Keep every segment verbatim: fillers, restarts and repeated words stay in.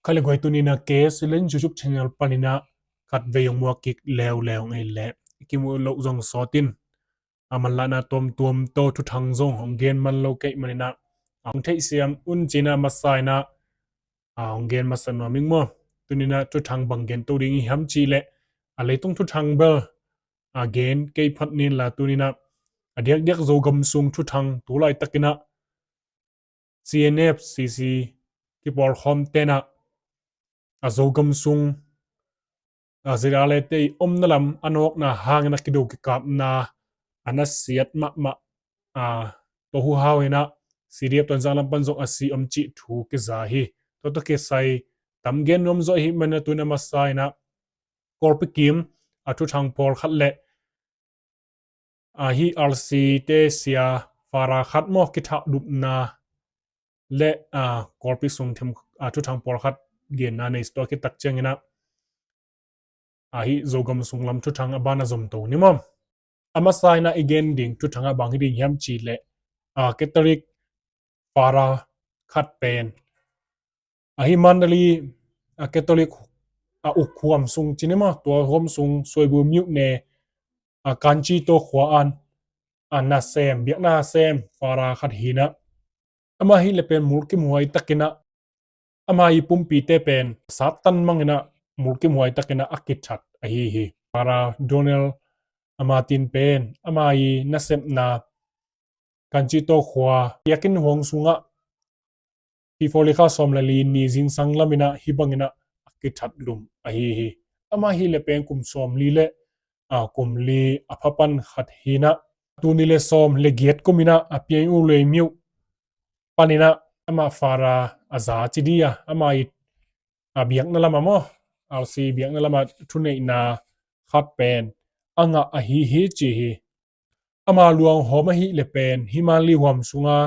Kha le guai, tuni-in ah K S L N YouTube channel panin ah khatvei hong muak kik leuleu ing ei leh, i kimuh loh zong sawt in, a manlahna tuamtuam tawh thuthang zong hong gen man lo ka hih manin ah, a hong theihsiam un ci-in ah masa-in ah, a hong gen masa nuam ing maw. Tuni-in ah thuthang bang gen to ding i hiam cih leh, a leitung thuthang bel a gen kei phat ni inla, tuni-in ah a diakdiak Zogam sung thuthang, tu laitakin ah C N F, C C kipawlkhawmte'n ah a Zogam sung a, Zirale te i omna lam a nawkna hangin a kido kikapna a na siat mahmah, a, tua huhau in ah C D F Tonzang lam pan zong a si om cih thu kiza hi. Tua tawh kisai tam gen nuam zaw ahih manin ah tuni-in a masa-in ah Kawlpi kim a thuthang pawlkhat le, a, hih R C te sia Fara khat maw, kithahlupna le, a, Kawlpi sung them, a, thuthang pawlkhat genna nei, tua khit tak ciangin ah, a, hih Zogam sung lam thuthang a ban a zom to ni maw. A masa-in ah i gen ding thuthang ah bang hi ding hiam cih leh, a, Catholic Fara khat pen, a, hih Mandalay, a, Catholic, a, uk huam sung ci ni maw, tua huam sung Suaibul myone, a, Kanchito khua-ah, a, nasem, biakna sem Fara khat hi-in ah, amah ahih leh pen mulkimhuai takin ah, ama i pumpite pen Satan mangin ah mulkimhuai takin ah a kithat ahi hi. Fara Donald Martin pen ama i nasepna Kanchito khua biakinn huang sungah February kha sawm le li ni zingsang lamin ah hih bangin ah a kithatlum ahi hi. Amah ahih leh pen kum sawmli le, a, kum li a pha pan khat hi-in ah, tul nih le sawm le giat kumin ah, a, Pyine Hluttaw panin ah amah Fara a za ci ding a, ama i, a, biakna lamah maw, R C biakna lamah thuneihna khat pen a ngah ahi hi ci hi. Ama luanghawm ahih leh pen hih Mandalay huam sunga,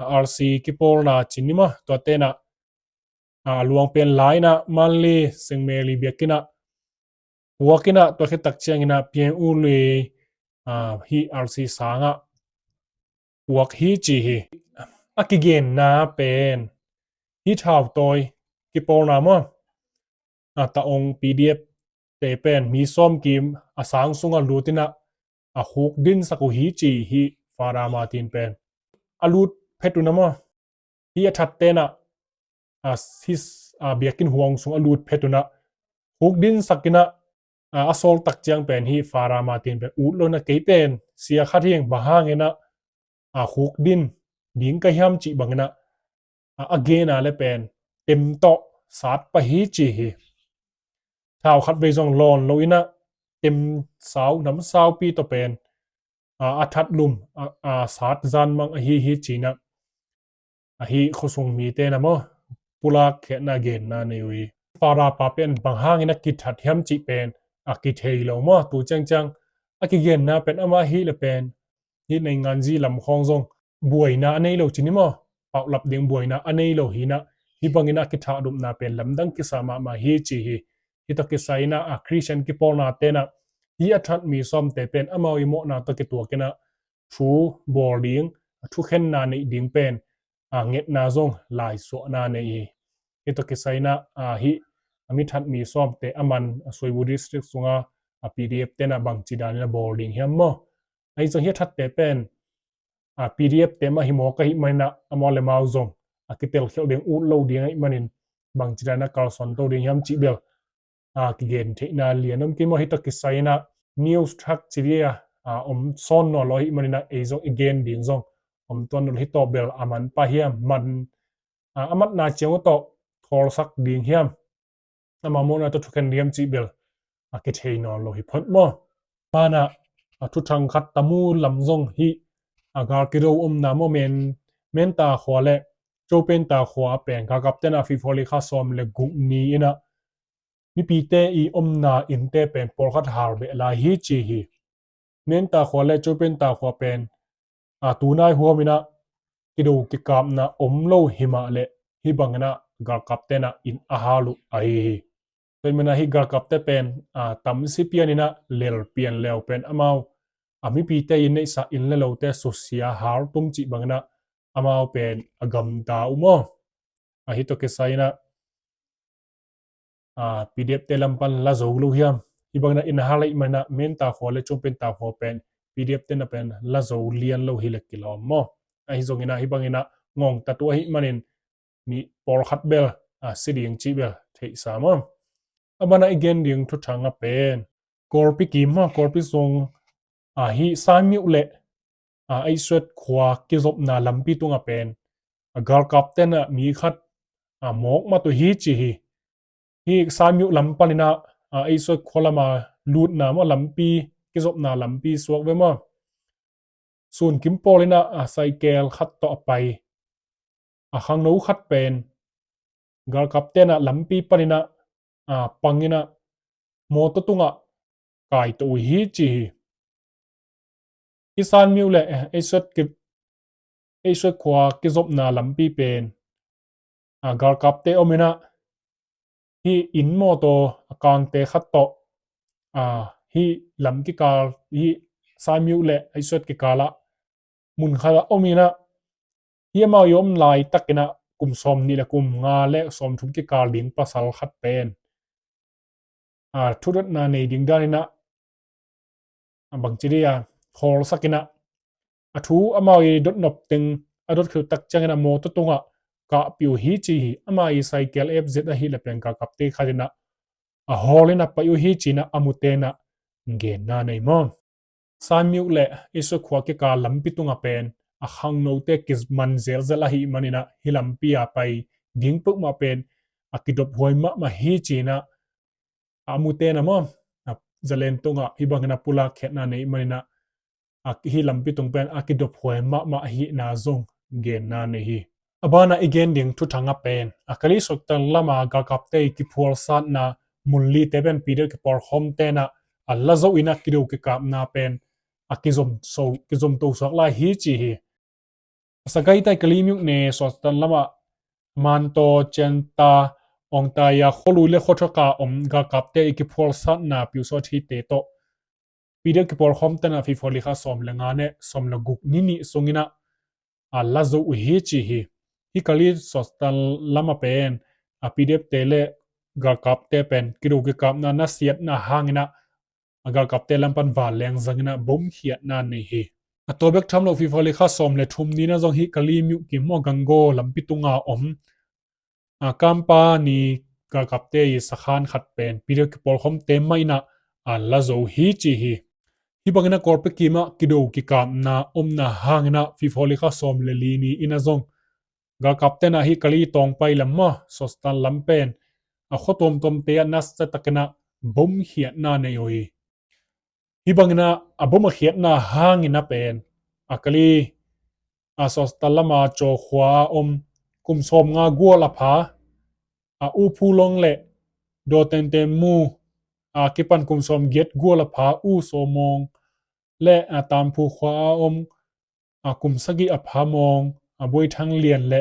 a, R C kipawlna ci ni maw, tuate'n ah, a, luang pen la-in ah Mandalay Saint Mary biakinn ah puak in ah, tua khit tak ciangin ah Pyine Hluttaw, a, hih R C sangah puak hi ci hi. A kigenna pen hih thautawi kipawlna maw, a, Taung P D F te pen mi sawm kim a sang sungah lut in ah a khukdinsak uh hi ci hi, Fara Martin pen. A lut phet un ah maw, hih a thatte'n ah, a, hih, a, biakinn huang sung a lut phet un ah khukdinsak in ah, a, a sawl tak ciang pen hih Fara Martin pen ut lo in ah, kei pen sia khat hi ing, bang hangin ah, a, khukdin ding ka hiam cih bangin ah, a, a gen a leh pen tem tawh sat pah hi ci hi. Thau khatvei zong lawn lo in ah tem sau, nam saupi tawh pen, a, a thatlum, a, a sat zanmang ahi hi ci-in ah, a, hih khuasung mite'n ah maw, pulak khiatna genna nei uh hi. Fara pa pen bang hangin a kithat hiam cih pen a kithei lo maw, tu ciangciang. A kigenna pen amah ahih leh pen hih nainganzi lam khawng zong buaina a nei lo ci ni maw, paulap ding buaina a nei lo hi-in ah, hih bangin a kithahlupna pen lamdang kisa mahmah hi ci hi. Hih tawh kisai-in ah, a, Christian kipawlnate'n ah hih a that mi sawmte pen amau i mawhna tawh kituakin ah thu bawl ding, a, thukhenna neih ding pen, a, ngetna zong laisuahna nei hi. Hih tawh kisai-in ah, a, hih a mi that mi sawmte a man, a, Suaibul District sunga, a, P D F te'n ah bangci danin a bawl ding hiam maw. Ahi zong hih a thatte pen, a, P D F te mah hi mawk ahih manin ah, amau le amau zong a kitelkhialh ding ut lo ding ahih manin bangci danin a kalsuan to ding hiam cih bel, a, kigen theihna lian om kei maw. Hih tawh kisai-in ah news thak ci ding a, a, om sawn nawn lo ahih manin ah, ei zong i gen ding zong om tuan nawn lo. Hih tawh bel a man pah hiam, man, a, a matna ciang uh tawh thawlsak ding hiam, ama mawhna tawh thukhen ding hiam cih bel a kithei nawn lo hi phot maw. Banah, a, thuthang khat tam uh lam zong hih, a, gal kido omna maw, Men, Menta khua le Chopenta khua a pen galkapte'n ah February kha sawm le guk ni-in ah mipite i omna innte pen pawlkhat hal beh lai hi ci hi. Menta khua le Chopenta khua pen, a, tunai huamin ah kido kikapna om lo hi mah leh, hih bangin ah galkapte'n ah inn a hal uh ahi hi. Tua ahih manin ah hih galkapte pen, a, tamsi pianin ah lel pian leu pen amau, a, mipite i neihsa inn le lote susia hal tung cih bangin ah amau pen a gamta uh maw. A, hih tawh kisai-in ah a, P D F te lam pan la zo lo hiam? Hih bangin ah i na hal ahih manin ah Menta khua le Chawngpenta khua pen P D F te na pen la zo lian lo hi le kilawm maw? Ahi zongin ah hih bangin ah ngawngtat uh ahih manin mi pawlkhat bel, a, si ding cih bel theihsa maw? A ban ah i gen ding thuthang ah pen Kawlpi kim maw, Kawlpi sung, a, hih Saimiuh le, a, Eiseut khua kizopna lampi tungah pen, a, galkapte na mi khat, a, mawk mat uh hi ci hi. Hih Saimiuh lam panin ah, a, Eiseut khua lama lutna maw, lampi, kizopna lampi suak ve maw? Sun kim pawlin ah, a, saikel khat tawh a pai, a, khangno khat pen galkapte na lampi panin ah, a, pangin ah mawtaw tungah kaito uh hi ci hi. Hih Saimiuh le, eh, Eiseut ki, Eiseut khua kizopna lampi pen, a, galkapte omin ah hih inn mawtaw a kangte khat tawh, a, hih lam kikal, hih Saimiuh le Eiseut kikal ah mun khat ah omin ah, hih amau i om laitakin ah kum sawmnih le kum nga le sawmthum kikal ding pasal khat pen, a, thudotna nei ding danin ah, a, bangci dih a, khawlsakin ah, a thu amau i dotnop teng a dot khit uh tak ciangin ah mawtaw tungah kahpih uh hi ci hi. Amau i saikel F Z ahih leh pen galkapte khatin ah a hawlin ah pai uh hi ci-in ah a mute in ah genna nei maw? Saimiuh le Eiseut khua kikal lampi tungah pen a khangnote kiman zelzel ahih manin ah hih lampi a pai ding peuhmah pen a kidophuai mahmah hi ci-in ah a mute in ah maw, a zalen tungah hih bangin a pulak khiatna nei manin ah, a hih lampi tung pen a kidophuai mahmah ahihna zong genna nei hi. A banah i gen ding thuthang ah pen a Kalay Sawttan lama galkapte i kiphualsatna mun lite pen P D F kipawlkhawmte in ah a la zo in ah kido kikapna pen a kizom so, kizom to suak lai hi ci hi. A Sagaing tai Kalaymyo ne Sawttan lamah Mantaw, Centa, Aungtaya, Khawlui le Khawthaka om galkapte i kiphualsatna piusawt hite tawh P D F kipawlkhawmte in ah February kha sawm le nga ne sawm le guk ni nih sungin ah a la zo uh hi ci hi. Hih Kalay Sawttan lamah pen a P D F te le galkapte pen kido kikapna nasiatna hangin ah a galkapte lam pan vanleng zangin ah bomkhiatna nei hi. A tua bek tham lo February kha sawm le thum ni-in ah zong hih Kalaymyo kim maw Gangaw lampi tunga om a Kampani galkapte i sakhan khat pen P D F kipawlkhawmte mah in ah a la zo hi ci hi. Hih bangin ah Kawlpi kim ah kido kikapna omna hangin ah February kha sawm le li ni-in ah zong galkapte in ah hih Kalay tawngpai lam maw Sawttan lam pen a khua tuamtuamte ah nasiatakin ah bomkhiatna nei uh hi. Hih bangin ah a bom a khiatna hangin ah pen a Kalay a Sawttan lama Caw khua a om kum sawmnga gual a pha a U Phu Long le Daw Tenten Mu a kipan kum sawmgiat gual a pha U Saw Mawng le a Tamphu khua a om a kum sagih a pha mawng a Buai Thang Lian le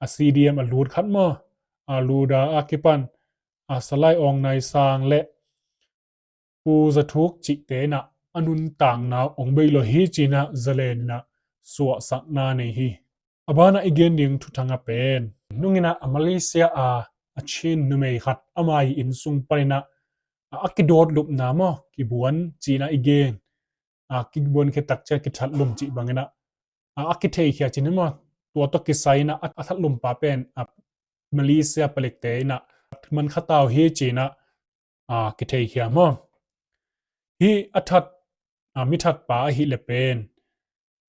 a C D M a lut khat maw a Luda a kipan a Salai Aung Naing Sang le Pu Za Thuk cihte in ah a nuntakna hong bei lo hi ci-in ah zalen in ah suahsakna nei hi. A banah i gen ding thuthang ah pen nungin ah a Malaysia a a Chin numei khat ama i inn sung panin ah a, a kidawt lupna maw kibuan ci-in ah i gen a kibuan khit tak ciang kithat lum cih bangin ah a, a kitheikhia ci-in maw tua tawh kisai in ah a, a that lumpa pen a Malaysia palikte in ah man kha ta uh hi ci-in ah a, kitheikhia maw. Hih a that a, mi thatpa ahih leh pen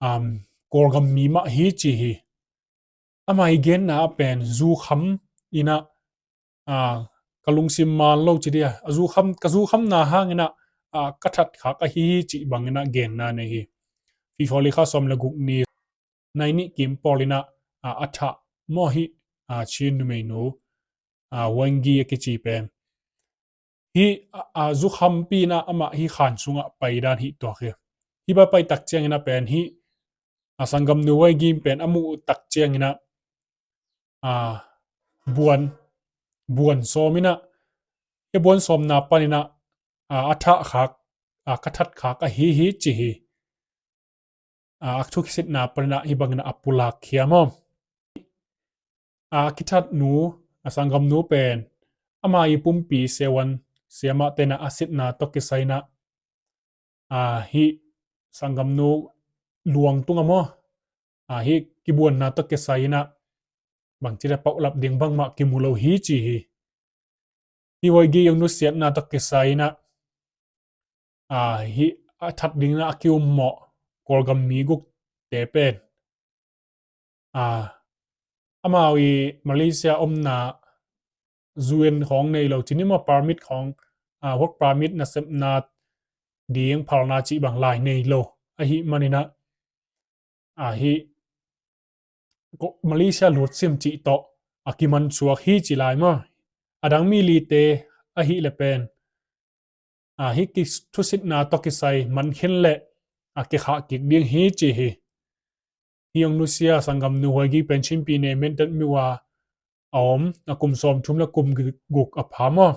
um, Kawlgam mi mah hi ci hi. Ama i genna ah pen zukham in ah a, ka lungsim man lo ci dih a, a zukham, ka zukhamna hangin ah a, ka thatkhak ahi hi cih bangin ah genna nei hi. February kha sawm le guk ni nai nih kim pawlin ah a, a thah maw hih a, Chin numeinu a, Wang Gi a kici pen hih a, a, zukhampi in ah amah hih khan sungah pai dan hih tuak hi. Hih pai pai tak ciangin ah pen hih a sanggamnu Wang Gi pen a muh tak ciangin ah a, buan, buan sawm in ah hih buan sawmna panin ah a, a thahkhak a, ka thatkhak ahi hi ci hi. A, a thukisitna panin ah hih bangin ah a pulakkhia maw. A, a kithatnu a sanggamnu pen ama i pumpi sewan siamah tena a sitna tawh kisai inah, a, hih sanggamnu luang tunga maw, a, hih kibuanna tawh kisai inah bangci le pauhlap ding bangmah kimu lo hi ci hi. Hih Hoigi i nusiatna tawh kisai inah, a, hih a that ding inah a kiummawh Kawlgam mi gukte pen, a, amau i Malaysia omna U N khawng nei lo, cini maw permit khawng, a, work permit nasepna ding phalna cih bang lai nei lo ahih maninah, a, hih Malaysia lutsim cih tawh a kiman suak hi ci lai maw. A dang mi lite ahih le pen, a, hih kithusitna tawh kisai man khin le a kikhah kik ding hi ci hi. Hih ong nusia sanggamnu Hoigi pen Chin pyine Mindat myo a om, a kum sawmthum le kum guk a pha maw,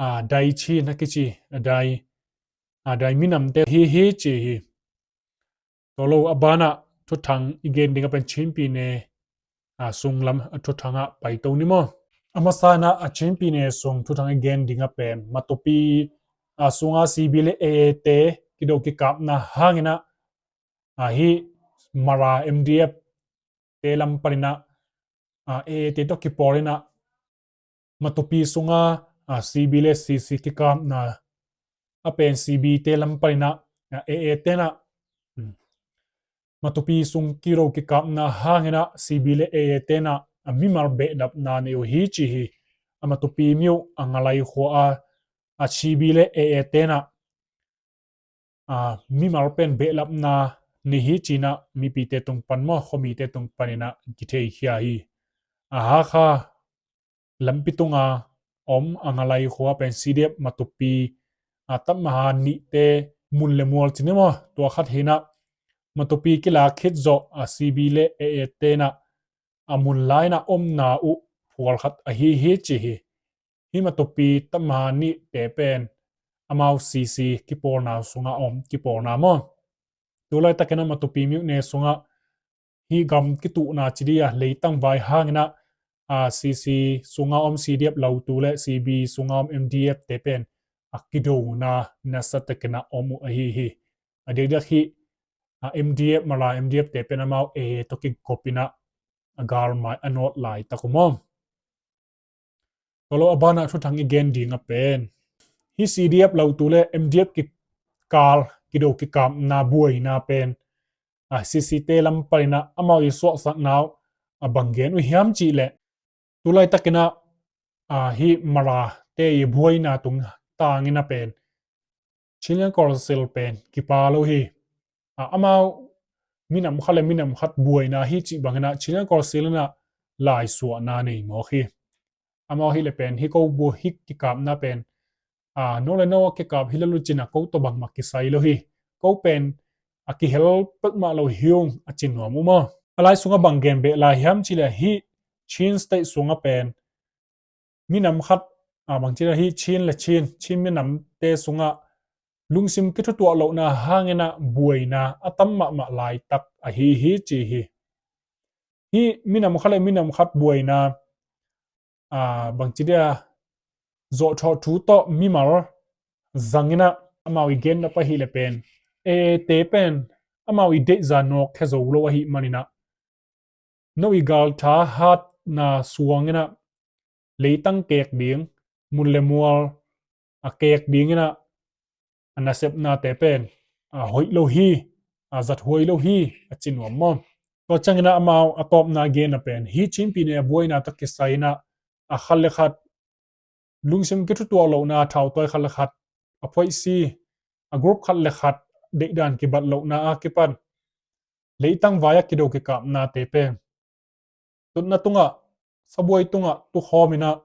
a, Dai Chin a kici, a Dai, a, Dai minamte hi hi ci hi. Tua lo a banah thuthang i gen ding a pen Chin pyine, a, sunglam a thuthangah paito ni maw. A masa inah a Chin pyine sung thuthang i gen ding a pen Matupi, a, sunga C B le A A te kido kikapna hang inah, a, hih Mara M D F te lam paninah, a, A A te tawh kipawl inah Matupi sunga, a, C B le C C kikapna a pen C B te lam paninah, a, A A tenah, hmm, Matupi sung kido kikapna hang inah C B le A A tenah, a, mimal behlapna nei uh hi ci hi. A Matupi myo a Ngalai khua a, a, C B le A A tenah, a, mimal pen behlapna nei hi ci inah mipite tung pan maw, khuamite tung pan inah kitheikhia hi. A, Hakha lampi tunga om a Ngalai khua pen C D F Matupi, a, tam maha nihte mun le mual cini maw, tua khat hi inah Matupi kilak khit zawh, a, C B le A A tenah a mun lai inah omna uh phual khat ahi hi ci hi. Hih Matupi tam maha nihte pen amau C C kipawlna sungah om kipawlna maw. Tulaitakinah Matupi myo ne sungah hih gam kituhna ci dih a leitang vai hang inah, a, C C sunga om C D F lotu le C B sunga om M D F te pen a kidona nasatakinah om uh ahi hi. A diakdiak hih, a, M D F, Mara M D F te pen amau A A tawh kigop inah a galmai a nawt laitak uh maw. Tua lo a banah thuthang i gen ding a pen hih C D F lotu le M D F kikal kido kikapna buaina pen, a, C C te lam paninah amau i suahsakna uh a bang gen uh hiam cih leh, tulaitakinah, a, hih Mara te i buaina tungtang inah pen Chinland Council pen kipa lo hi. A, amau minam khat le minam khat buaina hi cih bang inah Chinland Council inah laisuahna nei mawk hi. Amau hi le pen hih ko bua hih kikapna pen, a, no le no a kikap hi le lucin a ko tawh bangmah kisai lo hi. Ko pen a kihel pekmah lo hi ung a ci nuam uh maw. A lai sungah bang gen beh lai hiam cih leh hih Chin State sungah pen minam khat, a, bangci le hih Chin le Chin, Chin minamte sungah lungsim kithutuah lohna hang inah buaina a tam mahmah laitak ahi hi ci hi. Hih minam khat le minam khat buaina, a, bangci dia zawhthawh thu tawh mimal zang inah amau i genna pah hi le pen A A te pen amau i deihza nawk khia zo lo ahih maninah no i galtha hatna suang inah leitang kek ding, mun le mual a kek ding inah a nasepnate pen a hoih lo hi, a zathuai lo hi a ci nuam maw. Tua ciang inah amau a tawpna genna pen hih Chin pyine a buaina tawh kisai inah a khat le khat lungsim kithutuah lohna thautuai khat le khat a phoihsi, a group khat le khat deihdan kibat lohna a kipan leitang vai a kido kikapnate pen tutna tungah, sabuai tungah tukhawm inah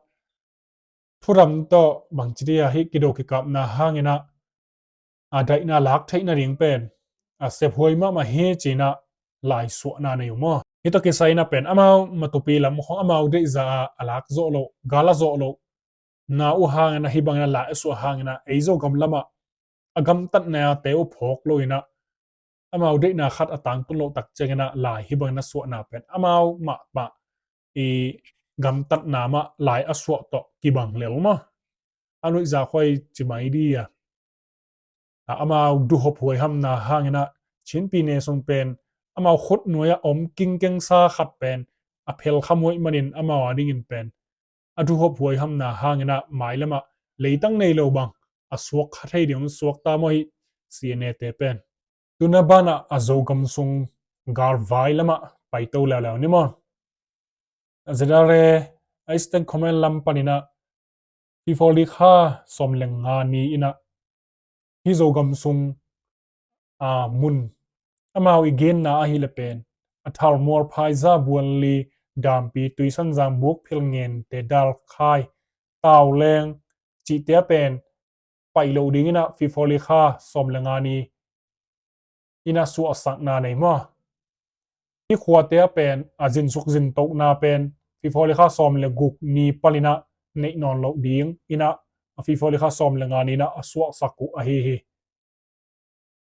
thuram tawh bangci dia hih kido kikapna hang inah a daihna lak theih nading pen a sephuai mahmah hi ci inah laisuahna nei uh maw. Hih tawh kisai inah pen amau Matupi lam khawng amau deihza a lak zawh loh, gal a zawh loh na uh hang inah hih bang inah la a suah hang inah ei Zogam lamah a gamtatnate uh phawk lo inah amau deihna khat a tangtun loh tak ciang inah lai hih bang inah suahna pen amau mahmah i gamtatna mah lai a suah tawh kibang lel maw. A nuihzak huai ci mai di a, amau duhop huaihamna hangin ah Chinpi ne sung pen amau khutnuai ah om kingkengsa khat pen a phelkham huai manin amau adingin pen a duhop huaihamna hangin ah mailam ah leitang nei lo bang a suak kha thei ding suakta maw hi C N A te pen. Tuna banah a Zogam sung galvai lamah paito leuleu ni maw. ZRA a Eastern Command lam panin ah February kha sawm le nga ni in ah hih Zogam sung a mun amau i genna ahih leh pen a Thalmual, Phaiza, Buanli, Dampi, Tuisanzang, Bukphil, Ngente, Dalkhai, Tauleng cihte a pen paih loh dingin ah February kha sawm le nga ni in ah suahsakna nei maw. Hih khuate a pen a zinsuk zintohna pen February kha sawm le guk ni panin ah neih nawn loh dingin ah February kha sawm le nga ni in ah a suahsak uh ahi hi.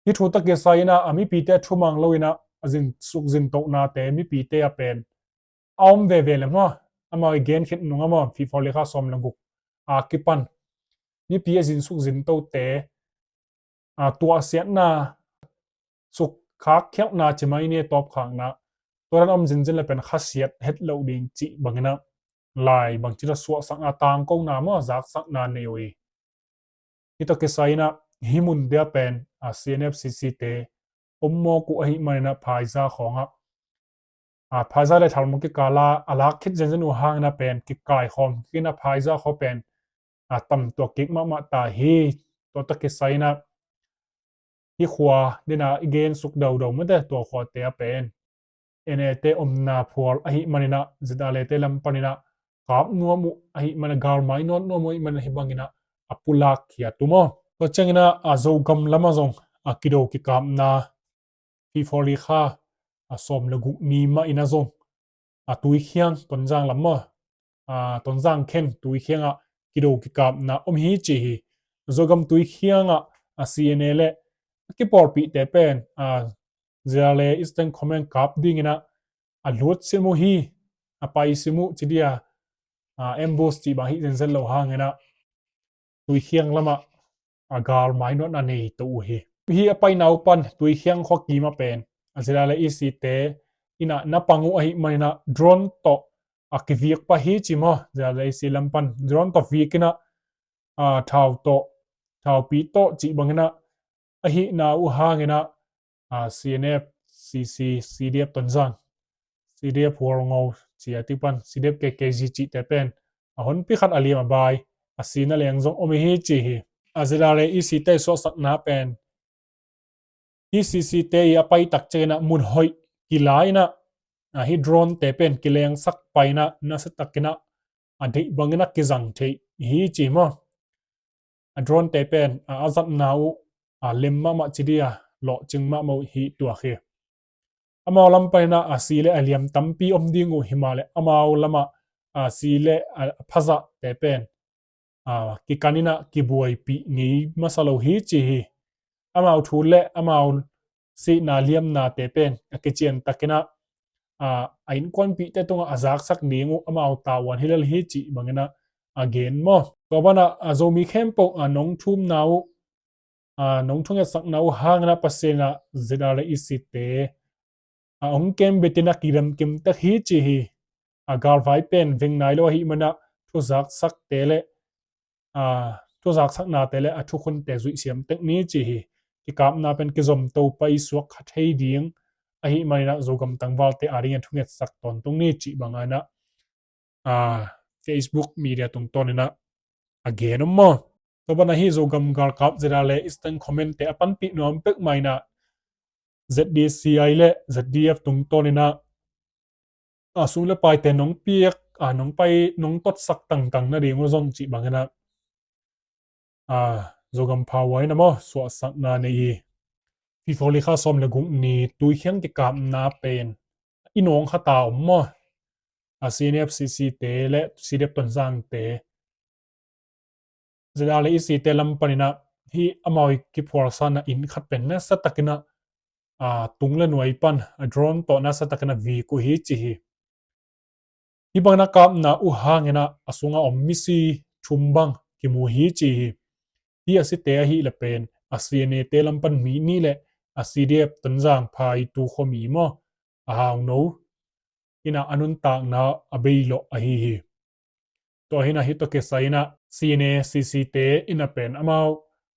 Hih thu tawh kisai in ah a mipite a thumang lo in ah a zinsuk zintohnate mipite a pen a om veve le maw. Amau i gen khit nung a maw February kha sawm le guk a kipan mipi a zinsuk zintohte a tuahsiatna, sukkhak khialhna ci mai ni, tawpkhakna, tua dan om zinzin le pen khasiat het loh ding cih bangin ah lai bangci tawh suahsakna, tangkona maw, zaksakna nei uh hi. Hih tawh kisai in ah hih munte a pen a C N F C C te om mawk uh ahih manin ah Phaiza khawng ah a Phaiza le Thalmual kikal ah a lak khit zenzen uh hangin ah pen kikaikhawm kik in ah Phaiza khaw pen a tamtuak kik mahmah ta hi. Tua tawh kisai in ah hih khua dena i gensuk dodo mate, tua khuate a pen N A te omna phual ahih manin ah ZRA te lam panin ah kap nuam uh ahih manin ah, galmai nawn nuam uh ahih manin ah hih bangin ah a pulak khia tu maw. Tua ciangin ah a Zogam lamah zong a kido kikapna February kha a sawm le guk ni mah in ah zong a Tuikhiang, Tonzang lam maw, a Tonzang khen Tuikhiang ah kido kikapna om hi ci hi. Zogam Tuikhiang ah a C N A le a kipawlpihte pen a ZRA Eastern Command kap dingin ah a lut sim uh hi, a pai sim uh ci dia, a ambush cih bang hi zenzen lo hangin ah Tuikhiang lamah a galmai nawn a nei to uh hi. Hih a paina uh pan Tuikhiang khua kim a pen a ZRA le EC te in ah na pang uh ahih manin ah drone tawh a kivik pah hi ci maw. ZRA le EC lam pan drone tawh vik in ah a thau tawh, thaupi tawh cih bangin ah ahihna uh hangin ah a C N F, C C, C D F Tonzang, C D F Hualngo ci a ti pan, C D F K K Z cihte pen a honpi khat a liam a bai a sihna leng zong om hi ci hi. A ZRA le EC te suahsakna pen hih C C te i a pai tak ciangin ah mun hoih kila in ah a hih drone te pen kilengsak pai in ah nasa takin ah a deih bangin ah kizang thei hi ci maw. A drone te pen a, a zatna uh a lem mahmah ci dia, lawhcing mahmah uh hi tuak hi. Amau lam panin ah a si le a liam tampi om ding uh, himahleh amau lamah a si le a phazahte pen a kikan in ah kibuaipih ngei masa lo hi ci hi. Amau thu le amau sihna liamnate pen a kician takin ah a, a innkuanpihte tungah a zaksak ding uh amau tavuan hi lel hi cih bangin ah a gen maw. Tua banah a Zomi khempeuh a nong thumna uh, a nong thungetsakna uh hangin ah Pasian in ah ZRA le EC te a hong kem bitin ah kidam kim tek hi ci hi. A galvai pen veng nai lo ahih manin ah thuzaksakte le a thuzaksaknate le a thukhunte zuih siam tek ni ci hi. Kikapna pen kizom to pai suak kha thei ding ahih manin ah Zogam tangvalte adingin thungetsak tawntung ni cih bangin ah a Facebook media tungtawnin ah a gen om maw. Tua banah hih Zogam galkap ZRA le Eastern Command te a panpih nuam pek mah in ah ZDCI le ZDF tungtawnin ah a sum le paite nong piak a nong pai nong totsak tangtang nading uh zong cih bangin ah a Zogam phawa in ah maw suahsakna nei hi. February kha sawm le guk ni Tuikhiang kikapna pen i nawng khat a om maw. A CNF, CC te le CDF Tonzang te, ZRA le EC te lam panin ah hih amau i kiphualsanna inn khat pen nasa takin ah a tung le nuai pan a drone tawh nasa takin ah vik uh hi ci hi. Hih bangin a kapna uh hangin ah a sungah om misi thum bang kimu hi ci hi. Hih a site ahih leh pen a C N A te lam pan mi nih le a C D F Tonzang phaitu khuami maw, a hauno in ah a nuntakna a beilawh ahi hi. Tua hi in ah hih tawh kisai in ah C N A C C te in ah pen amau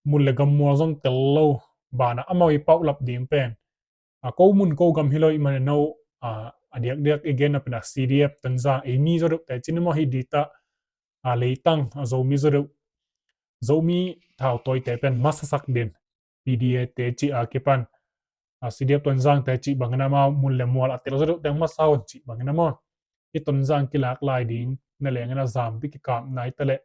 mun le gam mual zong tel lo banah amau i paulap ding pen a ko mun ko gam hi lo ahih manin no, a, a diakdiak i genna pen a C D F Tonzang ei mi zaw deuh te ci ni maw, hih dita a leitang a Zomi zaw deuh, Zomi thautawite pen masasak den P D A te ci a kipan a C D F Tonzang te cih bangin amau mun le mual a tel zaw deuh teng masa un cih bangin a maw, hih Tonzang kilak lai ding na lengin a Zampi kikapna hi ta leh,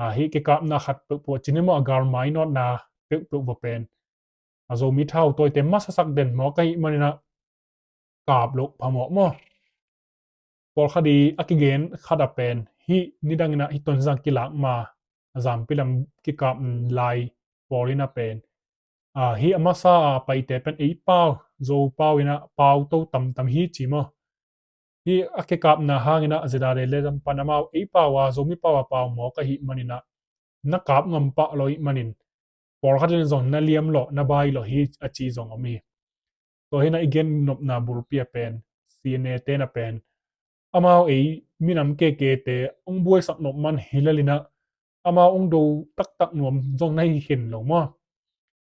a, hih kikapna khat peuhpeuh ci ni maw, a galmai nawtna peuhpeuh va pen a Zomi thautawite masasak den mawk ahih manin ah kap loh phamawh maw. Pawlkhat i a kigen khat a pen hih nidangin ah hih Tonzang kilak ma a Zampi lam kikap lai pawl in a pen, a, hih a masa a paite pen ei pau, Zo pau in ah pau to tamtam hi ci maw. Hih a kikapna hangin ah ZRA le lam pan amau ei pau a, Zomi pau a pau mawk ahih manin ah na kap ngam pah lo ahih manin pawlkhat in zong na liam lawh, na bai lawh hi a ci zong om hi. Tua hi in ah i gen nopna bulpi a pen C N A te in a pen amau ei minam kekete hong buaisak nop man hi lel in ah amau hong do taktak nuam zong na hi khin lo maw.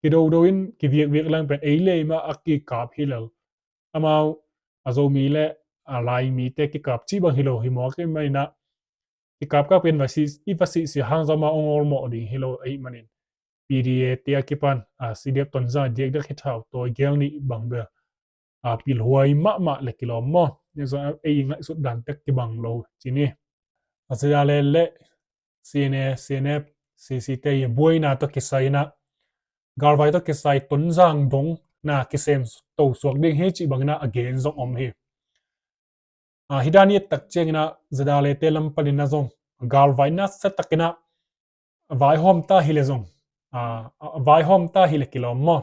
Kidodo in kiviakviak leng pen ei le ei mah a kikap hi lel. Amau a Zomi le a Laimite kikap cih bang hi lo hi mawk ahih manin ah kikapkap in va si, i va sihsih hang zong amau hong awlmawh ding hi lo ahih manin P D A te a kipan a C D F Tonzang diakdiak hih thautawi gel nih bang bel a pilhuai mahmah le kilawm maw. Ei zong ei ngaihsut dan tek kibang lo ci ni. A ZRA le le C N A, C N F, C C te i buaina tawh kisai in ah galvai tawh kisai Tonzang dongna kisem to suak ding hi cih bangin ah a gen zong om hi. A, hih dan i et tak ciangin ah ZRA te lam panin ah zong galvai nasia takin ah vaihawm ta hi le zong, a, a, vaihawm ta hi le kilawm maw.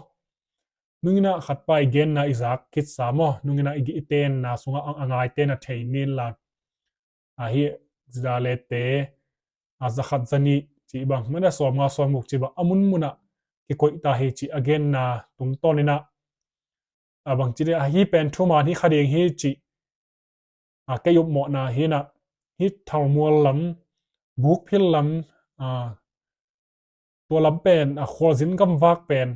Nungin ah khatpa i genna i zak khitsa maw, nungin ah i, i tenna sungah a, a ngaite na thei ni inla. A, hih ZRA te a zakhat zanih cih bang, mada sawmnga sawmguk cih bang a munmun ah kikoih ta hi cih a genna tungtawnin ah, a, bangci dih a hih pen thuman hi kha ding hi cih, a, kei upmawhna hi in ah hih Thalmual lam, Bukphil lam, a, tua lam pen a khualzin gamvak pen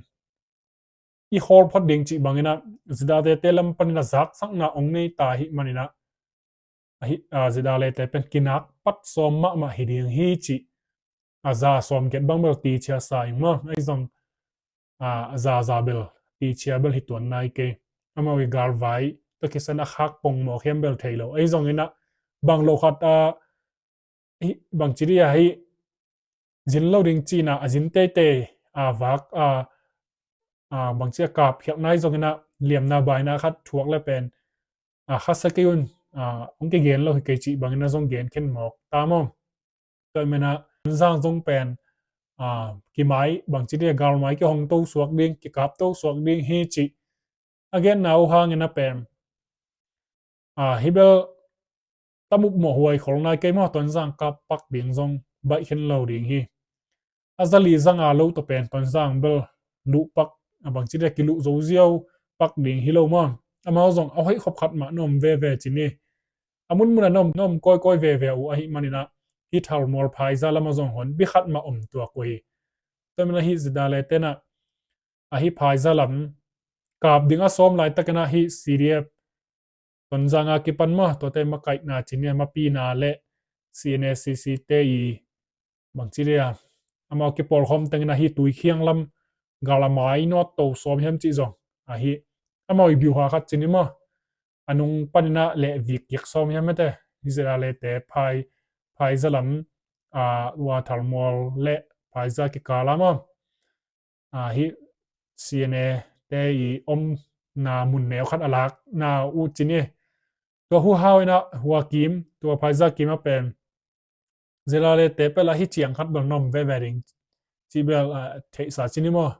i khawl phot ding cih bangin ah ZRA te lam panin ah zaksakna hong nei ta ahih manin ah, a hih, a, ZRA te pen kinak pat sawm mahmah hi ding hi cih a za sawmgiat bang bel tichia sa ing maw. Ahi zong, a, a za za bel tichia bel hi tuan nai kei. Amau i galvai tawh kisai in a khak pongmawk hiam bel thei lo. Ahi zongin ah bang lo khat a, hih, bangci dih a hih zin lo ding cihna a zin teitei a vak a, a, bangci a kap khialh nai zongin ah liamna baina khat thuak le pen, a, khasia kei un, a, hong kigen lo hi kei cih bangin ah zong gen khin mawk ta maw. Tua ahih manin ah Tonzang zong pen, a, kimai bangci dih a galmai kihong to suak ding, kikap to suak ding hi cih a genna uh hangin a pen, a, hih bel tam upmawh huai khol nai kei maw, Tonzang kap pak ding zong baih khin lo ding hi. A zali zanga lo tawh pen Tonzang bel luh pak, a, bangci dih a kiluh zo ziau pak ding hi lo maw. Amau zong a hoih khop khat mah na om veve ci ni. A munmun a na om, na om kawikawi veve uh ahih manin ah hih Thalmual phaiza lam ah zong honpi khat mah om tuak uh hi. Tua ahih manin ah hih ZRA te in ah a hih phaiza lam kap ding a sawm laitakin ah hih C D F Tonzang a kipan maw, tuate makaihna ci ni a, mapina le C N A C C te i bangci dih a, amau kipawlkhawm tengin ah hih Tuikhiang lam gal a mai nawt to sawm hiam cih zong a hih amau i biuha khat ci ni maw. A nung panin ah leh vik kiak sawm hiam mete, hih ZRA te phai, phaiza lam, a, ua Thalmual le phaiza kikal a maw, a, hih C N A te i omna mun neu khat a lakna uh ci ni. Tua Hu Hau in ah, Hua Kim, tua phaiza kim a pen ZRA te peuh lah hih ciang khat bel na om veve ding cih bel, a, theihsa ci ni maw.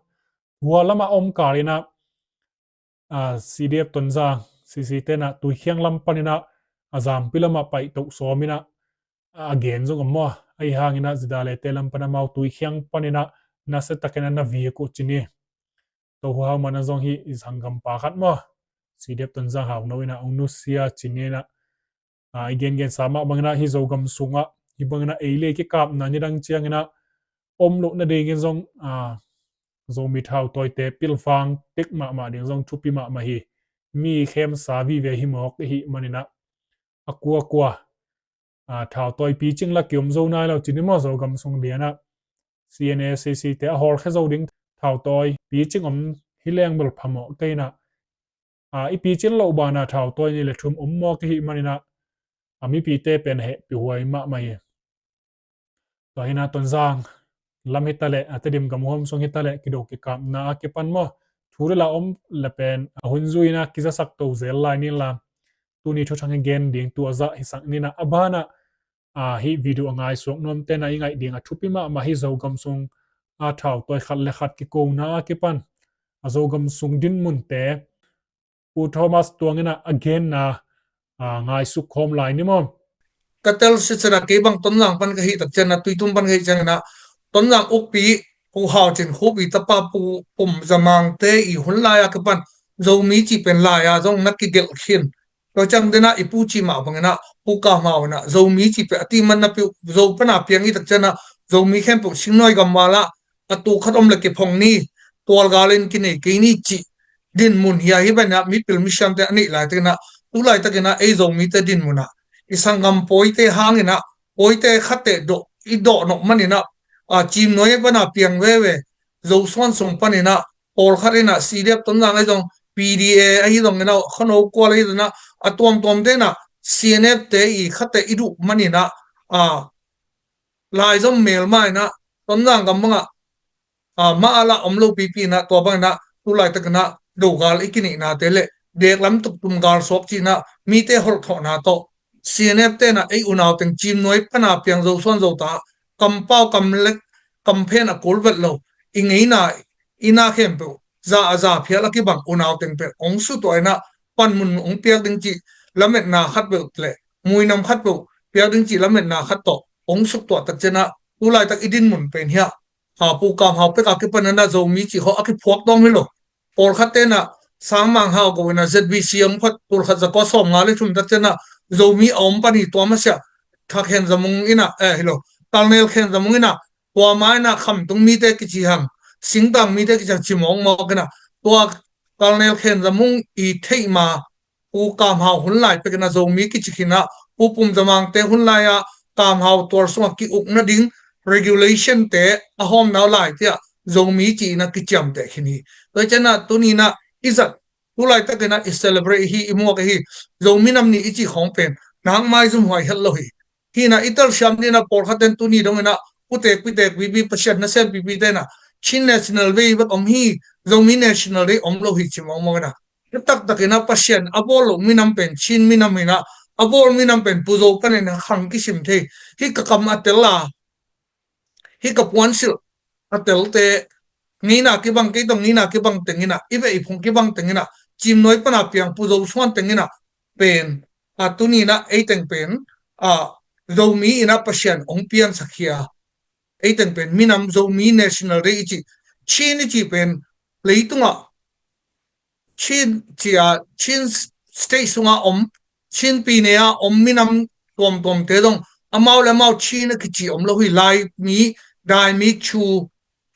Hua lam a om kal in ah, a, C D F Tonzang, C C te in ah Tuikhiang lam panin ah a zampi lamah paih toh sawm inah a gen zong om maw. Ahi hang inah Zidale te lam pan amau tuikhiang pan inah nasia takin a na vik uh ci ni. Tohuhau man a zong hi i zanggampa khat maw, Sidiap Tonzang Hau No inah ong nusia ci ni inah, a, i gengensa mah bang inah hi Zogam sungah hi bang inah ei le kikapna nidang ciang inah om loh nadingin zong, a, Zomi thautawite pilvang tek mahmah ding zong thupi mahmah hi. Mi khemsa vive hi mawk i hih man inah a kuakua, a, thautawi picing la kiom zo nai lo ci ni maw, Zogam sung lianah C N A C C te a hawlkhia zo ding thautawi picing om hi leng bel phamawh kei inah, a, i picin loh banah thautawi nih le thum om mawk i hih man inah a mipite pen hehpih huai mahmah hi. Tua hi inah Tonzang lam hi taleh, a, Tedim gam huam sung hi taleh kido kikapna a kipan maw, thu le la om le pen a hun zui inah kizasak to zel lai ni inla, tuni thuthang hi gen ding tua zah hisak ni inah, a banah, a, hih video a ngaihsuak nuamte na i ngaih ding a thupi mahmah hi Zogam sung a thautawi khat le khat kikona a kipan a Zogam sung dinmunte Pu Thomas Tuang inah a genna, a, ngaihsuk khawm lai ni maw. Ka tel sitset a kei bang Tonzang pan ka hih tak ciang a, Tuitum pan ka hih ciang inah Tonzang ukpi Pu Hau Cin Khup i tapa Pu Pum Za Mang te i hun lai a kipan Zomi cih pen lai a zong na kigelh khin. Tua ciang dena i pu cih mah bang inah Pu Kam Hau inah Zomi cih pen a ti man napi uh Zo pan a piang i tak ciang a Zomi khempeuh Singnawi gam val ah a tu khat om le kiphong ni, tualgal in kinei kei ni cih dinmun hi a, hi banah mipil misiamte a neih laitak inah, tu laitak inah ei Zomite dinmun ah i sanggam pawite hang inah, pawite khatte dawh i dawh nawh man inah, a, Cimnuai pan a piang veve Zosuan sung pan inah pawlkhat inah Sidiap Tonzang ahi zong, P D A ahi zong inah, Khano Kual ahi zong inah, a tuamtuamte inah C N F te i khatte i duh man inah, a, lai zong melma inah Tonzang gam bangah, a, mah a lah om lo pipi inah, tua bang inah tu laitak inah dogal i kinihnate le deklam tuktum galsuak cih inah mite holhthawhna tawh C N F te inah ei unau teng Cimnuai pan a piang Zosuan Zota kampau kamlek kamphen a kul vet lo i ngeina i na khempeuh za a za phial a kibang unau teng pen ong sutuah inah panmun ong piak ding cih lametna khat peuh le muinam khat peuh piak ding cih lametna khat tawh ong suktuah tak ciang a, tu laitak i dinmun pen hi a, a, Pu Kam Hau pek a kipan a na Zomi cih khawng a kiphuak tawm hi lo. Pawlkhat te inah Sang Mang Hau ko inah Z B C ong phat, tul khat za kua sawm nga le thum tak ciang a Zomi a om pan hi tua masiah, Kha Khen Za Mung inah, eh, hi lo, Colonel Khen Za Mung inah tua ma inah Khamtung mite kici hang, Singtang mite kici hang ci mawkmawk inah, tua Colonel Khen Za Mung i theih ma Pu Kam Hau hun lai pek inah Zomi kici khin a, Pu Pum Za Mang te hun lai ah Kam Hau tual sungah ki-uk nading regulation te a hawmna uh lai tiah Zomi ci inah kiciamteh khin hi. Tua ciang inah tuni inah i zat, tu laitak inah i celebrate hi, i muak hi. Zomi nam ni i cih khawng pen nang maizum huai het lo hi. Hi inah i telsiam ding inah pawlkhat ten tuni dong inah putek pitek pipi Pasian nasem pipi te inah Chin National Day bek om hi, Zomi National Day om lo hi ci mawkmawk inah. Hi taktak inah Pasian a bawl loh minam pen Chin minam inah, a bawl minam pen Pu Zo pan inah khang kisim thei. Hi ka kam a tel a, hi ka puansilh a telte ngeina kibang, kei tawh ngeina kibang teng inah, i veh i phung kibang teng inah, Cimnuai pan a piang Pu Zosuan teng inah pen, a, tuni inah ei teng pen, a, Zomi inah Pasian ong piansak hi a, ei teng pen minam Zomi National Day i cih, Chin i cih pen leitungah Chin ci a, Chin State sungah om, Chin pyine ah om minam tuamtuamte zong amau le amau Chin a kici om lo hi. Laimi, Daimi, Chu,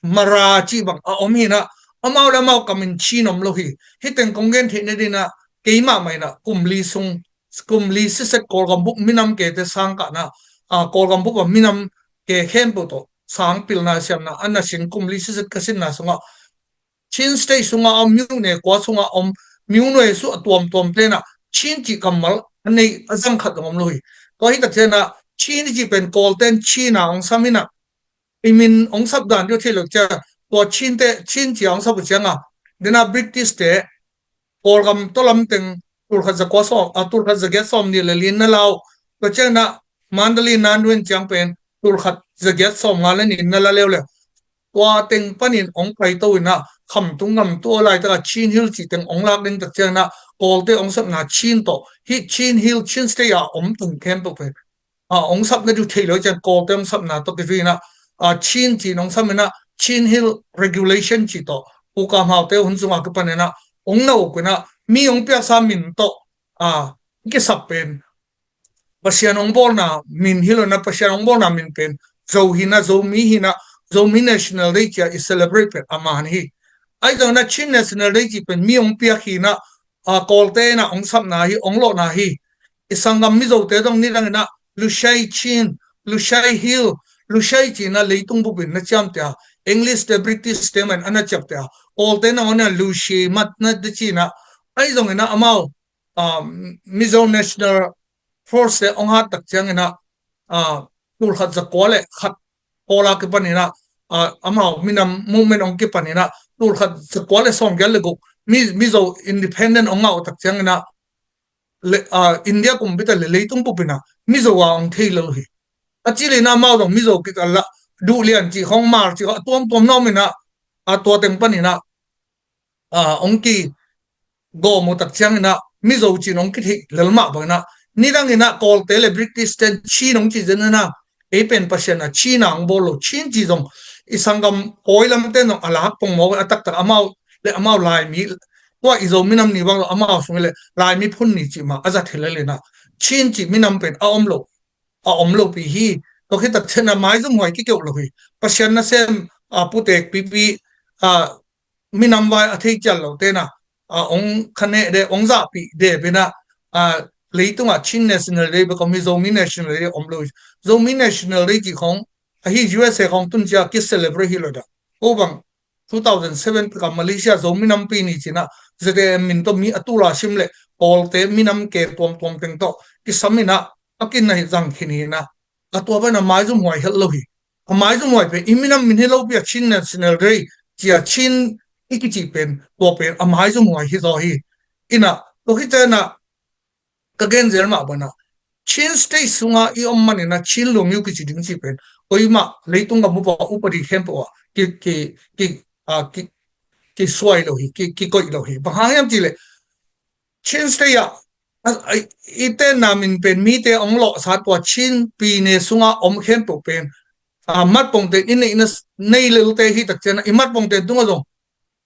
Mara cih bang a om hi inah, amau le amau kam in Chin om lo hi. Hi teng kong gen theih nading inah keimah mah inah kum li sung, kum li siset Kawlgam bup minam kete sang kah inah, a, Kawlgam bup a minam ke khempeuh tawh sang pilna siamna a na sin kum li siset ka sinna sungah Chin State sungah om, myone kua sungah om, myone suah tuamtuamte inah Chin cih kammal a nei a zang khat zong om lo hi. Tua hi tak ciang inah Chin i cih pen Kawlte in Chin a ong sam inah, i min ong sap dan deuh thei lo ciang, tua Chin te, Chin ci a ong sap uh ciang a, dena British te Kawlgam tawlam teng tul khat za kua sawm, a, tul khat za giat sawm nih le li na lau. Tua ciang inah Mandalay Nandwin ciang pen tul khat za giat sawm nga le nih na la leuleu. tua teng panin hong paito in ah, Khamtung gam tua laitaka Chin Hill cih teng hong lak ding tak ciangin ah, Kawlte hong sapna Chin tawh, hih Chin Hill, Chin State a om teng khempeuh pen, a, hong sapna diu thei lo ciang Kawlte hong sapna tawh kizui in ah, a, Chin cih hong sam in ah, Chin Hill Regulation cih tawh, Pu Kam Haute hun sungah kipan in ah, hong na uk in ah, mi hong piaksa min tawh, a, kisap pen, Pasian hong bawlna min hi lo in ah, Pasian hong bawlna min pen Zo hi in ah, Zomi hi in ah, Zomi National Day ci-a i celebrate pen a man hi. Ahi zongin ah Chin National Day cih pen mi hong piak hi in ah, a, Kawlte in ah hong sapna hi, hong lawhna hi. I sanggam Mizote zong nidangin ah Lushai Chin, Lushai Hill, Lushai ci in ah leitung bupin na ciamteh a, English te, British te mah in a na ciapteh a, Kawlte nangawn in ah Lushai mat na ci in ah, ahi zongin ah amau, a, Mizo National Force te hong hat tak ciangin ah, a, tul khat za kua le khat Kawl a kipan in ah, a, amau minam movement hong kipan in ah, tul khat za kua le sawmgiat le guk Mi, Mizo independent hong ngah uh tak ciangin ah, le, a, India kumpi tawh le leitung bupin ah Mizo a hong thei lel hi. A cih leh in ah amau zong Mizo kikal ah Duhlian cih khawng, Hmar cih khawng, a tuamtuam na om in ah, a, tua teng panin ah, a, hong kigawm uh tak ciangin ah Mizo ci in hong kitheih lel mah bangin ah, nidangin ah Kawlte le British ten Chin hong cih zen in ah, ei pen Pasian a Chin a hong bawl lo, Chin cih zong i sanggam pawi lamte zong a lak pongmawk a, taktak amau le amau Laimi, tua i Zo minam ni bang lo, amau sung le Laimi phun ni cih mah a zat hi lel in ah, Chin cih minam pen a om lo, a om lopi hi. Tua khit tak ciangin ah maizumhuai kikeuh lo hi. Pasian nasem, a, putek pipi, a, minam vai a thei cial lo te in ah, a, hong khaneh de, hong zahpih de pen ah, a, leitungah Chin National Day bek om hi, Zomi National Day om lo hi. Zomi National Day cih khawng ahi, U S A khawng tun ciang ki celebrate hi lo dah. Ko bang two thousand seven pek a Malaysia Zo minampi ni ci in ah Z A M min tawh mi a tul a sim le Kawlte minam ke tuamtuam teng tawh kisam in ah a kinai zang khin hi in ah, a tua pen a maizumhuai het lo hi. A maizumhuai pen i minam min hi lopi a Chin National Day ci-a Chin i kicih pen, tua pen a maizumhuai hi zaw hi. In ah, tua khit ciangin ah ka gen zel mah bangin ah, Chin State sungah i om manin ah Chin Lumyo kici ding cih pen, koimah leitung gam upa, upadi khempeuh ah ki, ki, ki, a, ki, kisuai lo hi, ki, kikoih lo hi. Bang hang hiam cih leh Chin State ah, a, a, i tenna min pen mite hong lawhsa tua Chin pyine sungah om khempeuh pen, a, matpongte i neihna, nei lelte hi tak ciangin ah, i matpongte tungah zong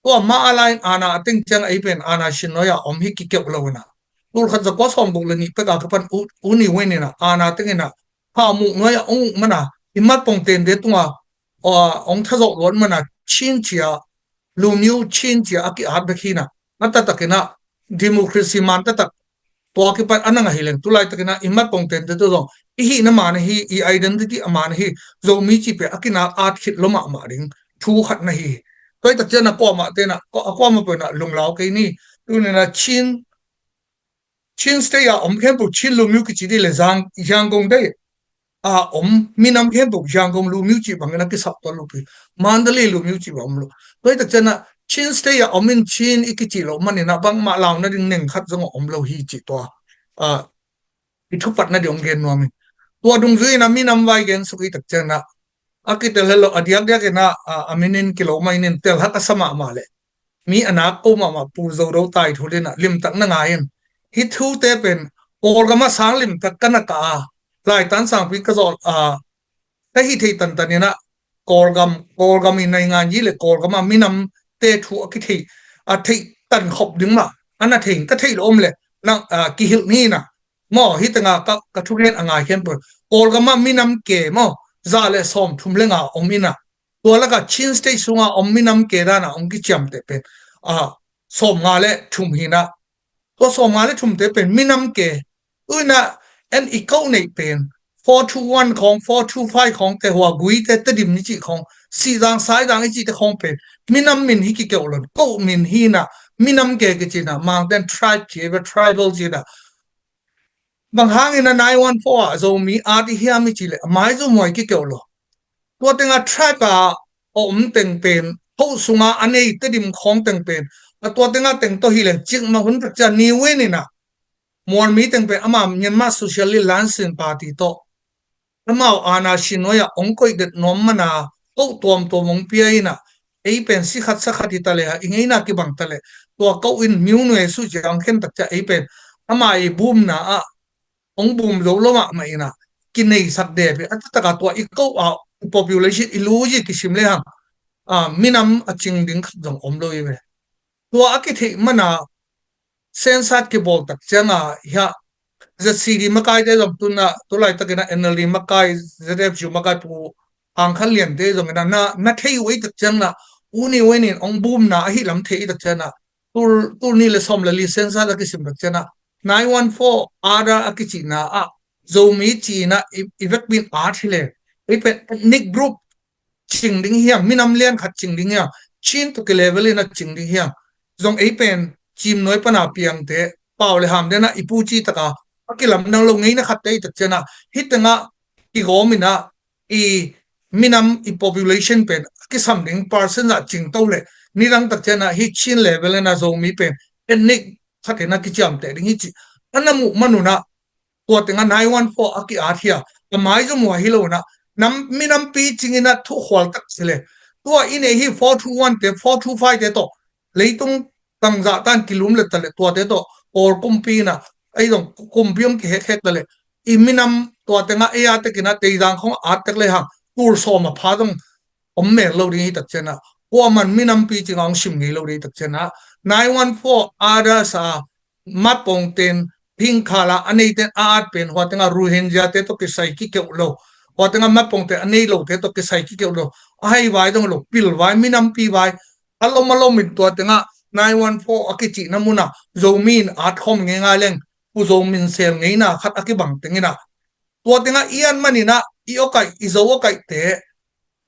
tua mah a lai-in aana a teng ciang ei pen aana sin nuai-ah om hi kikeuh lo in ah, tul khat za kua sawmguk le nih pek a kipan U, U Ne Win in ah aana teng in ah, Kha Muh nuai-ah hong uk man a, i matpongtente tungah, a, hong thazawh luat man a, Chin ci-a, Lumyo Chin ci-a a ki-at bek hi in ah, a taktak in ah democracy man taktak tua kipan a na ngah hi leng, tu laitakin ah i matpongtente tawh zong i hihna man ahi, i identity a man ahi, Zomi cih pen a kinak at khit lua mahmah ding thu khat na hi hi. Tua hi tak ciangin ah kuamah ten ah, kua, a kuamah peuh in ah lunglau kei ni. Tuni-in ah Chin, Chin State a om khempeuh Chin Lumyo kici ding le, Zang, Yangon dei a om minam khempeuh Yangon Lumyo cih bangin a kisap tuan lopi, Mandalay Lumyo cih bang om lo. Tua hi tak ciangin ah Chin State a om in Chin i kicih loh manin ah bangmah lau nading neng khat zong a om lo hi cih tua, a, i thupatna ding hong gen nuam ing. Tua dungzui in ah minam vai gen suk i tak ciangin ah, a kitel het lo, a diakdiak in ah, a, a min in kilo mah in, in tel hak a sa mahmah leh, mi a nak ko mahmah Pu Zo Do Tai Thu in ah limtak na ngai in. Hih thute pen Kawlgam ah sang limtak ka na kah a, laitan sangpi ka zawh a, ka hih theih tantan in ah, Kawlgam, Kawlgam i naingan yi le Kawlgam ah minamte thu a kitheih, a theih tankhop ding mah a na thei in, ka theih loh om leh nang, a, kihilh ni in ah. Maw, hih tengah ka, ka thugen a ngai khempeuh, Kawlgam ah minam ke maw, za le sawmthum le nga om in ah, tua lakah Chin State sungah om minam ke dan ah hong kiciamteh pen, a, sawmnga le thum hi in ah, tua sawmnga le thumte pen minam ke. Tu-in ah en i koh neih pen four two one khawng, four two five khawng, te hua gui te, Tedim ni cih khawng, Sihzang Saizang i cihte khawng pen minam min hi kikeuh lo in, koh min hi in ah, minam ke kici in ah, Mangten tribe ci ve, tribal ci in ah. Bang hangin ah nine one four ah Zomi at i hiam i cih leh a maizumhuai kikeuh lo. Tua tengah tribe a om teng pen, hoh sungah a nei Tedim khawng teng pen, a tua tengah teng tawh hi leng cikmah hun pek ciang Ne Win in ah, Mualmi teng pen amah Myanmar Socialist Lanchin Party tawh, amau aana sin nuai-ah hong koih det nuam man a, koh tuamtuam hong pia inah, ei pen si khat sa khat hi ta le a, i ngeina kibang ta le, tua koh in miu nue suh ciang khen tak ciah ei pen ama i bumna ah hong bum zo lo mahmah inah, kineisak dep hi. A takah tua i koh a i population i lu zi kisim le hang, a, minam a cing ding khat zong om lo hi ve. Tua a kitheih mana sensat kibawl tak cianga hiah Z C D makaite zong tuna, tu laitakinah N L D makai, Z F U makai pu Hang Khan Liante zong inah na, na thei uh ei tak ciangna, uni uenin ong bumna ahi lam thei ei tak ciangna, tul, tul ni le sawm le li sensat a kisim tak ciangna, nine one four ada a kicihna ah Zomi cihna i, i vekpin at hi le, ei pen ethnic group cing ding hiam, minam lian khat cing ding hiam, Chin to kilevel inah cing ding hiam, zong ei pen cimnuai pana piangte pau le ham dena i puci taka a kilamdang lo ngeina khatte i tak ciana, hih tengah kigawm inah i minam i population pen a kisam ding percent ah cing to le, nidang tak ciana hih Chin level inah Zomi pen ethnic khat inah kiciamteh ding hi ci a na muh manunah, tua tengah nine one four a ki-at hi a, a maizum uh ahi lo inah, nam, minampi cing inah thukhual tak si le. Tua i nei hi four two one te, four two five te tawh leitung tangzah tan kilum le ta le, tuate tawh Kawl kumpi inah, ei zong kumpi om kihekhek ta le, i minam tua tengah ei a tek inah Teizang khong at tek le hang, tul sawm a pha zong om mel lo ding hi tak ciana, kuaman minampi cing a hong sim ngei lo ding hi tak ciana, nine one four ada sa a, matpongten, phingkhala a neiten a at pen hua tengah Rohingya te tawh kisai kikeuh lo, hua tengah matpongten a nei lote tawh kisai kikeuh lo, a hei vai dong lo, pil vai, minampi vai, a lom a lom in tua tengah nine one four a kicihna muna Zomi in at khawm ngei ngai leng, Pu Zo Min Sel ngeina khat a kibang teng inah, tua tengah i at man inah i awkaih, i Zo awkaihte,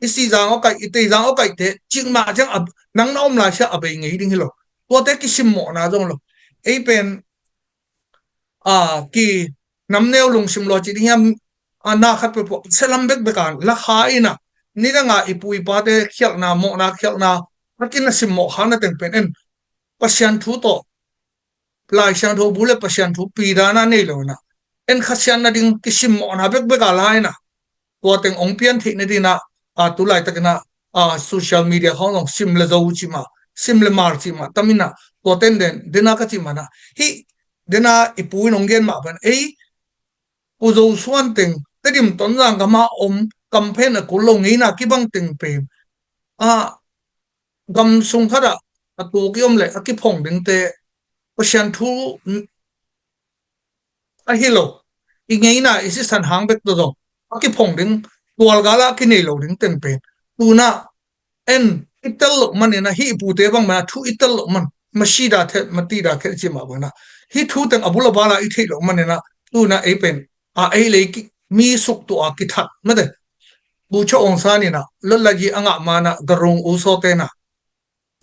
i Sizang awkaih, i Teizang awkaihte cik mah ciang a, nang na om lai sia a bei ngei ding hi lo. Tuate kisimmawhna zong lo. Ei pen a, ki namneu lungsim lua ci ding hiam, a, na khat peuhpeuh a sia lam bekbek a la kha inah, nidanga i pu i pate khialhna, mawhna khialhna a kina simmawh khakna teng pen en Pasian thu tawh, Lai Siangtho bu le Pasian thu pidana nei lo inah, en khasiatna ding kisimmawhna bekbek a la inah, tua teng ong pian theih nadinah, a, tu laitakinah, a, social media khawng zong sim le zo cih mah, sim le mar cih mah tam inah, tua ten den dena ka cih manah, hih dena i pu in ong gen mah pan ei, Pu Zo Suan teng, Tedim Tonzang gama om, kamphen a kul lo ngeina kibang teng pen, a, gam sung khatah a tuk i om le a kiphong dingte, Pasian thu ahi lo, i ngeina i sisan hang bek tawh zong a kiphong ding, tualgal ah a kinei lo ding teng pen, tuna en i tel loh man inah, hih i pute bang mana thu i tel loh man, masida the, matida khe ci mah bang inah, hih thu teng a bul a bala i theih loh man inah, tuna ei pen a, ei lei ki, mi suktu a kithat mate. Pu Cho Aung San inah, lotlaji a ngah mana Garung U So te na,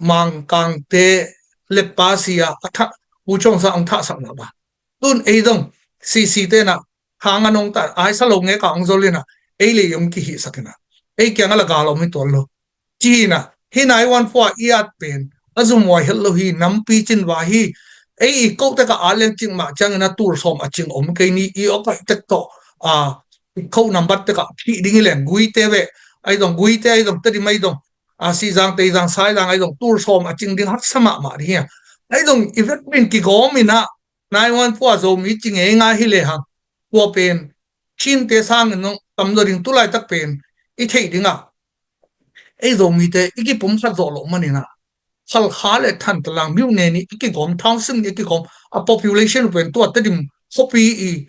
Mangkangte, Leppa si a, a thah, Pu Cho Aung San ong thahsak na ba. Tun ei zong, C C te na, hang a nong ta, aisa lo nge ka ong zol inah, ei lei ong kihihsak inah, ei kiang a la gal om hi tuan lo. Ci hi inah, hih nine one four i at pen a zumhuai het lo hi, nampi cin va hi. Ei i koh tek a at leng cing mah ciangin a tul sawm a cing om kei ni, i awkaih tek tawh, a, i koh nambat tek a phih ding hi leng, Guite ve, ai zong Guite, ai zong Tedim, ai zong, a, Sizang, Teizang, Saizang, ai zong tul sawm a cing ding haksa mahmah ding hi a. Ai zong i vekpin kigawm inah, nine one four a Zomi ci ngei ngai hi le hang, tua pen Chinte sangin zong tam zaw ding, tu laitak pen i theih dingah ei Zomite i kipum khat zawh loh man inah, Khalkha le Thantlang, Myone nih i kigawm, Thawngsim nih i kigawm, a population uh pen tua Tedim khuapi i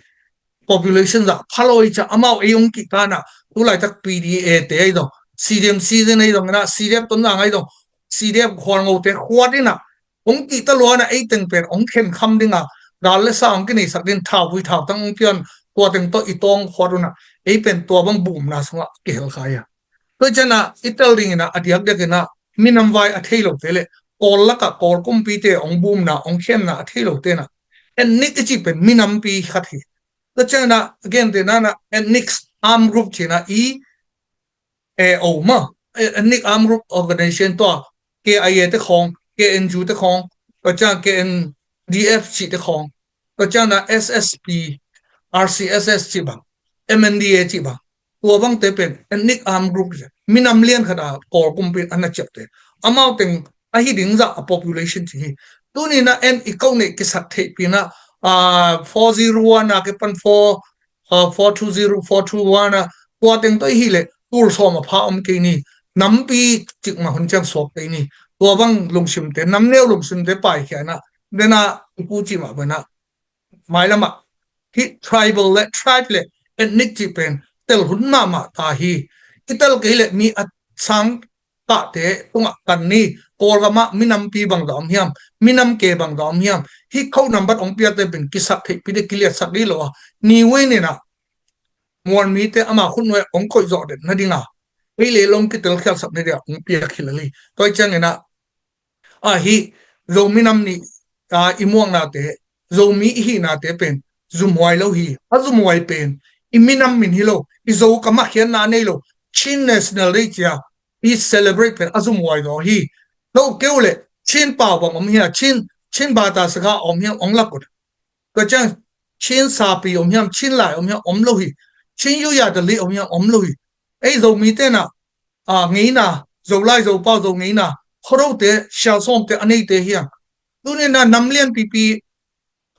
population zah pha lo hi ciah, amau ei hong kihta inah, tu laitak P D A te ai zong, C D M C zin ai zong inah, C D F Tonzang ai zong, C D F Khualngote khuat inah, hong kihta lua inah, ei teng pen hong khenkham dingah, gal le sa hong kineisak ding, thauvui thautang hong pian, tua teng tawh i tawng khuat unah, ei pen tua bang bumna sungah kihel kha hi a. Tua cianah i tel ding inah, a diakdiak inah, minam vai a thei lote le, Kawl lakah Kawl kumpite hong bumna, hong khenna a thei lote inah, ethnic i cih pen minampi khat hi. Tua cianah, a gente nanah, ethnic armed group ci inah, i, e, o ma, e, ethnic armed group organization tua, K I A te khawng, K N U te khawng, tua ciang K N D F cih te khawng, tua cianah S S P, R C S S cih bang, M N D A cih bang, tua bangte pen ethnic armed group hi. minam lian khat a Kawl kumpi in a na ciapteh. Amau teng ahi ding zah a population ci hi. Tuni in a en i koh neih kisak theihpih in a, a, four zero one a kipan four, a, four two zero, four two one a, tua teng tawh i hih leh tul sawm a pha om kei ni. Nampi cikmah hun ciang suak kei ni. Tua bang lungsimte, namneu lungsimte paikhia in a, den a i pu cih mah bang in a, mailam ah hih tribal le tribe le ethnic cih pen tel hun mahmah ta hi. I tel kei leh mi a sang kahte tungah kan ni. Kawlgam ah minampi bangzah om hiam, minam ke bangzah om hiam, hih code number hong piakte pen kisak theihpih ding, kiliatsak ding lo a, Niue in a Muan mite ama khut nuai ah hong koih zawh den nading a, ei leh long kitelkhialsak nading a hong piak hi lel hi. Tua ciangin a, a hih Zomi Nam Ni, a, i muaknate, Zomi i hihnate pen zumhuai lo hi. A zumhuai pen i minam min hi lo, i Zo kam ah khiatna a nei lo, Chin National Day ci a i celebrate pen a zumhuai zaw hi. Lo keu leh Chin pau bang om hia, Chin, Chin bata saga om hia, hong lak un. Tua ciang Chin sapi om hiam, Chin lai om hiam, om lo hi. Chin yuya dali om hiam, om lo hi. Ei Zomite in a, a, ngeina, Zolai Zopau Zo ngeina, Khuarote, Sialsawmte a neite hiam. Tuni in a nam lian pipi,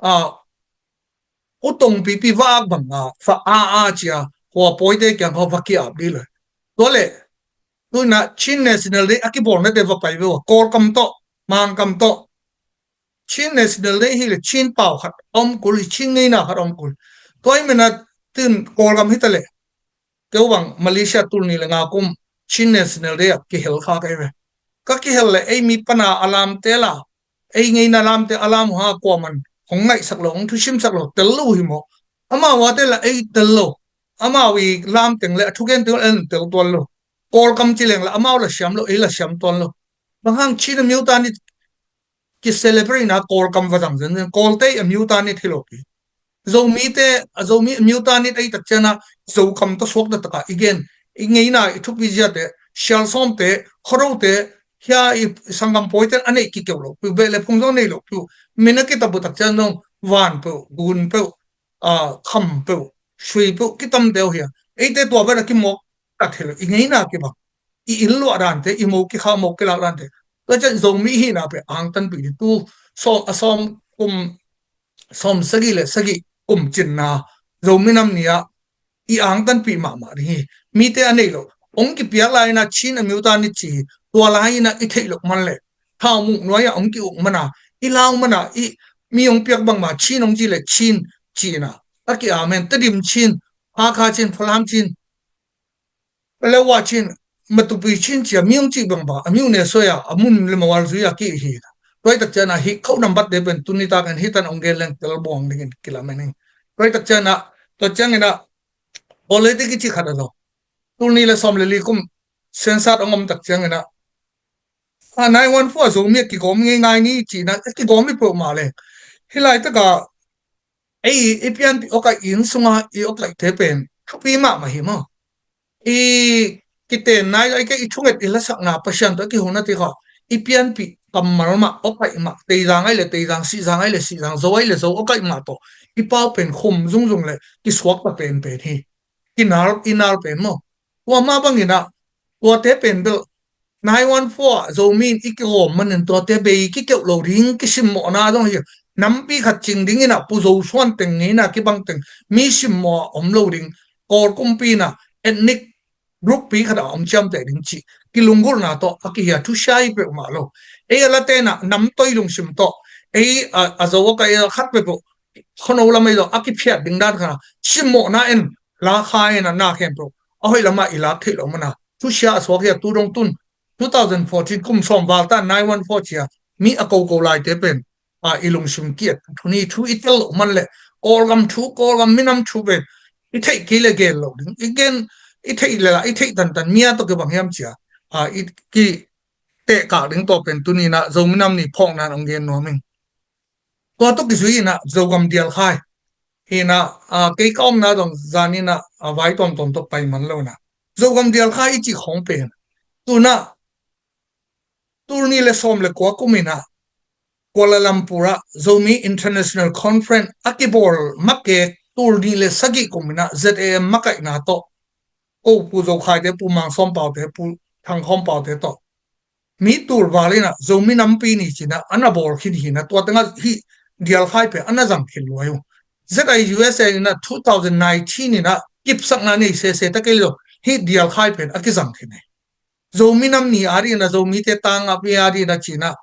a, U Tong pipi va ak bang a, fa a a ci a, khua pawite kiang khua va ki-ap ding lo. Tua leh, tuni in a Chin National Day a kibawlnate va pai ve ua, Kawlkam tawh, Mangkam tawh, Chin National Day hi leh Chin pau khat om kul hi, Chin ngeina khat om kul. Tua ahih manin a tun Kawlgam hi ta leh, keu bang Malaysia tul nih le nga kum Chin National Day ah kihel kha ka hi ve. Ka kihel leh ei mi pan a a lamte la, ei ngeina lamte a lam uh a, kuaman hong ngaihsak lo, hong thusimsak lo, tel lo hi maw. Amau a te la ei tel lo. Amau i lam teng le a thugen teng le en tel tuan lo. Kawlkam ci leng la amau la siam lo, ei la siam tuan lo. Bang hang Chin a miuta ni ki celebrate na Kawlkam va zang zenzen, Kawlte a miuta ni thei lo pi. Zomite, a Zomi a miuta ni ei tak ciang a, Zokam tawh suak taktak a i gen, i ngeina i thupi ziate, Sialsawmte, Khuarote, hia i sanggam pawite a neih kikeu lo pi, beh le phung zong nei lo pi. Min a kitap uh tak ciang zong van peuh, gun peuh, a, kham peuh, sui peuh kitam deuh hi a. Eite tua bel a kimawk tak hi lo, i ngeina kibang, i inn luah dante, i mo kikha mo kilak dante. Tua ciang Zomi hihna pen angtanpih ding, tu sawm, a sawm kum, sawm sagih le sagih kum cinna Zomi Nam Ni ah i angtanpih mahmah ding hi. Mite a neih loh, hong kipiak lai-in a Chin a miuta ni ci hi. Tua lai-in a i theih loh man leh, thau muk nuai-ah hong ki-uk man a, i lau man a, i mi hong piak bangmah Chin hong ci leh Chin ci-in a, a ki-am hen. Tedim Chin, Hakha Chin, Falam Chin, Palewa Chin, Matupi Chin ci a mi hong cih bangbang a, mi uh ne soi a, a mun le mawal zui a ki-ih hi. Tua hi tak ciang a hih code number te pen tuni takin hih tan hong gen leng tel buang dingin kilamen ing. Tua hi tak ciang a, tua ciangin a, politics i cih khat a zaw. Tul nih le sawm le li kum census hong om tak ciangin a, a, nine one four a Zomi a kigawm ngei ngai ni cihna, a kigawm i peuhmah le. Hih laitak a, ei, i pianpih awkaih, i inn sunga i awkaihte pen thupi mahmah hi maw. I kiten nai, ei, kei i thunget i lasakna Pasian tawh a kihuna te kha, i pianpih kammal mah, awkaih mah, Teizang ai le Teizang, Sihzang ai le Sihzang, Zo ai le Zo, awkaih mah tawh i pau pen khum zungzung le kisuakta penpen hi. Kinal, i nal pen maw. Tua mah bangin a, tuate pen bel nine one four ah Zomi in i kigawm manin tuate bei kikeuh lo ding, kisimmawhna zong hi. Nampi khat cing dingin a, Pu Zo Suan teng ngeina kibang teng mi simmawh a om lo ding, Kawl kumpi in a ethnic group pi khat a om ciamteh ding cih kilunggulhna tawh a kihia thusia hi peuhmah lo. Ei a late in a namtoi lungsim tawh, ei a, a Zo a kaih a khat peuhpeuh, khuano lam ei zaw a kiphiat ding dan kha, simmawhna en, lakha en a, na khempeuh a hoih lamah i lak theih loh man a, thusia a suak hi a, tu dong tun two thousand fourteen kum sawm val ta nine one four ci a mi a koko laite pen, a, i lungsim ki-et thu ni, thu i tel loh man leh, Kawlgam thu, Kawlgam minam thu pen i theih kei le gen loh ding, i gen, i theih le la, i theih tantan mi a tawh kibang hiam ci a, a, i kitehkak ding tawh pen tuni in a Zomi Nam Ni phawkna in hong gen nuam ing. Tua tawh kizui in a Zogam dial kha hi. Hi in a, a, kei ka omna zong zan in a, a, vai tuamtuam tawh pai man lo in a, Zogam dial kha i cih khawng pen, tu in a, tul nih le sawm le kua kum in a Kuala Lumpur ah Zomi International Conference a kibawl makek tul nih le sagih kum in a Z A M makaihna tawh ko Pu Zo Khai te, Pu Mang Sawm Pau te, Pu Thang Khawm Pau te tawh mi tul val inah Zomi nampi ni cinah ana bawl khin hinah tua tengah hih Dial Khai pen ana zang khin luai uh. Z I U S A inah two thousand nineteen inah kipsakna nei sese ta kei lo hih Dial Khai pen a kizang khin hi. Zomi nam ni a dingin a Zomite tangah pi a dingin a cinah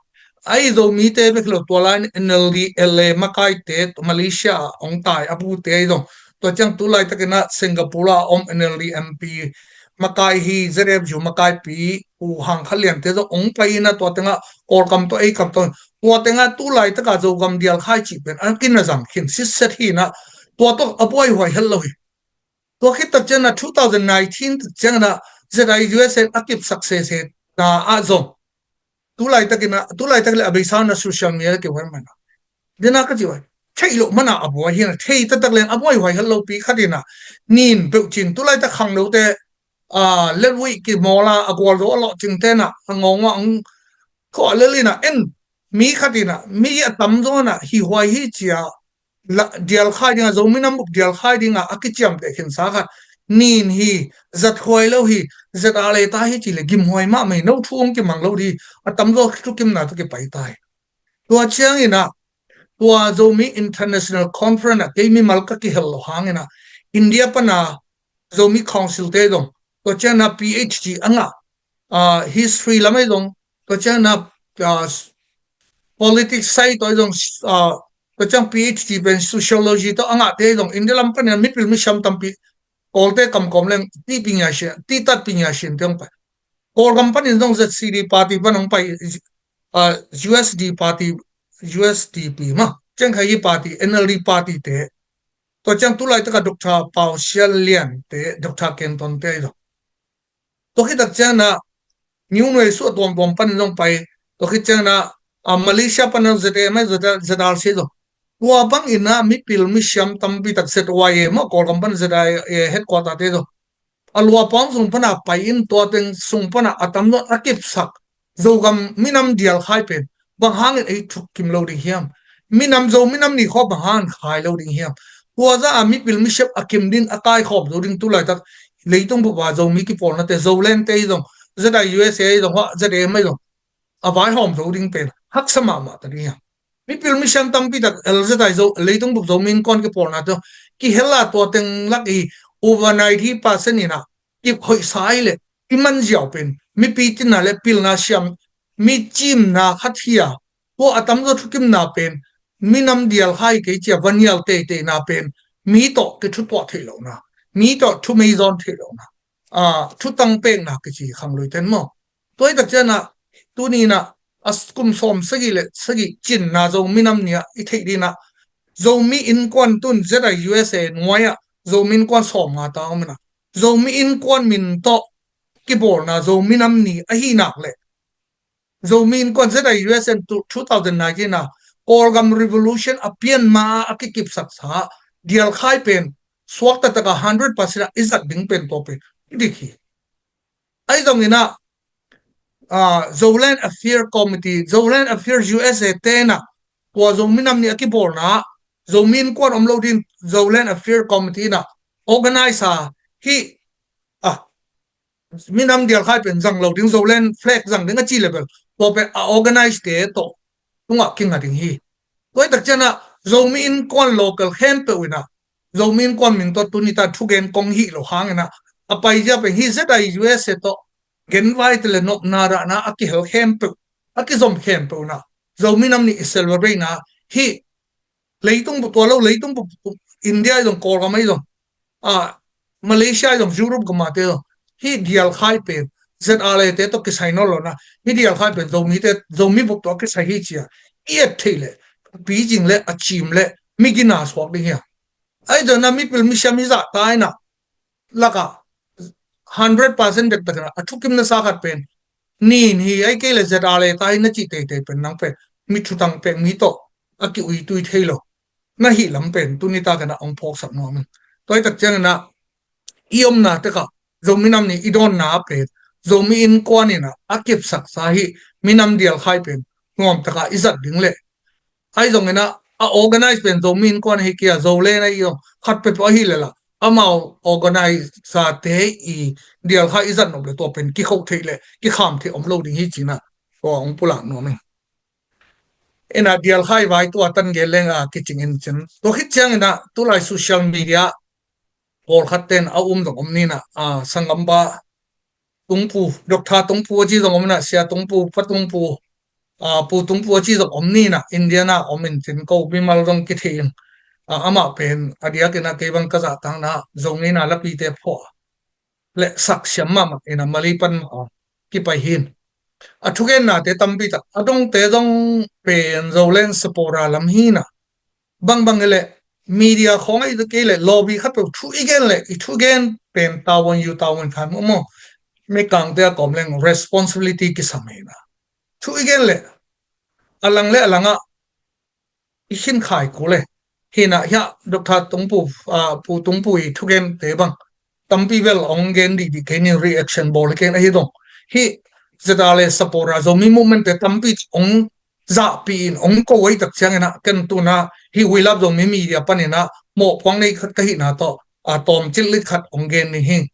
a i Zomite bek lo tua lai N L D L A makaite Malaysia a hong tai a bute a i zong tua ciang tu laitakin a Singapore a om N L D M P makai hi Z F U makaipi uh hang kha liante zong hong pai inah tua tengah Kawlkam tawh ei kam tawh tua tengah tu laitaka Zogam Dial Khai cih pen a kina zang khin sitset hinah tua tawh a buaihuai hel lo hi. Tua khit tak ciangin a two thousand nineteen tak ciangin a Z I U S A a kipsak sese ta ah zong tu laitakin a tu laitak le a beisa na social media ke wan mana dena ka ci wai thei lo mana a buai hinah thei taktak leng a buaihuai hel lo pi khat inah nin peuh cin tu laitak khangnote a lelwih kimawla a gualzo a lawh cingte na a ngawngwa ang khawh a lel inah en mi khat inah mi a tamzaw inah hi huai hi cia Dial Khai dinga Zomi nam bup Dial Khai dinga a kiciamteh khinsa khat nin hi zat huai lo hi zat a leta hi ci le gimhuai mahmah hi no thu hong kimang lo hi a tamzaw thukimna tawh kipai ta hi. Tua cianginah tua Zomi International Conference ah kei mimal ka kihel lo hanginah India pana Zomi Council te zong tua ciangna P H D a ngah history lam ei zong tua ciangna politics sai tua zong tua ciang P H D pen sociology tawh a ngahte zong India lam panin mipil misiam tampi Kawlte kamkawm leng ti pinya sin ti tat pinya sin te hong pai. Kawlgam panin zong Z C D party pan hong pai U S D party U S D P ma ciang khai hi party N L D party te tua ciang tu laitaka Doctor Pau Sian Lian te Doctor Kenton te zong tua khit tak ciangna New Nuai Suah tuamtuam panin zong pai tua khit ciangna Malaysia panin Z A M I Z R C zong tua bang inah mipil misiam tampi tak Z Y A maw Kawlgam pan Z I A headquarter te zong a lua pawng sung pana pai in tua teng sung pana a tamzaw a kipsak Zogam minam Dial Khai pen bang hangin ei thuk kim lo ding hiam? Minam Zo minam ni khaw bang hangin khai lo ding hiam? Tua za a mipil misiam a kim din a kaikhawm zo ding tu laitak leitung bup a Zomi kipawlnate Zoland te hi zong Z I U S A hi zong Z A M I zong a vaihawm zo ding pen haksa mahmah ta ding hiam? Mipil misiam tampi tak L Z I Zo leitung bup Zomi Innkuan kipawlna tawh kihel a tua teng lak i over ninety percent inah kip hoihsa i le i manziau pen mipi tinna le pilna siam mi cimna khat hi a tua a tamzaw thukimna pen minam Dial Khai kei cia va nial teiteina pen mi tawh kithutuah theih lohna mi tawh thumeizawn theih lohna thutang pekna kici khangluiten maw? Tua hi tak cianah tuni inah a kum sawm sagih le sagih cinna Zo minam ni-ah i theih dinah Zomi Innkuan tun Z I U S A nuai-ah Zomi Innkuan sawm nga ta om inah Zomi Innkuan min tawh kibawlna Zo minam ni ahi nak le Zomi Innkuan Z I U S A two thousand nineteen a Kawlgam Revolution a pianma a kikipsaksa Dial Khai pen suakta taka hundred percent a i zat ding pen tua pen i dik hi. Ahi zongin ah Zoland Affair Committee, Zoland Affair U S A tenah tua Zomi nam ni a kibawlna Zomi Innkuan om lo din Zoland Affair Committee inah organize a hi a minam Dial Khai pen zang lo ding Zoland flag zang ding a ci level tua pen a organize te tawh tungah kinga ding hi. Tua hi tak cianah Zomi Innkuan local khempeuh inah Zomi Innkuan min tawh tuni ta thugen kong hih lo hang inah a paizia pen hih Z I U S A tawh genvai te le nopna rahna a kihel khempeuh a kizom khempeuh inah Zomi nam ni i celebrate na hih leitung bup tua lo leitung bup India i zong Kawlgam i zong Malaysia i zong Europe gam a te zong hih Dial Khai pen Z R A te tawh kisai nawn lo na hih Dial Khai pen Zomi te Zomi bup tawh kisai hi cia i et theih le pizing le a cim le mi gina suak ding hi a. Ahi zong na mipil misiam hi zah ta inah laka hundred percent dektak inah a thukim nasa khat pen nin hi ai kei le Z R A ta hi na cih teitei pen nang pen mi thutang pek mi tawh a ki-uitui thei lo na hih lam pen tuni tak inah ong phawksak nuam in. Tua hi tak ciang inah i omna tekah Zomi nam ni i dawnna a pen Zomi Innkuan inah a kipsaksa hih minam Dial Khai pen nuam takah i zat ding le ahi zong inah a organize pen Zomi Innkuan ahi kei a Zoland ahi zong khat peuhpeuh ahi le lah amau organizer te i dialkha i zat nop le tua pen kikhoh theih le kikham theih om lo ding hi cina tua hong pulak nuam ing. Ina dialkha i vai tua tan gen leng a kicing in cin tua khit ciang ina tulai social media pawlkhat ten a um zong om nina a sangam ba Tungpu, Doctor Tungpu a ci zong om ina, Sia Tungpu, Pa Tungpu, a, Pu Tungpu a ci zong om nina, India na om in cin ko mimal zong kithei in, a, amah pen a diak ina kei bang ka zahtakna Zo ngeina lapite phuah le saksiam mahmah ina Malay pan mah kipai hin. A thugennate tampi tak a dongte zong pen Zoland supporter lam hina. Bangbang i le media khawng a i kei le lobby khat peuh thu i gen le i thugen pen tavuan yu tavuan khan mu maw. Mikangte a kawm leng responsibility kisam hina. Thu i gen le a lang le a langah i khin khai ku le hina hia Doctor Tungpu, a, Pu Tungpu i thugente bang tampi bel ong gen dih dih kei nin reaction bawl hi ken ahi dong. Hi ZRA le supporter Zomi movement te tampi ong zahpih in ong ko ei tak ciang ina ken tuna hi We Love Zomi media pan ina mawhpuang nei khat ka hihna tawh a tawm cilh lit khat ong gen ni hi.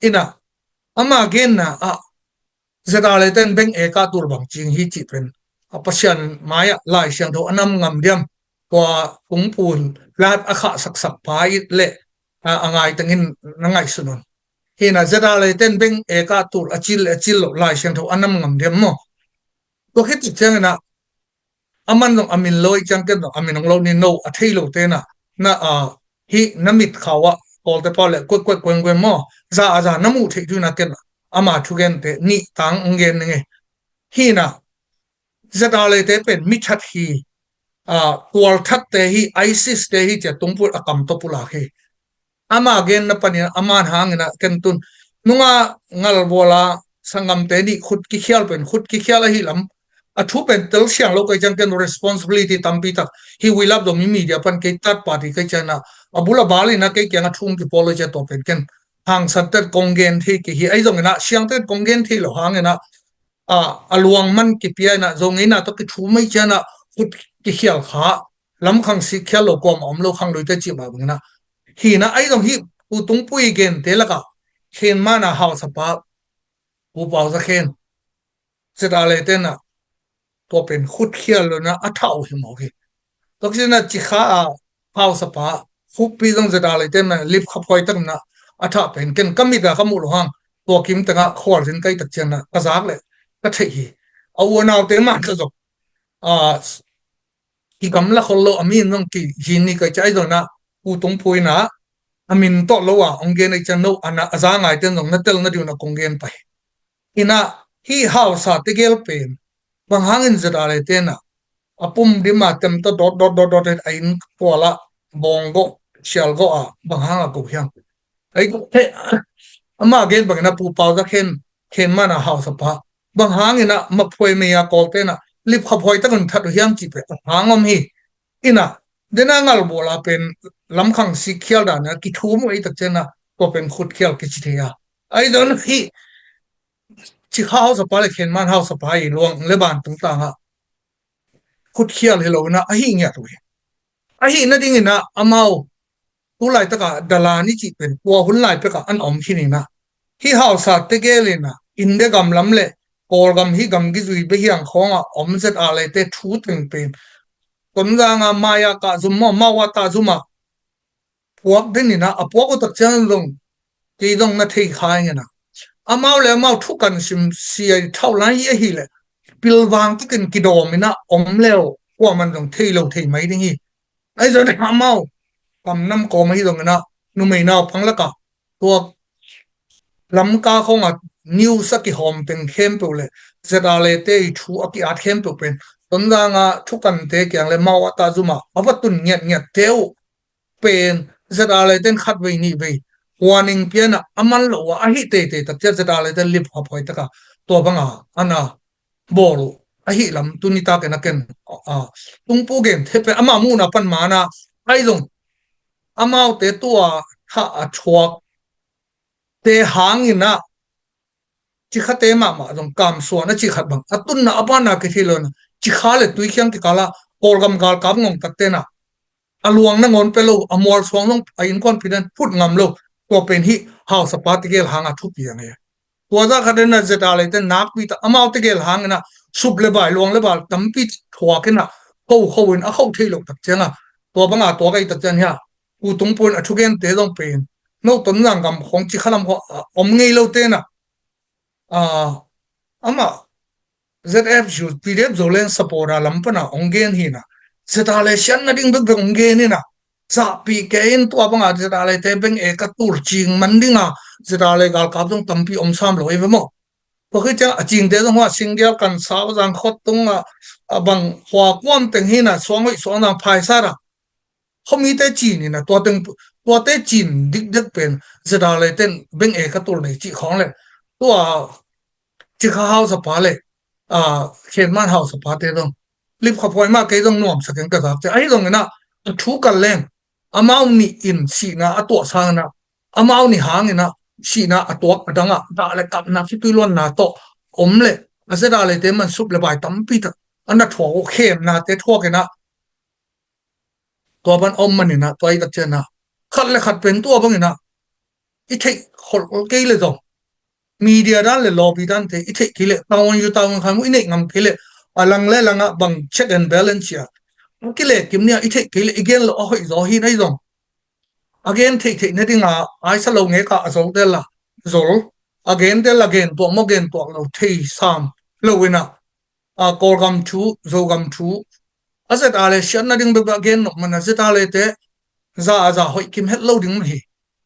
Ina ama genna ah ZRA le ten beng eka tul bang cing hi cih pen a Pasian mai-ah Lai Siangtho a nam ngam diam tua kungpun lat a khah saksak pa it le a, a ngaitengin na ngaihsun un. Hina ZRA le ten beng eka tul a cil le a cil lo Lai Siangtho a nam ngam diam maw? Tua khit ciang ina aman zong a min lo i ciang ken zong a min ong lo ni no a thei lo te na na a hi na mit khau ah kawlte pau le kuek kuek kueng kueng maw za a za na muh theih tu na ken ama thugente nih tang ong gen ning e. Hina ZRA le te pen mi that hi, a, tual that te hi, ISIS te hi cia tungpul a kam tawh pulak hi. Ama genna panin aman hangina ken tun nunga ngalbuala sangamte nih khut kikhial pen khut kikhial ahi lam a thu pen tel siang lo kai ciang ken responsibility tampi tak hi We Love Zomi media pan kei third party kai ciangna a bul a bal ina kei kianga thu kipawl lo cia tawh pen ken hangsan ten kong gen thei kei hi ahi zongina siang ten kong gen thei lo hangina a, a luang man kipia ina Zo ngeina tawh kithu mai ciana khut kikhial kha lamkhang sik khial lo kuama om lo khang luite cih mah bangina hina ahi zong hi Pu Tungpui gente laka khen mana hausapa Pu Pau Za Khen ZRA le tena tua pen khut khial lo na a thau hi mawk hi. Tua kisina cikha a hausapa khuppi zong ZRA le tena lip khaphuai takna a thah pen ken ka mita ka muh lo hang tua kim tengah khualzin kai tak cianna ka zak le ka theih hi. A u a naute mah ka zong a kigamla khol lo a min zong kizin ni kai ciah ahi zongna Pu Tungpui na a min tawh lo a ong gen ahi ciang no a na a za ngaiten zong na tel na diuna kong gen pai. Ina hi hausa tegel pen bang hangin ZRA le tena a pum dima temta dot dot dot dot a in kuala bawng goh sial goh a bang hanga ko hiang. Ai he ama gen bangina Pu Pau Za Khen khen mana hausapa bang hangina maphuai meia kawltena lip khaphuai takun that uh hiang cih pe a hang om hi. Ina dena ngalbuala pen lamkhang sik khial dana kithu mu ei tak ciana tua pen khut khial kici thei a. Ai don hi cikha hausapa le khen man hausapa i luang le ban tungtanga khut khial hi lo ina ahi ngiat uh hi. Ahi nadingina amau tu laitaka dalan i cih pen tua hun lai peka an om khinina hi hausa tegel ina India gam lam le Kawlgam hi gam gizui behiang khawnga om ZRA le te thu teng pen Tonzanga maya kah zum maw mawa tah zuma puak den ina a puak utak ciang zong kei zong na thei kha ing ina amau le amau thukan sim siai thauh lai hi ahile pilvang takin kidawm ina om leo kuaman zong thei lo thei mai ding hi. Ahi zong amau kamnam kawm ahi zongina numei naupang laka tua Lamka khawnga news a kihawm pen khempeuh le ZRA le te i thu a ki-at khempeuh pen Tonzanga thukante kiang le mau a ta zuma a va tun ngiatngiat te uh pen ZRA le ten khatvei nihvei warning piana a man lo a ahi teitei tak ciat ZRA le ten lip khaphuai taka tua banga ana bawl uh ahi lam tuni takin a ken a tungpu gen thepe ama muhna pan mana ahi zong amaute tua thah a thuak te hangina cikhate mahmah zong kamsuan a cikhat bang a tunna a banna kithei lona cikha le tuikhiang kikala Kawlgam galkap ngongtattena a luang nangawn pia lo, a mualsuang zong a innkuanpite in phut ngam lo. Tua pen hih hausapa tegel hanga thupi ang hi. Tua zah khat in a ZRA-te nakpi tak amau tegel hangin a sup le bai, luang le bai tampi tak thuak in a kho kho in a kho thei lo tak ciang a, tua banga tuak ahi tak ciang hi a, U Tung Pu in a thugente zong pen, no Tonzang gam khawng Cikha lam khawng a om ngei lote in a, a, amah ZFU, PDF Zoland supporter lam pana hong gen hi in a, ZRA siatna ding bekbek hong gen in a, zahpih kei in tua banga ZRA-te beng e ka tul cing man ding a, ZRA galkap zong tampi om sam lo ei ve maw. Tua khit ciang a cingte zong hua singgial kan sau zang khot tung a, a bang hua kuam teng hi in a, suang hoih suang zang phaisat a, khomite cin in a, tua teng, tuate cin dikdek pen ZRA-te in beng e ka tul nei cih khawng le, tua Cikha hausapa le, a, Khenman hausapate zong, Lipkhaphuai mah kei zong nuamsak in ka zak ciang, ahi zongin a, a thu kal leng, amau nih in sihna a tuah sangin a, amau nih hangin a, sihna a tuak a dang a, dah le kapna khitui luanna tawh om le, a ZRA-te man sup le bai tampi tak a na thuak uh, khemnate thuak in a, tua pan a om man in a, tua i tak ciang a, khat le khat pen tua bangin a, i theih khol kei le zong, media dan le lobby dante i theih kei le, tawn yu tawn khan mu i neih ngam kei le, a lang le lang a bang check and balance cia, a kile kim nia i theih kei le, i gen lo a hoih zaw hi in ahi zong, a gen theih theih na ding a, aisa lo ngek a, a zol del a zol, a gen del a gen tuak maw, gen tuak lo thei sam lo in a, a, Kawlgam thu, Zogam thu, a ZRA siatna ding bekbek a gen nop man a, ZRA-te za a za hoih kim het lo ding mah hi.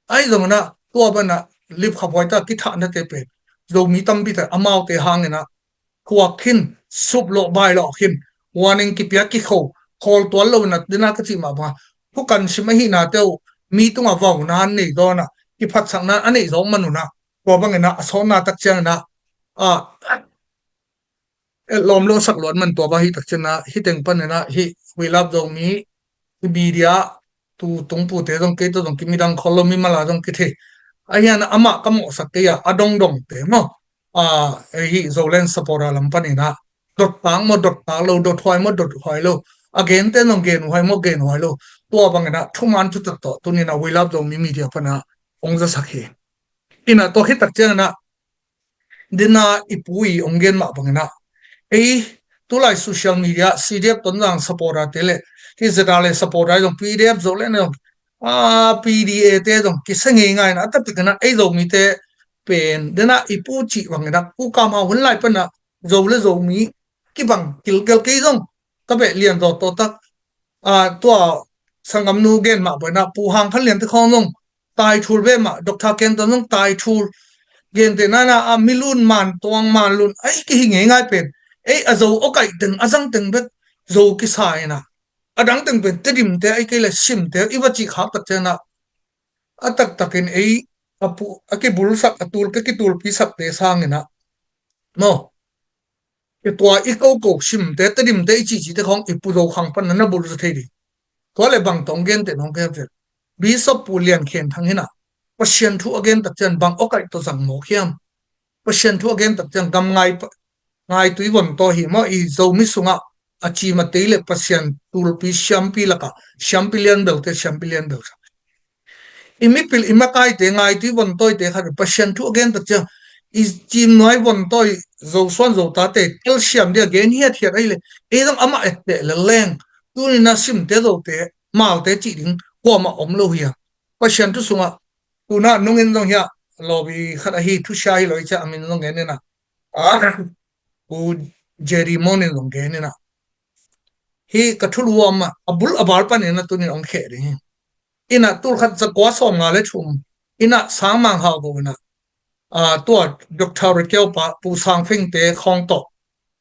Ahi zongin a, tua ban a, Lipkhaphuai ta kithahnate pen, Zomi tampi tak amaute hangin a, thuak khin, sup lawh bai lawh khin, warning kipia kikho, khawl tuan lo in a, dena ka cih mah bang a, thukan sim ahihnate uh, mi tungah vauna an nei zaw in a, kiphatsakna a neih zaw man un a, tua bangin a, a sawtna tak ciangin a, a, et lawm lo sak luat man tua bang hi tak ciang a, hih teng panin a, hih We Love Zomi, hih media, tu tungpute zong kei tawh zong kimidang khol lo, mimal a zong kithei. Ahi hang a, amah ka mawhsak kei a, a dongdongte maw, a, hih Zoland supporter lam panin a, dot tak maw, dot tak lo, dot huai maw, dot huai lo, a gente zong gen huai maw, gen huai lo, tua bangin a, thuman thutak tawh, tuni in a We Love Zomi media pan a, hong zasak hi. In a, tua khit tak ciangin a, dena i pu i hong gen mah bangin a, ei, tulai social media, CDF Tonzang supporter-te le, hih ZRA supporter zong, PDF Zoland zong, a, PDA-te zong kisa ngeingai in a, a taktak in a, ei Zomite pen, dena i pu cih bangin a, Pu Kam Hau hun lai pan a, Zo le Zomi kibang kilkel kei zong, ka beh lian zaw tawh tak, a, tua sanggamnu gen mah bangin a, Pu Hang Khan Lian te khawng zong, tai thul ve mah, Doctor Ken Ton zong tai thul. Gente nana a, mi lun man tuang, man lun, ei, kihi ngeingai pen. Ei, a Zo awkaih teng, a zang teng bek Zo kisa in a, a dang teng pen Tedimte, ei kei le Simte i va cih khak tak ciang a, a taktakin ei, a pu, a kibulsak, a tul, ka kitulpisakte sangin a, maw, i tua i koko Simte, Tedimte i cihcihte khawng i Pu Zo Khang pan na na bulh zaw thei ding. Tua le bang tawh hong gen teh, hong gen teh. Bishop Pu Lian Khen Thang hi in a, Pasian thu a gen tak ciang bang awkaih tawh zang mawk hiam? Pasian thu a gen tak ciang gam ngai pa, ngaitui vontawi hi maw, i Zomi sungah a cim a tei le Pasian tulpi siampi lakah siampi lianbelte, siampi lianbel sa. I mipil, i makaite, ngaitui vontawite khat Pasian thu a gen tak ciang, i cimnuai vontawi, Zosuan Zotate telsiam dia gen hiathiat ahi le, ei zong amah etteh lel leng, tuni in a Simte, Zote, Malte cih ding kuamah om lo hi a. Pasian thu sungah, tuna nungin zong hi a, lawbi khat ahi, thusia hi lo hi ciah, a min zong gen in a, a, Pu Jerry Mon in zong gen in a, hi ka thulu a mah, a bul a bal panin a tunin hong kheh ding hi. In a, tul khat za kua sawm nga le thum in a, Sang Mang Hau Go in a, a, tua Doctor Rikeu pa, Pu Sang Fengte khawng tawh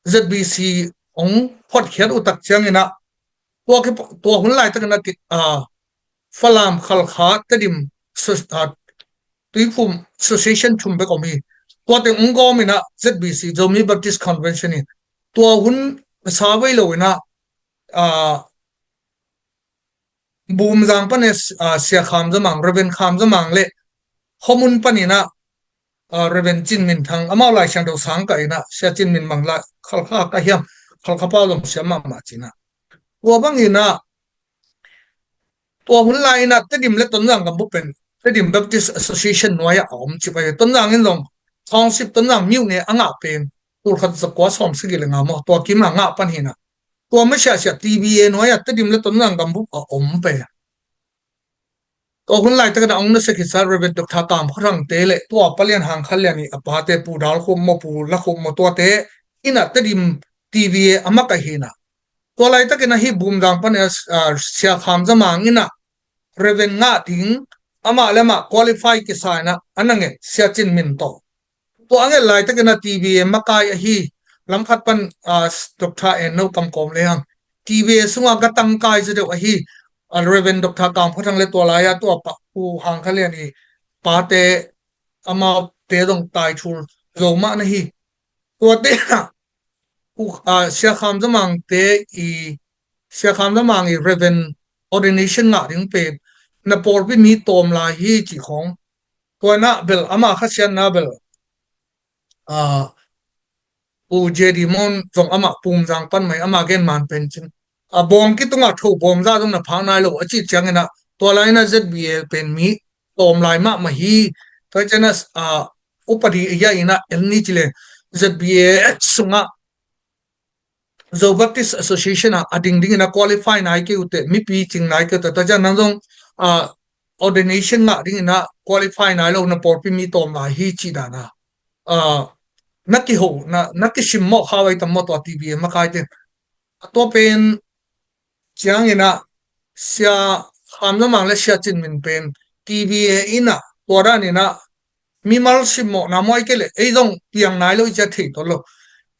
ZBC hong photkhiat uh tak ciangin a, tua ki, tua hun laitakin a ki, a, Falam, Khalkha, Tedim, Sus-, a, Tuiphum Association thum bek om hi. Tua teng hong gawm in a, ZBC, Zomi Baptist Convention in, tua hun a sa vei lo in a, a, Bumzang pan e, a, Sia Kham Za Mang, Reverend Kham Za Mang le, Homun panin a, a, Reverend Cin Min Thang, amau Lai Siangtho sang kah in a, Sia Cin Min Mang la, Khalkha ka hiam, Khalkha pau zong siam mahmah ci in a. Tua bangin a, Tua hun lai-in ah Tedim le Tonzang gambup pen Tedim Baptist Association nuai-ah a om ci pai. Tonzang in zong Township Tonzang myone a ngah pen tulkhat zakua sawmsagih le nga maw, tua kim a ngah pan hi-in ah, tua masiahsiah T B A nuai-ah Tedim le Tonzang gambup a om pai. Tua hun laitakin a ong na sekisa Reverend Doctor Kam Khua Thangte le tua Pa Lian Hang Khan Lian i a pate, Pu Dal Khum maw, Pu La Khum maw, tuate in ah Tedim T B A a makaih hi-in ah, tua laitakin ah hih Bumzang pan ah, ah, Sia Kham Za Mang in ah Reverend ngah ding amah le amah qualify kisa-in ah a na nget, Sia Cin Min tawh. Tua a nget laitakin ah T B A makai ahi, lam khat pan, ah, Doctor En No Kam Kawm le hang T B A sungah ka tangkai zaw deuh ahi, ah, Reverend Doctor Kam Khua Thang le tua lai-a tua Pa Pu Hang Khan Lian i pate, amaute zong taikhul zo mah na hi. Tuate ah, Pu, ah, Sia Kham Za Mangte i, Sia Kham Za Mang i Reverend ordination ngah ding pen na pawlpi mi tawm lai hi ci khawng. Tua in ah bel ama khasiatna bel, ah, Pu J D Mon zong amah Pumzang pan mah hi, ama gen man pen cin, a bawng kitungah tho bawm zah zong na phak nai lo a cih ciangin ah, tua lai-in ah Z B A pen mi tawm lai mahmah hi. Tua ciangin ah, ah, upadi ya in ah en ni ci leng Z B A sungah Zo Baptist Association ah a ding dingin ah qualify nai kei uh teh, mipi cing nai kei uh teh, tua ciang nang zong, ah, ordination ngah dingin ah qualify nai lo, na pawlpi mi tawm lai hi cih dan ah, ah, na kiho, na, na kisimmawh kha uh ai tam maw, tua T B A makaite. A tua pen ciangin ah Sia Kham Za Mang le Sia Cin Min pen T B A in ah tua danin ah mimal simmawhna maw, ahih kei leh ei zong piang nai lo i ci a thei tuan lo.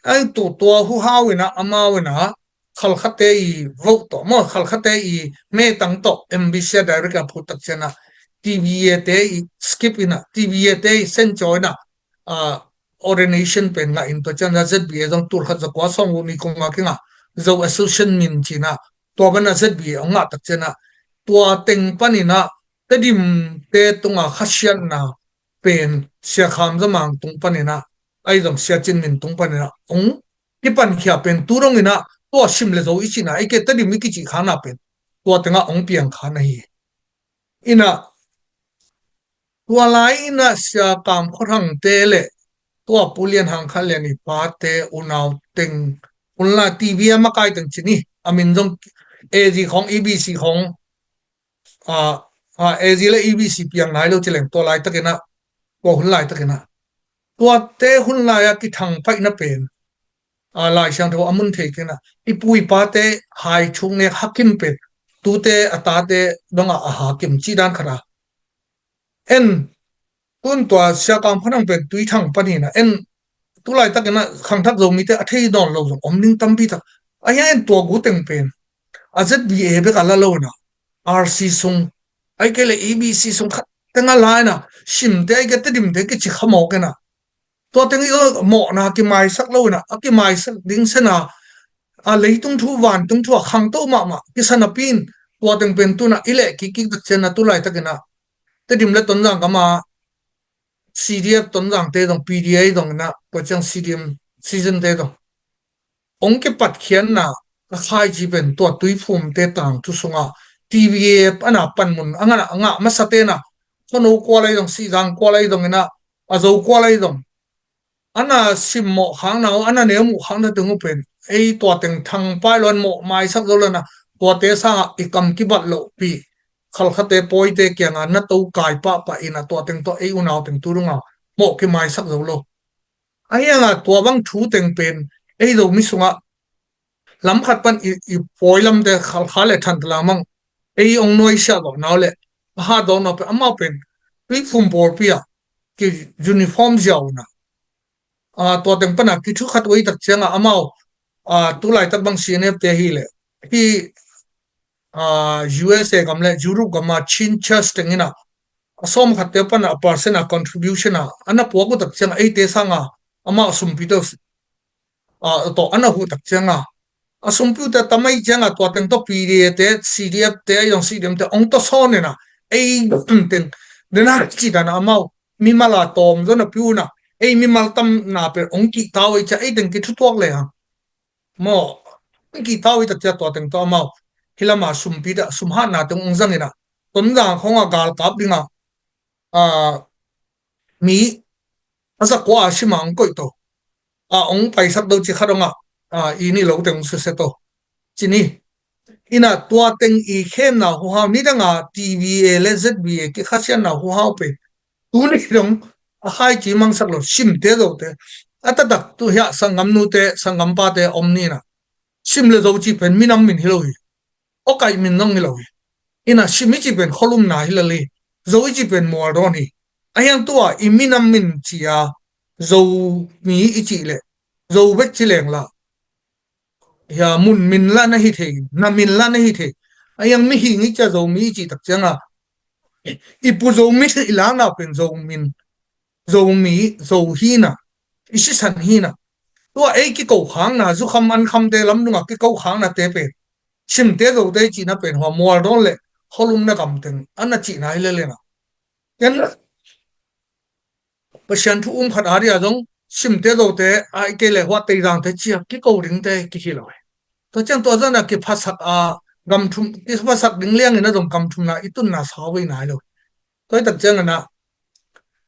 Ahih tu tua hu hau in ah amau in ah Khalkhate i vote tawh maw, Khalkhate i metang tawh M B C a direct a phut tak ciang ah T B A te i skip in ah, T B A te i sen caw in ah, ah, ordination pen ngah in, tua ciang ah Z B A zong tulkhat zakua sawmguk ni kum a kingah Zo Association min ci-in ah, tua ban ah Z B A hong ngah tak ciang ah, tua teng panin ah Tedim te tungah khasiatna pen Sia Kham Za Mang tung panin ah, ahi zong Sia Cin Min tung panin ah hong kipankhia pen tu dongin ah tua sim le zo i cihna, ei ke Tedim i kicih khana pen tua tengah hong piang kha na hi. In ah tua lai-in ah Sia Kam Khua Thangte le tua Pu Lian Hang Khan Lian i pate unau teng, hun lai T B A makai teng ci ni, a min zong A Z khawng, E B C khawng, ah, ah, A Z le E B C piang nai lo ci leng, tua laitakin ah, tua hun laitakin ah, tuate hun lai-a kithangpaihna pen, ah, Lai Siangtho a mun thei kei in ah, i pu i pate hai thuk nek hakin pen tute a tate dongah a hakim cih dan khat a. En, tun tua Sia Kam Khua Thang pen Tuithang panin ah en, tu laitakin ah khangthak Zomite a thei nawn lo zong om ding tampi tak. Ahi hang en, tua gu teng pen a Z B A bek a la lo in ah, R C sung, ahih kei leh E B C sung khat teng a la in ah, simte ahih kei leh Tedimte kici kha mawk in ah, tua teng i mawhna kimaisak lo in ah, a kimaisak ding sen a, a leitung thu vantung thu a khangto mahmah kisa napi in, tua teng pen tun ah i leh kik kik tak ciang ah, tu laitakin ah Tedim le Tonzang gam a C D F Tonzangte zong, P D A zong in ah, tua ciang C D M Citizen te zong hong kipatkhiatna a khaici pen tua Tuiphumte tangthu sungah T B A a na panmun a ngah, a ngah masate in ah, Khuano kual ahi zong, Sihzang kual ahi zong in ah, a Zo kual ahi zong, a na simmawh khakna uh, a na neu muh khakna teng uh pen ei tua teng thangpai lo in, mawh maisak zo lo in ah, tuate sangah i kam kibat lohpih Khalkhate pawite kiangah na tokai pahpah in ah, tua teng tawh ei unau teng tu dongah mawh kimaisak zo lo. Ahi hang ah tua bang thu teng pen ei Zomi sungah lam khat pan i, i pawi lamte, Khalkha le Thantlang bang ei hong nuaisiah zawhna uh le a hat zawhna uh pen, amau pen Tuiphum pawlpi ah ki uniform ziau uh in ah, ah, tua teng pan ah kithukhat uh i tak ciang ah amau, ah, tu laitak bang C N F te hi leh, hih, ah, U S A gam le Europe gam a Chin Church teng in ah, a sawm khatte pan a percent a contribution a a na puak uh tak ciang a, eite sang a amah a sumpi tawh, ah, tawh a na huh tak ciang a, a sumpi uh te a tam ahih ciang a, tua teng tawh P D A te, C D F te, ahi zong C D M te hong tawsawn in ah, ei teng den a cih dan a amau mimal a tawm zaw napi un ah, ei mimal tamna pen hong kihta uh ahih ciang ei teng kithutuak le hang maw, hong kihta uh ahih tak ciang tua teng tawh amau hih lamah sumpi dah sumhatna teng ong zangin ah, Tonzang khawngah galkap dingah, a, mi a zakua a sima ong koih to, a, ong paisak do ci khat ongah, a, i nih lo teng ong susia to. Ci ni. Inah tua teng i khemna huhau, nidanga T V A le Z B A kikhasiatna huhau pen tuni dong a khaici mangsak lo, Simte Zote. A taktak tu hiah sanggamnute, sanggampate om ninah. Sim le Zo ci pen minam min hi lo hi. Awkaih min zong hi lo hi. Inah Sim i ci pen khualumna hi lel hi. Zo i ci pen mualdawn hi. A hiang tua i minam min ci a, Zomi i cih leh, Zo bek ci leng la, hia, mun min la na hi thei, na min la na hi thei. A hiang mihing i cia Zomi i cih tak cianga, i pu Zomi i lakna pen Zomin, Zomi, Zo hina, i sisan hina. Tua ei kikokhakna, zukham ankhamte lamdunga kikokhaknate pen Simte Zote cihna pen hua mualdawn le khualumna gamteng a na cihna hi lel inah. Ken Pasian thu um khat a dia zong Simte Zote a i kei le hua Teizangte cia kiko dingte kihi lo hi. Tua ciang tua zana kiphasak a, gamthum, kiphasak ding liangin a zong gamthumna i tunna sau vei nai lo. Tua i tak ciangin ah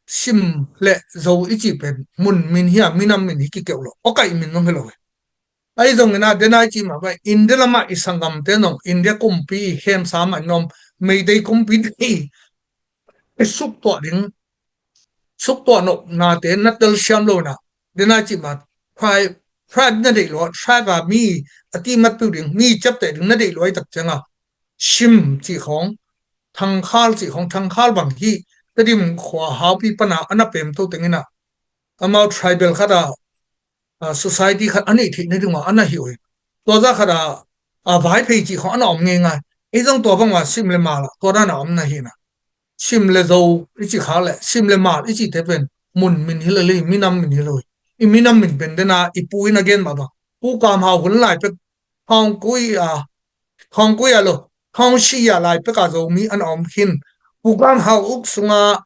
Sim le Zo i cih pen mun min hi a, minam min hi kikeuh lo, awkaih min zong hi lo hi. Ahi zongin ah dena i cih mah pai India lamah i sanggamte zong India kumpi i khemsa mah in om, Meitei kumpi i suktuah ding, suktuah nopnate na telsiam lo inah, dena i cih mah tribe, tribe na deih lua, tribe a mi a timat piu ding, mi ciapteh ding na deih lua i tak cianga Sim cih khawng, Thangkhal cih khawng, Thangkhal bang hi, Tedim khua haupi pana a na pem to teng inah amau tribal khat a, a, society khat a neih theih na dingah a na hi uh hi. Tua za khat a, a, Vaiphei cih khawng a na om ngeingai. Ei zong tua bangah Sim le Mal ah tua dan a om na hi inah. Sim le Zo i cih khak le Sim le Mal i cihte pen mun min hi lel hi, minam min hi lo hi. I minam min pen dena i pu in a gen mah bang, Pu Kam Hau hun lai pek, khawngkui a, khawngkui a lo, khawngsi a lai peka Zomi an a om khin. Pu Kam Hau uk sunga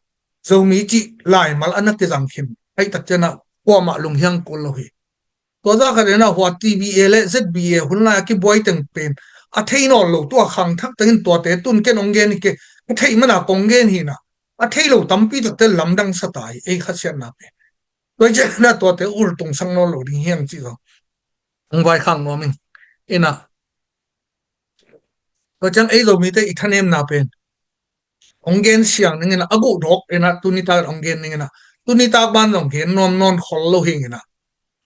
Zomi cih laimal a na kizang khin. Ahi tak ciangah kuamah lunghiang kul lo hi. Tua za khat inah hua T V A le Z B A hun lai a kibuai teng pen a thei nawn lo, tua khangthak tengin tuate tun ken ong gen hi ke, a thei mana kong gen hi inah. A thei lo tampi takte lamdang sa ta hi, ei khasiatna pen. Tua ciangah tuate ultung sang nawn lo ding hiang cih zong ong vaikhak nuam ing. Inah tua ciang ei Zomite i thanemna pen ong gen siang ning inah, a guh dawk inah tuni tak ong gen ning inah, tuni tak ban zong gen nuam nawn khol lo hi inah.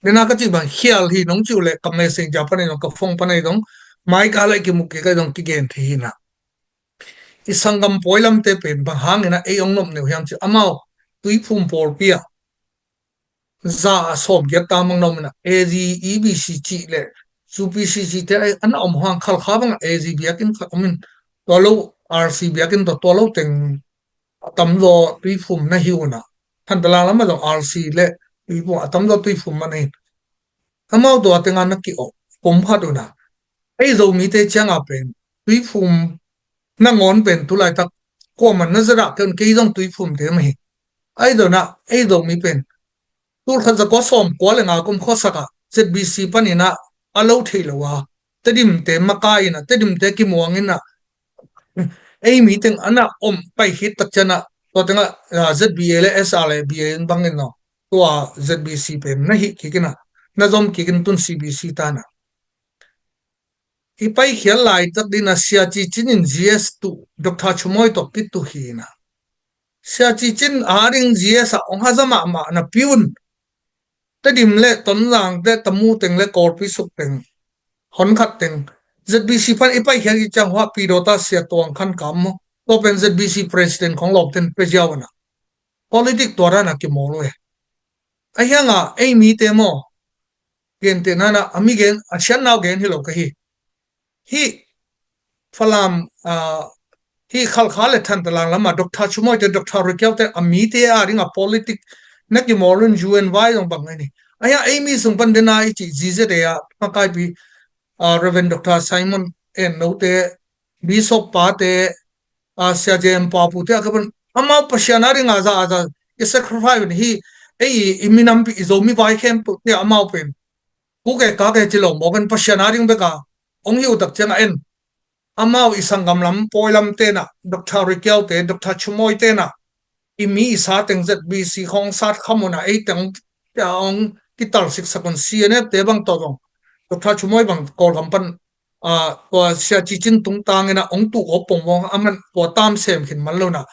Dena ka cih bang khial hi nong cih uh leh ka messenger pan ahi zong, ka phone pan ahi zong, mai ka leh kimu kik ahi zong kigen thei hi inah. I sanggam pawi lamte pen bang hang inah ei ong nopneu hiam cih, amau Tuiphum pawlpi ah za a sawmgiat ta mang na om inah, A Z, E B C cih le U P C cihte a na om hang Khalkha bangah A Z biakinn khat om in, tua lo R C biakinn tua, tua lo teng a tamzaw Tuiphum na hi uh inah. Thantlang lamah zong R C le Tuiphum a tamzaw Tuiphum mah na hi in. Amau tua tengah na ki-awh kum khat uh inah. Ei Zomite cianga pen Tuiphum nangawn pen tulaitak kuaman na zadah kei un, kei zong Tuiphumte mah hi. Ahi zongah ei Zomi pen tul khat za kua sawm kua le nga kum khuasakah Z B C paninah a lo thei lo a, Tedimte makai inah, Tedimte kimuang inah, ei mi teng a na om pai khit tak ciangah, tua tengah, ah, Z B A le S R le B A in bangin no, tua Z B C pen na hih kik inah, na zom kik in tun C B C ta inah. I paikhiat laitak dinah Sia Ci Cin in G S tuh, Doctor Chumoi tawh kituh hi inah. Sia Ci Cin a ding G S ah ong haza mahmah na pi un. Tedim le Tonzangte, Tamu teng le Kawlpi suk teng, honkhat teng Z B C pan i paikhiat i ciang hua Pidawta Sia Tuang Khan Kam maw, tua pen Z B C president khong lawmten pia ziau inah. Politic tua dan a kimawl uh e. A hiangah ei mite maw, gentehna inah a mi gen, a siatna uh gen hi lo ka hi. Hih Falam, ah, hih Khalkha le Thantlang lamah Doctor Chumoi te, Doctor Roy Kyaw te, a mite a dingah politic na kimawl un, U N vai zong bang ngai ni. A hiang ei mi sung pan dena i cih Z Z A ah makaipi, ah, Reverend Doctor Simon En No te, Bishop pa te, ah, Sia J M Papu te a ka pan, amau Pasian a dingah za a za i sacrifice un hi. Ei i minampi i Zomi vai khempeuh te amau pen kuk e kak e ci lo mawk in, Pasian a ding beka ong hi uh tak ciangah en, amau i sanggam lam pawi lam tenah, Doctor Rikiau te, Doctor Chumoi tenah, i mi i sa teng Z B C khawng sat kham unah, ei teng tia hong kital siksak un, C N F te bang tawh zong, Doctor Chumoi bang Kawlgam pan, ah, tua Sia Ci Cin tungtang inah hong tuh awp pongpong a man tua tam sem khin man lo nah,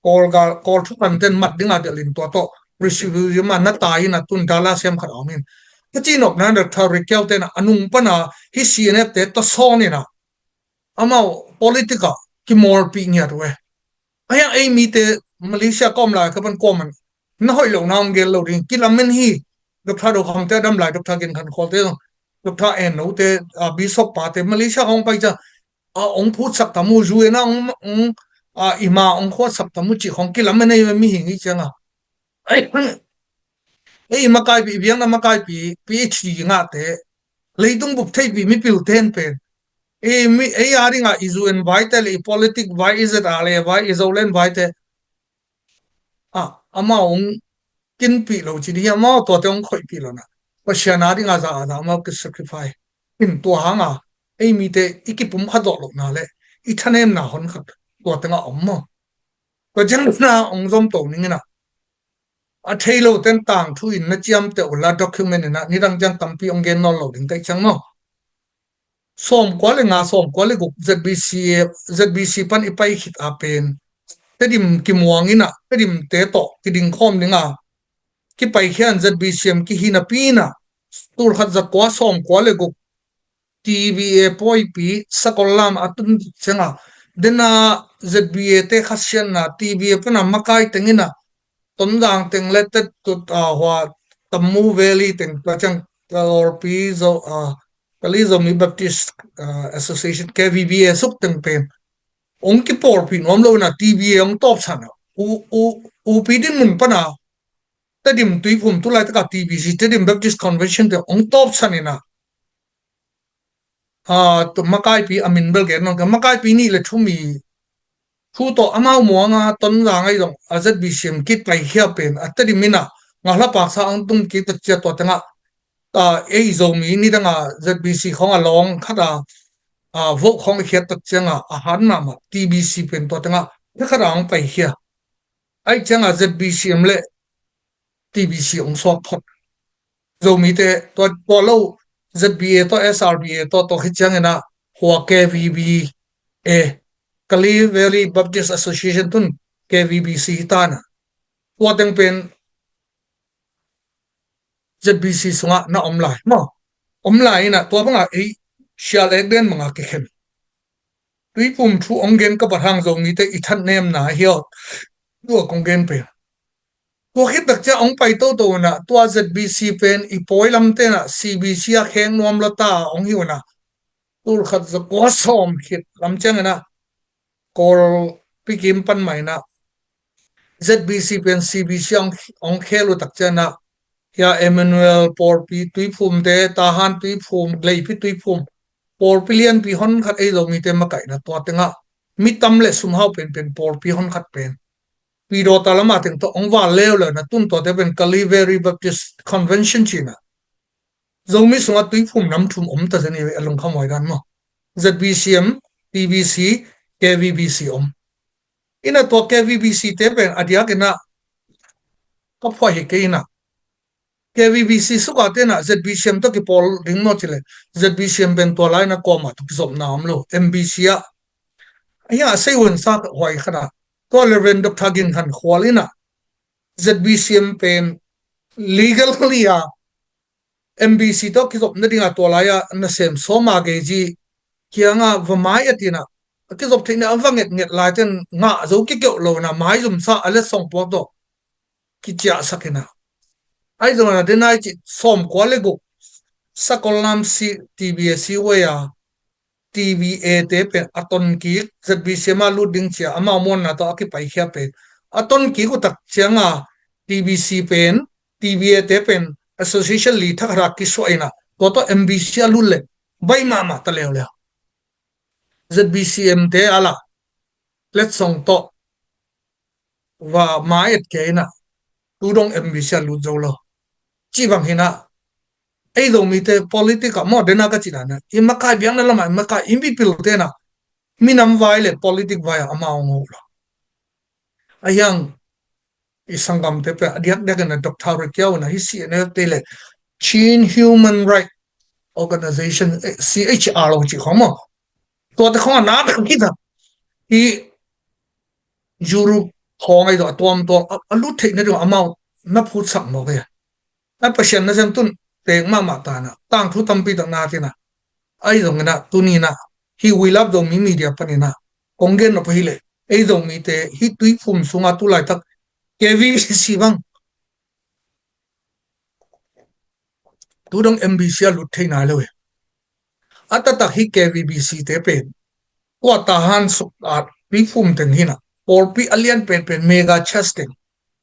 Kawl gal, Kawl thukan ten mat dingah delhin tua tawh refugees mah na tai inah tun dala sem khat a om in. Ka cihnopna Doctor Rikiau tenah a nung pana hih C N F te tawh sawn inah amau politic ah kimawlpih ngiat uh e. A hiang ei mite Malaysia ka om lai ka pan kuaman na hoih lo na hong gel lo ding. Kilamen hi. Doctor Do Kham te a dam lai, Doctor Gin Khan Khawl te, Doctor En No te, a, Bishop pa te Malaysia hong pai ciang, a, hong phutsak tam uh, U N a hong, hong, a, i ma hong khuatsak tam uh cih khawng kilamen ei mihing i cianga. Ei, ei makaipi, biakna makaipi, P H D ngahte, leitung bup theipi mipil ten pen, ei mi, ei a dingah i U N vaite le i politic vai, i Z R A vai, i Zoland vaite, a, amau hong kinpih lo ci ding hi, amau tuate hong khoihpih lo na. Pasian a dingah za a za amau ki sacrifice. In tua hanga ei mite i kipum khat zawh lohna le i thanemna hon khat tua tengah om maw? Tua ciang na hong zom to ning inah, a thei lo ten tangthu in na ciamteh uh la, document inah nidang ciang tampi hong gen nawn lo ding kaih ciang maw? Sawmkua le nga, sawmkua le guk Z B C, Z B C pan i pai khit a pen Tedim kimuang inah, Tedim te tawh kiding khawm dinga kipai khian Z B C M kihi napi inah, tul khat za kua sawmkua le guk T B A pawipi Sakollam a tun cianga, dena Z B A te khasiatna T B A pana makai teng inah, Tonzang teng le tet tut, a, hua Tamu Valley teng tua ciang Kawlpi Zo, a, Kali Zomi Baptist, a, Association, K V B A suk teng pen hong kipawlpih nuam lo inah T B A hong tawpsan a, u, u, upi dinmun pana Tedim Tuiphum, tulaitakah T B C, Tedim Baptist Convention te hong tawpsan inah, a, tu makaipi a min bel gen nong, makaipi nih le thum i thu tawh amau muanga Tonzang ahi zong a Z B C M kipai khia pen a Tedim inah nga hlapaksa hong tung kik tak ciang tua tengah, a, ei Zomi nidanga Z B C khawng a lawng khat a, a, vote khawng i khiat tak cianga a han mahmah T B C pen tua tengah khat a hong pai khia. Aih cianga Z B C M le T B C hong suak phot. Zomite tua, tua lo Z B A tawh, S R B A tawh, tua khit ciang inah hua K V B A, Kali Valley Baptist Association tun K V B C hi ta inah, tua teng pen Z B C sungah na om lai maw? Om lai inah tua bangah ei sial ek den bangah kikhen. Tuiphum thu hong gen ka bat hang Zomite i thanemna hi aw. Tua kong gen pen. Tua khit tak ciang hong pai toto inah tua Z B C pen i pawi lam tenah C B C a kheng nuam lo ta hong hi unah, tul khat za kua sawm khit lam ciang inah Kawlpi kim pan mah inah Z B C pen C B C hong, hong khel uh tak ciang inah, hia Emmanuel pawlpi Tuiphum te, Tahan Tuiphum, Leipi Tuiphum, pawlpi lianpi hon khat ei Zomite makaihna tua tengah mi tam le sumhau penpen pawlpi hon khat pen Pidawta lama teng tawh hong val leuleu na tun tuate pen Kali Valley Baptist Convention cina. Zomi sungah Tuiphum nam thum om ta zen i a lungkham huai dan maw? Z B C M, T B C, K V B C om. Ina tua K V B C te pen a diak ina ka phuai hi kei ina. K V B C suka tena Z B C M tawh kipawl ding maw cile, Z B C M pen tua lai na kuamah tawh kizopna om lo, M B C ah. Ahi a sei hun sa huai khana. Tua Reverend Doctor Gin Khan Khual ina Z B C M pen legally a M B C tawh kizopna dinga tua lai-a nasem sawma gei zi kianga va mai a tina a kizop theihna a va ngetnget lai ten ngah zo kikeuh lo na maizumsa a letsong puak tawh kiciahsak hina. Ahi zongin a denai cih sawmkua le guk Sakollam si T B A si wei a T B A te pen a ton kik, Z B C M a lut ding cia amau muanna tawh a kipaikhia pen a ton kik utak cianga T B C pen, T B A te pen association li thakhat a kisuah ina tua tawh M B C a lut le bai mahmah ta leuleu. Z B C M te a la letsong tawh va mai et kei ina tu dong M B C a lut zo lo. Ci bang hina ei Zomite politic a maw dena ka cina na i makai biakna lama i makai i mipil tena Minam vai le politic vai ah amau ngawh lo. A hiang i sanggamte pia a diakdiak in a Doctor Rikiau in a hi C N F te le Chin Human Rights Organization, eh, C H R O ci khong maw. Tuate khong a na tak kita. Hi Europe khong ai do a tuamtuam a, a lut theih na ding amau na phutsak maw kei. A Pasian na sem tun tek mahmah ta na tangthu tampi tak na tina. Ai zong ina tuni na hi We Love Zomi Media panina kong gen nop hi le ei Zomite hi tuiphum sunga tu laitak K V B C bang tu dong M B C a lut thei nai lo e. A taktak hi K V B C te pen tua Tahan suk a tuiphum teng hina pawlpi a lian penpen mega church teng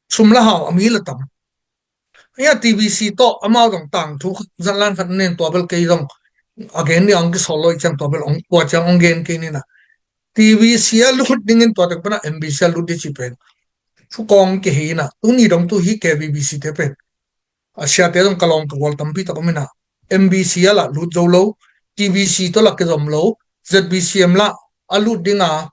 sum la hau a mi la tam. Hia T B C tawh amau dong tangthu zanlan khat nen tua bel kei dong a gen ni ang kisol lo i ciang tua bel ong tua ciang ong gen kei nina. T B C a lut dingin tua tek pana M B C a lut di ci pen thu kong ke hi na tuni dong tu hi K V B C te pen a siate dong ka lawm ka gual tampi tak om ina. M B C a la lut zo lo, T B C tawh la kizom lo, Z B C M la a lut dinga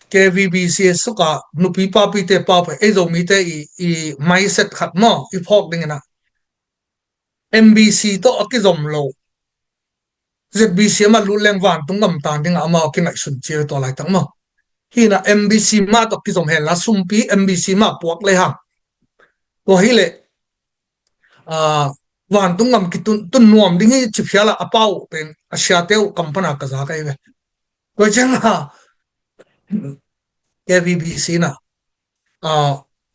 K V B C suka nupi papite pau pai ei Zomite i, i mindset khat maw i phawk dingina M B C tawh a kizom lo Z B C M a lut leng vantung gam tan dinga amau a kingaihsun cia tua laitak maw. Hina M B C mah tawh kizom hen la sumpi M B C mah puak le hang. Tua hi le vantung gam kitun tun nuam ding hi ci phial a a pau pen a siate uh kampana ka za kai ve. Tua ciang a K V B C na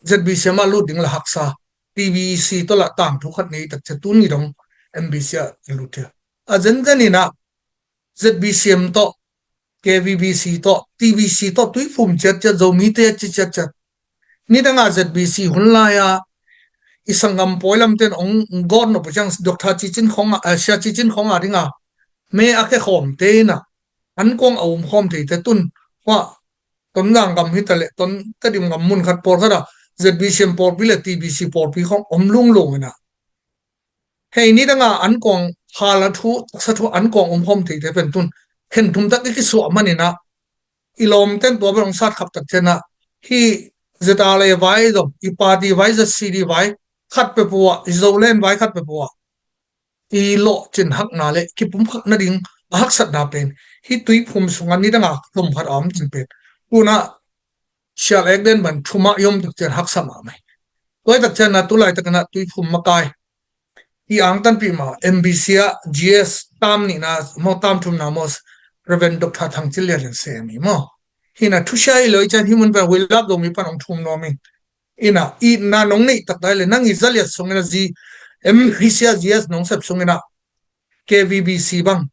Z B C M a lut ding la haksa T B C tawh la tangthu khat nei tak cia tuni dong M B C a lut thia. A zenzen ina Z B C M tawh K V B C tawh T B C tawh tuiphum ciatciat Zomite a ci ciatciat. Nidanga Z B C hun lai-a i sanggam pawi lamten ong gawt nop uh ciang Doctor Cicin khonga, eh, Sia Cicin khonga dinga me a khe khawmte ina an kuang a um khawm theite tun hua Tonzang gam hita le Ton Tedim gam mun khat pawl khata Z B C M pawlpi le T B C pawlpi khong om lunglung ina. Hei nidanga an kuang hala thu taksa thu an kuang um khawm theite pen tun khen thum tak i kisuah manina i lawmten tua bel ong sat khap tak ciana hi Z R A vai zong i party vai Z C D vai khat pe pua i Zoland vai khat pe pua i lawh cin hakna le kipum khak nading a haksatna pen hi tuiphum sunga nidanga lom khat a om cin pen tuna sial ek den ban thuma i om tak cian haksa mahmah hi. Tua hi tak ciana tulai takana tuiphum makai i angtanpih ma M B C ah G S tam nihna maw tam thumna maw Reverend Doctor Thang Cin Lian in sem hi maw. Hina thusia hi lo i cian hi mun pen We Love Zomi pan ong thum nuam in. Ina itna nong neih tak dai le nang i zaliat sungina zi M B C ah G S nong sep sungina K V B C bang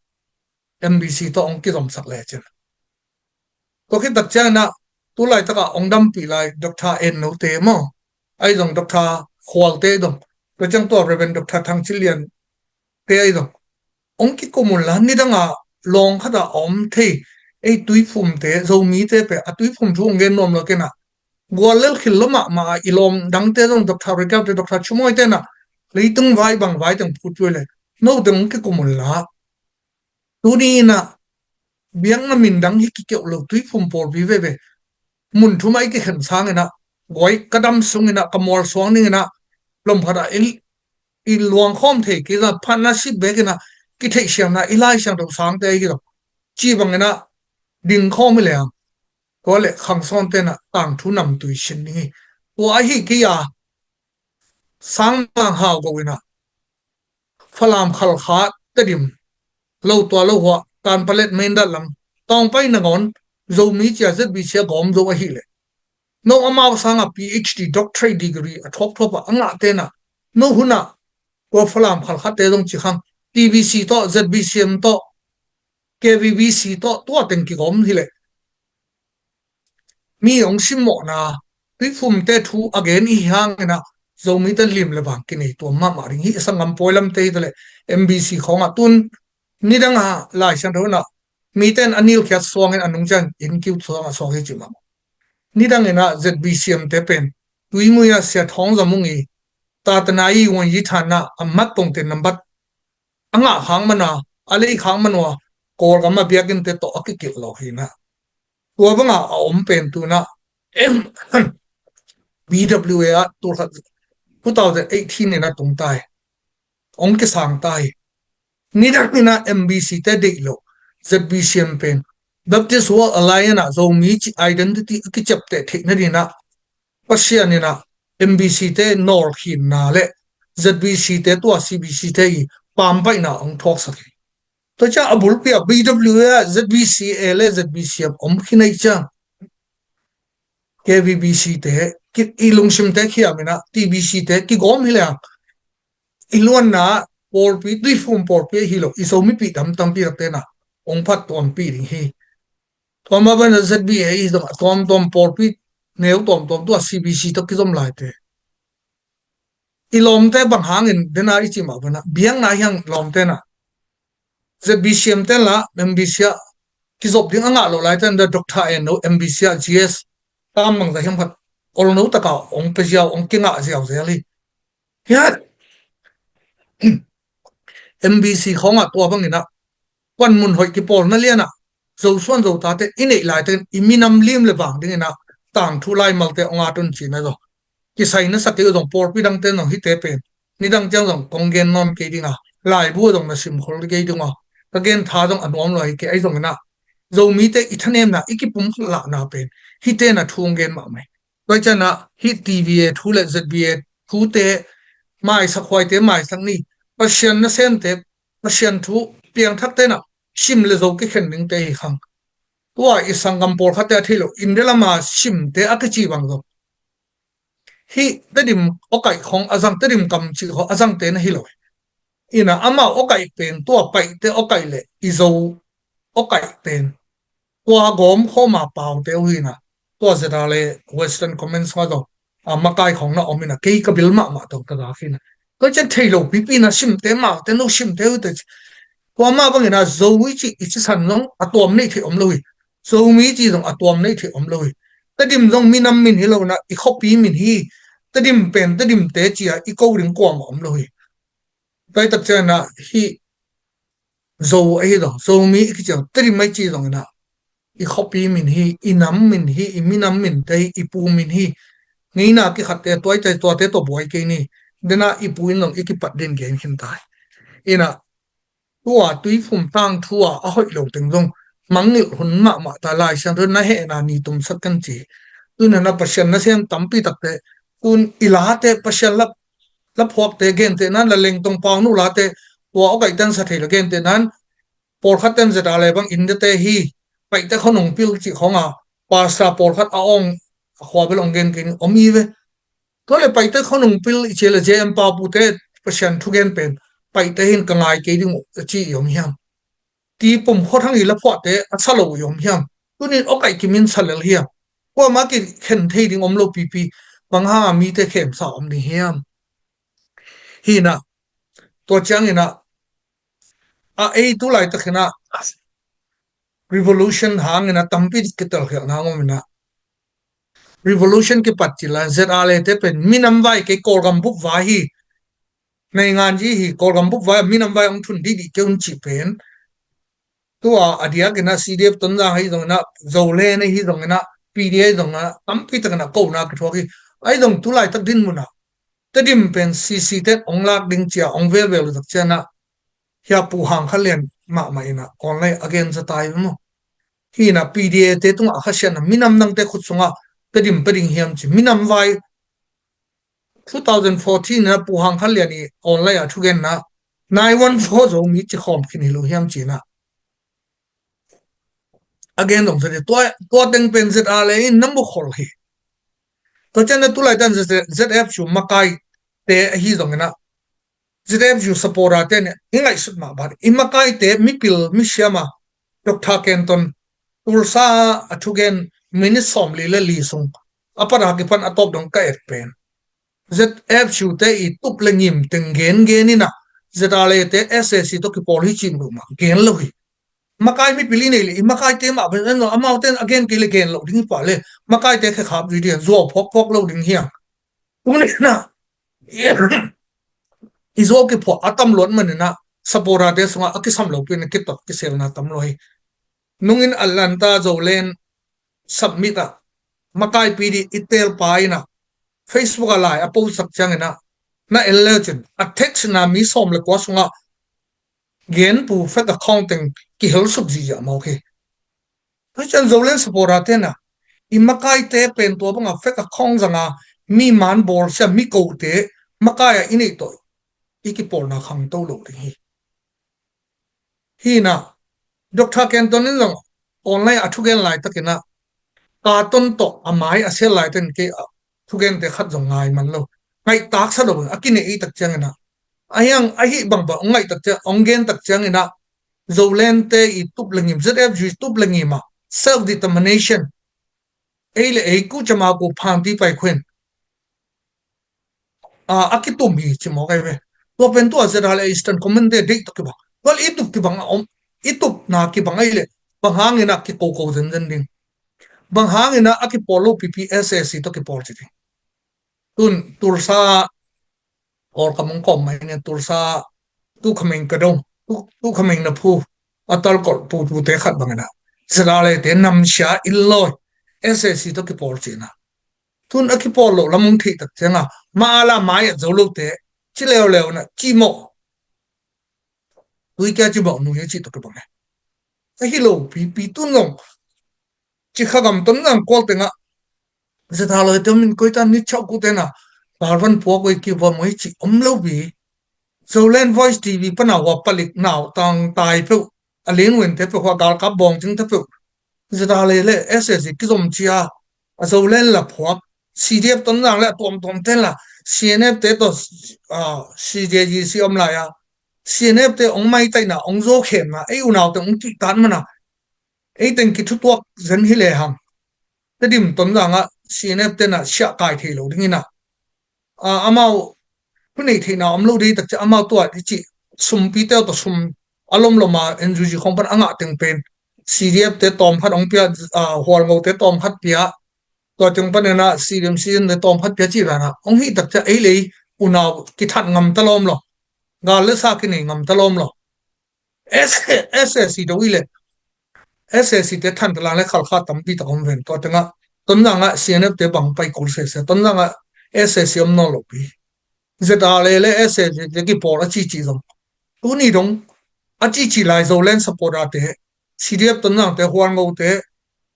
M B C tawh ong kizomsak le cin. Tua khit tak ciangina tulai taka ong dampih lai Doctor En Note maw ai zong Doctor Khualte dong tua ciang tua Reverend Doctor Thang Cin Lian te ai zong ong kikum unla nidanga lawng khata a om thei ei tuiphumte Zomite pe a tuiphum thu ong gen nuam lo kena gual lel khil lo mahmah a i lawm dangte zong Doctor Rikau te Doctor Chumawite na leitung vai bang vai teng phut tuai le no teng ong kikum unla. Tuni ina biakna min dang hi kikeuh lo tuiphum pawlpi veve mun thuma i kikhen sangina guai ka dam sungina ka mual suang ningina lom khata i luang khawm thei kila partnership bekina kitheihsiamna i Lai Siangtho sangte ahi lo ci bangina ding khawm hi leng tua le khangsawn tena tangthu namtui sin ding hi. Tua ahi kei a Sangmang Hau Go ina Falam Khalkha Tedim lo tua lo hua Kanpalet Mendat lam tawngpai nangawn Zomi cia Z B C a gawm zo ahi le no amau sanga P H D doctorate degree a thuapthuap a a ngah tena no huna tua Falam Khalkha te zong ci khang T B C tawh Z B C M tawh K V B C tawh tua teng kigawm hi le mi ong simmawhna tuiphumte thu a gen i hi hangina Zomite lim le vang kinei tuam mahmah ding hi. Sanggam pawi lamte hi ta le M B C khawngah tun nidanga Lai Siangtho ina miten a nilkhiat suangin a nungciang in kiu suangah suak hi ci mahmah. Nidangina Z B C M te pen Tuimui a Sia Thawng Za Mung i tatana i uan yi thanna a mat pongte nambat a ngah khang manua a lei khang manua Kawlgam a biakinnte tawh a kikilh lo hi na. Tua banga a om pen tu na M B W A ah tulkhat two thousand eighteen in a tung tai. Ong kisang tai. Nidang in a M B C te deih lo Z B C M pen Baptist World Alliance ah Zomi ci identity a kiciapteh theihna dingin a Pasian in a M B C te nawlkhinna le Z B C te tua C B C te i pampaihna ong thuaksak hi. Tua ciang a bulpi a B W A, Z B C A le Z B C M om khin ahih ciang K V B C te i lungsim te khiam in a T B C te kigawm hi leng i luanna pawlpi, tuiphum pawlpi hi lo, i Zomipih dam tampi tak te na ong phat tuampih ding hi. Tua mah bangin Z B A i zong a tuamtuam pawlpi neu tuamtuam tua C B C tawh kizom lai te i lawmte bang hangin dena i cih mah bangin a biakna hiang lawmte na Z B C M te la M B C ah kizop ding a ngah lo lai ten da Doctor en lo M B C ah G S tam bangza hiam khat olno taka ong pe ziau ong kingah ziau zel hi. Hian M B C khawngah tua bangin a kuan mun hoih kipawlna lianah Zosuan Zotate i neih laitakin i minam lim le vang dingin a tangthu laimalte ong at un cina zong kisai na sak kei uh zong pawlpi dangte zong hite pen nidang ciang zong kong gen nawn kei dinga laibu zong na simkhol kei dinga ka gen tha zong a nuam lo hi kei ahi zongin a Zomite i thanemna i kipum khat lahna pen hite na thu ong gen mahmah hi. Tua ciangin a hih T V A thu le Z B A thute maisak huaite maisak ni. Pasian nasemte Pasian thu piangthakte na sim le zo kikhen dingte hi khang. Tua i sanggam pawlkhatte a thei lo India lama simte a kici bang zo. Hih Tedim awkaih khong a zang Tedim kam cih khong a zangte na hi lo hi. Ina amau awkaih pen tua Paihte awkaih le i Zo awkaih pen tua gawm khawma paute uh hina tua zeta le Western Command sunga zong a makai khong na om ina kei ka bil mahmah tong ka gak hina. Tua cian thei lo pipi na simte maute no simte uh te ci. Tua mah bangin a Zo i ci i ci san zong a tuam nei thei om lo hi. Zomi ci zong a tuam nei thei om lo hi. Tedim zong minam min hi lo na i khuapi min hi. Tedim pen Tedim te cia i ko ding kuama om lo hi. Tua i tak cian a hi Zo ahi zong Zomi i kiciang Tedim ai ci zong ina i khuapi min hi, i nam min hi, i minam min te hi, i pu min hi. Ngeina kikhatte tuaite tuate tua buai kei ni. Dena i pu in zong i kipat din gen khin tai. Ina tua tuiphum tangthu a a hoih lo teng zong mangngilh hun mahmah ta Lai Siangtho na hehna ni tumsak kan ci. Tuna na Pasian nasem tampi takte tun i late Pasian lap laphuakte gentehnan la lengtong pau nu late tua awkaih tan sa thei la gentehnan pawlkhat ten zeta le bang India te hi Paihte khonung pil cih khonga pasta pawlkhat a ong a khua bel ong gen kei ni om i ve. Tua le Paihte khonung pil i cia le J M Paupute Pasian thugen pen Paihte hin ka ngai kei ding uh a ci i om hiam? Ti pum khuathang i laphuahte a sa lo i om hiam? Tunin awkaih kimin sa lel hiam? Kuama kikhen thei ding om lo pipi bang hanga mite khemsa om ding hiam? Hina tua ciangina a ei tu laitakina revolution hangina tampi kitel khiakna ngomina revolution kipat cila zeta le te pen minam vai kei Kawlgam bup vai hi. Naingan ji hi Kawlgam bup vai minam vai ong thun didi kei un ci pen tua a diakina C D F Tonzang ahi zongina Zolen ahi zongina P D A ahi zongina tampi takina kona kithuak hi. Ahi zong tu laitak din muna Tedim pen C C te ong lak ding cia ong velvel tak ciana hia Pu Hang Khan Lian mahmah ina online a gen zatai maw? Hina P D A te tunga a khasiatna minam nangte khut sunga Tedim pe ding hiam ci minam vai two thousand fourteen na Pu Hang Khan Lian i online a thugenna nine one four Zomi ci khawm khin hi lo hiam cina a gen dong sadi tua teng pen zeta le in na mukhol hi. Tua cian na tulai tan Z F U makai te ahi zongina Z F U supporter te ne i ngaihsut mah bat i makai te mipil misiama Doctor Kenton Tulsa a thugen minute sawm li le li sung a pat a kipan a tawp dong ka et pen Z F U te i tup le ngim teng gen gen ina Z R A te S A C to kipawl hi cim lo ma gen lo hi. Makai mipil i nei le i makai te mah ben amaute a gen kei le gen lo ding hi pah le makai te khekhap dui dia zuau phawk phawk lo ding hiang. Tung le na i zuau kiphuah a tam luat manina supporter te sungah a kisam lopi in a kitot kiselna tam lo hi. Nungin Atlanta Zoland Summit ah makaipi ding i telpa in a Facebook ah lai a post tak ciangin a, na en le cin a text na mi sawm le kua sungah genpu fake account teng kihel suk ziahziah mawk hi. Tua ciang Zoland supporter te in a, i makaite pen tua banga fake account zanga mi man bawlsia mi kote makai ah i neih tawh i kipawlna khangto lo ding hi. Hi in a, Doctor Kenton in zong online a thugen laitakin a, Kenton tawh a mai a sel laitakin kei a thugente khat zong ngai man lo. Ngaihtaksa lo a kinei i tak ciangin a, a hiang ahi bangbang hong ngaih tak ciang, hong gen tak ciangin a, Zoland te i tup le ngim, Z F U i tup le ngim a self determination, ei le ei ku cama ku phangti pai khuin a, a kitum hi ci mawk ai ve. Tua pen tua ZRA le Eastern Command te deih tawh kibang. Tua le i tup kibang a om, i tupna kibang ai le, bang hangin a kikoko zenzen ding, bang hangin a a kipawl lo pipi SAC tawh kipawl ci ding. Tun Tulsa Kawlkam hong kawm mai nen Tulsa, Tu Kham Maung Ka Dong, Tu, Tu Kham Maung Na Phu, a talkolh putute khat bangin a, ZRA le te namsia in lawi SAC tawh kipawl ci in a. Tun a kipawl loh lam hong theih tak ciang a, ma a la mai at zo lote ci leuleu in a, ci mawh. Tui kia ci mawh nui a ci tawh kibang e. Ahi lo pipi tun zong Cikha gam Tonzang kual tengah ZRA lawite min koita ni chauh kute na, galvan puak oi kiva moi ci om lo pi. Zoland Voice TV pana hua palik nau tang tai peuh, a len wente peuh, hua galkap bawngcingte peuh, ZRA le le SAC kizom cia, a Zoland la phuak, CDF Tonzang le a tuamtuam ten la, CNF te tawh, ah, CJGC om lai a, CNF te ong maitaina, ong zo khem na, ei unaute ong kihtan mana, ei teng kithutuak zen hi lehang, Tedim Tonzang ah CNF te na siah kai thei lo ding ina, ah, amau thu nei theihna om lo dei tak ciah amau tua i cih sumpi teu tawh sum a lomlom a NUG khong pan a ngah teng pen CDF te tawm khat ong pia, ah, Hualngo te tawm khat pia, tua teng pan ina CDM, CDM te tawm khat pia cih rana ong hih tak ciah ei lei unau kithat ngam ta lawm lo, gal le sa kinei ngam ta lawm lo. S, SAC do i le SAC te than talang le khalkha tampi tak om ven. Tua tengah Tonzang ah CNF te bang pai kul sese, Tonzang ah SAC om nawn lo pi. ZRA le le SAC te kipawl a cici zong, tuni dong a cici lai Zoland supporter te, CDF Tonzang te, Hualngo te,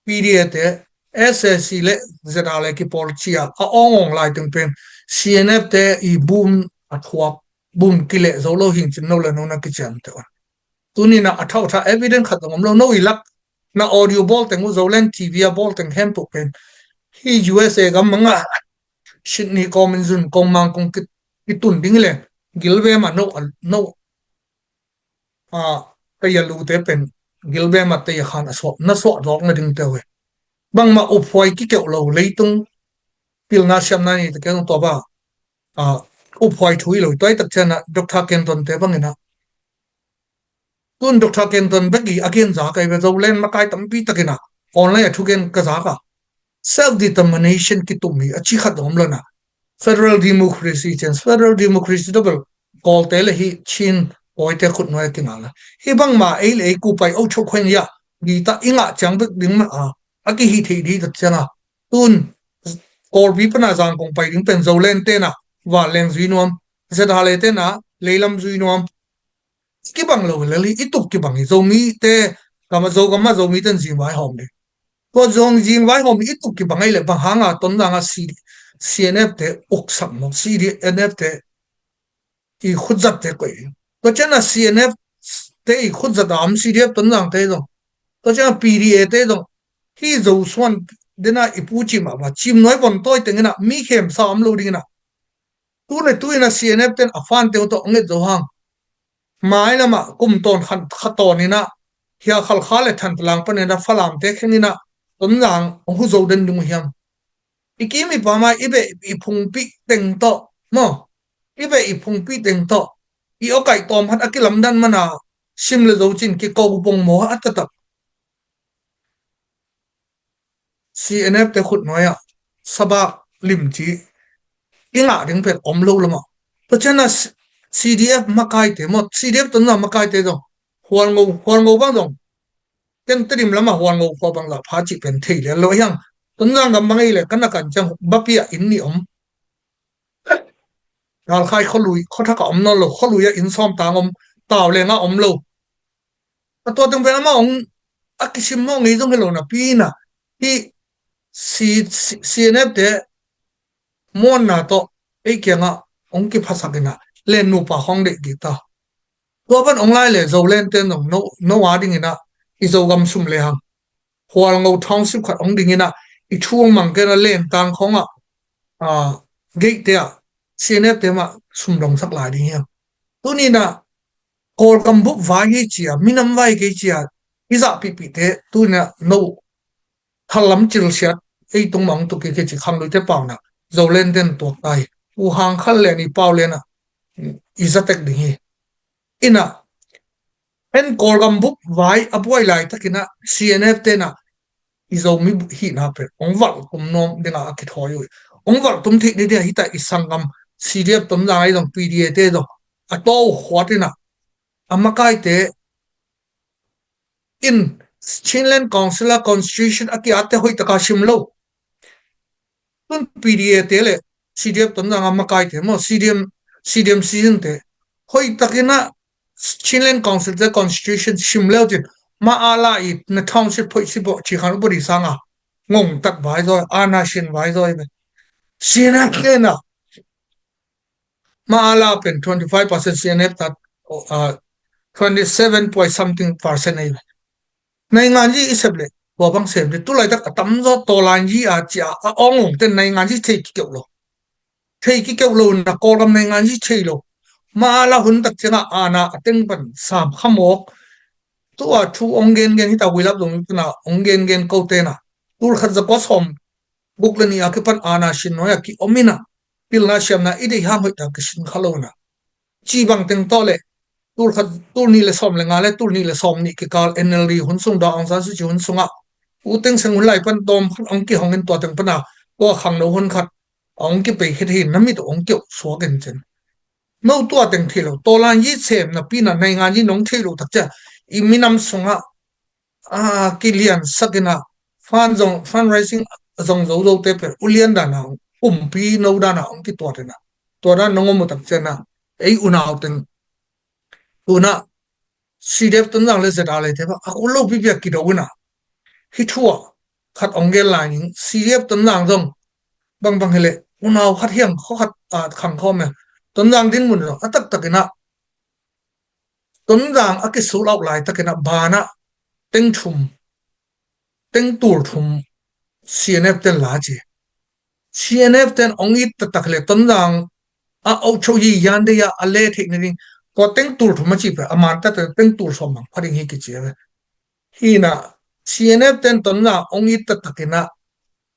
PDA te, SAC le ZRA le kipawl cia a awngawng lai teng pen CNF te i bum a thuak, bum kileh zo lo hing cin no le no na kiciam te on. Tunina a thauh tha evidence khat zong om lo, no i lak na audio bawl teng uh, Zoland TV a bawl teng hempuk pen hi USA gam manga Sydney kawmin zun kong mang kong ki, kitun ding le gilvem a no, a no, a tei a lute pen gilvem a tei a khan a suak, na suak zawk na ding teu he. Bangmah uphuai kikeuh lo leitung pilna siamna ni te keng tua ba, a, uphuai thu i lo i tuai tak ciana Doctor Kenton te bangina. Tun Doctor Kenton bek i a gen za kai ve, Zoland makai tampi takina online a thugen ka za ka. Self determination kitum hi a ci khat om lona. Federal democracy change, federal democracy double. Kawlte le hi Chin kawite khutnuai a kingal la. Hi bangma ei le ei kupai o chok khuai ni a, di ta i ngah ciang bek ding ma a, a kihi thei di tak cianga. Tun Kawlpi pana Zangkong pai ding pen Zoland tena vanleng zui nuam, ZRA le tena leilam zui nuam. Kibang lo lel hi, i tup kibang hi. Zomite, gama Zogama Zomite in zingvai hawm ding. Tua zong zingvai hawm hi, i tup kibang ahi le bang hanga Tonzanga C, CNF te uksak mawk, CNF te i khutzat te koih. Tua ciana CNF te i khutzat a om CDF Tonzang te zong, tua ciana PDA te zong, hi Zosuan dena i pu cim a va cim nuai von tawi tengina mi khemsa om lo dingina. Tu le tu ina CNF ten a fan teu tawh ong et zo hang. Mai lama kum tawn khan kha tawn ina hia khalkha le than talang panina Falam te kheng ina Tonzang ong hu zo den dung hiam? I kim i pama i beh i phungpi teng tawh maw, i beh i phungpi teng tawh i awkaih tawm hat a kilamdan mana sim le zo cin kiko bong maw a tatak. CNF te khutnuai ah sabak limci i ngah ding pen om lo lama. Tua ciana C D F makaite maw, C D F Tonzang makaite zong Hualngo, Hualngo bang zong, ken Tedim lamah Hualngo khua bang zah pha cih pen thei lian lo hiang. Tonzang gam bang ei le kan a kan ciang bapi ah inn nih om. Galkhai khualui, khuathak ah om nawn lo, khualui ah inn sawm tang om, tau lenga om lo. A tua teng pen amah hong a kisim mawh ngei zong hi lo napi inah, hih C-, C-, C N F te muanna tawh ei kiangah hong kiphasak inah len nupa khawng deih kik ta. Tua pan hong lai le Zoland ten zong no, no a dinginah i Zogam sum le hang Hualngo township khat hong dinginah i thu hong mang kena lentang khawngah, ah, gate te ah C N F te mah sum dongsak lai ding hiam? Tuninah Kawlgam bup vai hi cia, minam vai kei cia, i zahpihpihte tuninah no thallam cilsiat ei tung mang tuk kei ci khangluite pauna Zoland ten tuak ta hi. U Hang Khal le ni pau lenah i zatek ding hi. Inah en Kawlgam bup vai a buai laitakinah C N F tenah i Zomi hihna pen hong valh tum nuam dingah a kithawi uh hi. Hong valh tum theih ni dingah hita i sanggam C D F Tonzang ahi zong P D A te zong a tawh khuat inah a makaite in Chinland Council a constitution a ki-atte hoih taka sim lo. Tun P D A te le C D F Tonzang a makaite maw, C D M, C D M season te hoih takinah Chinland Council te constitution sim leu cin ma a la i na township phoih si bawh ci khan upadi sanga ngongtat vai zawi, ana sin vai zawi ve. C N F te na ma a la pen twenty five percent C N F tat, uh, twenty seven point something percent ei ve. Nainganzi i sep le tua bang sem le tulaitak a tamzaw tawlanzi a cia a awngawng ten nainganzi thei kikeuh lo. Thei kikeuh lo na Kawlgam nainganzi thei lo. Ma a la hun tak ciangah ana a teng pan sam khamawk. Tua thu ong gengen hita wilap zong tuna ong gengen ko tena tulkhat zakua sawm guk le ni a kipan ana sin noi a ki om ina pilna siamna i deih hang hoih ta kisin kha lo na. Ci bang teng tawh le tulkhat, tulnih le sawm le nga le tulnih le sawm nih kikal N L D hun sung Daw Aung San Suu Kyi hun sungah u teng seng hun lai pan tawm khat ong kihong in tua teng pana tua khangno hun khat ong kipei khit hi na mit ong kiuh suak in cin. No tua teng thei lo, tawlan yi sem na pina naingan yi nong thei lo tak cia i minam sungah a kilian sakin a fund zong, fundraising zong zo zo te pen ulian dana kumpi no dana ong kituat ina tua dan nong om tak ciana ei unau teng tuna C D F Tonzang le Z R le te ba a kul lo pipi a kido ina hi thua khat ong gel lai ning C D F Tonzang zong bang bang hele unau khat hiam kho khat a khang kho me Tonzang din mun lo a tak tak ina Tonzang a kisul auh laitakin a banah teng thum, teng tul thum C N F ten la ci. C N F ten ong it taktak le Tonzang a auh cho yi yan de ya a le theih ni ding. Tua teng tul thum a ci pe a man ta teng tul sawm bang pha ding hi kici a ve. Hina C N F ten Tonzang ong it taktakin a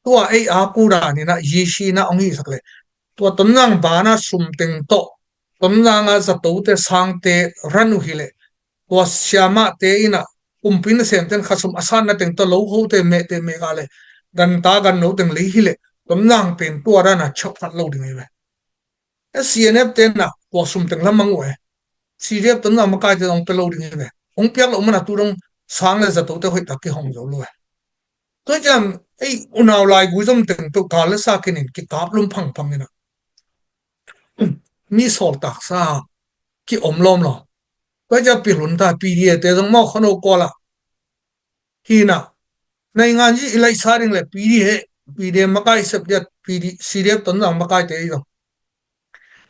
tua ei a ku dan ina yi si na ong hi sak le tua Tonzang bana sum teng tawh Tonzang a zato te sang te ran uh hi le tua siama te ina kumpi na sem ten khasum a san na teng tawh lo ho te meh te meh ga le gan ta gan no teng lei hi le Tonzang pen tua dan a chok khat lo ding hi ve. E C N F te na tua sum teng lam mang uh e. C D F Tonzang makai te ong pe lo ding hi ve. Ong piak lo mana tu dong sang le zato te hoih tak ki hong zo lo e. Tua ciang ei unau lai gui zom teng peuh kal le sa kinin kikap lum phangphang ina mi sawl taksa ki om lawm lo. Tua ciang pi hlun ta P D A te zong maw khono kuala hina naingan yi i laih sa ding le P D A, P D A makai sep diat P D, C D F Tonzang makai te i zong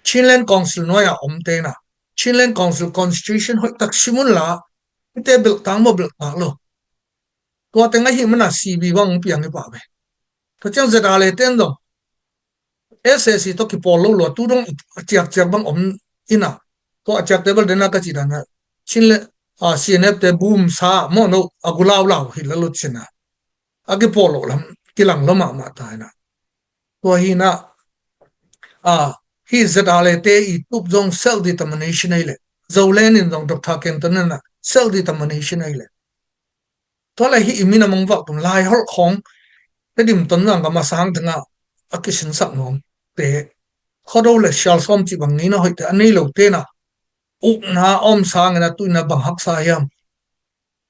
Chinland Council nuai a om te na Chinland Council Constitution hoih tak simun la ite belh tang maw belh tak lo. Tua teng ahi mana C B bang piang i pah ve. Tua ciang Z R le ten dong S A C tawh kipawl lo lua tu dong a ciakciak bang om ina tua a ciak te bal dena ka ci dana Chin le C N F te bum sa maw no a gulaulau hi la lut sina a kipawl lo lam kilang lo mahmah ta ina. Tua hina a hi Z R le te i tup zong self determination ei le Zoland in zong Doctor Kenton ina self determination ei le tua le hi i minam ong vak tum lai holh khawng Tedim Tonzang gam a sang tengah a kisinsak nuam te khodo le sial sawm cih bang ngeina hoih te a nei lo tena ukna a om sangin a tuina bang haksa hiam?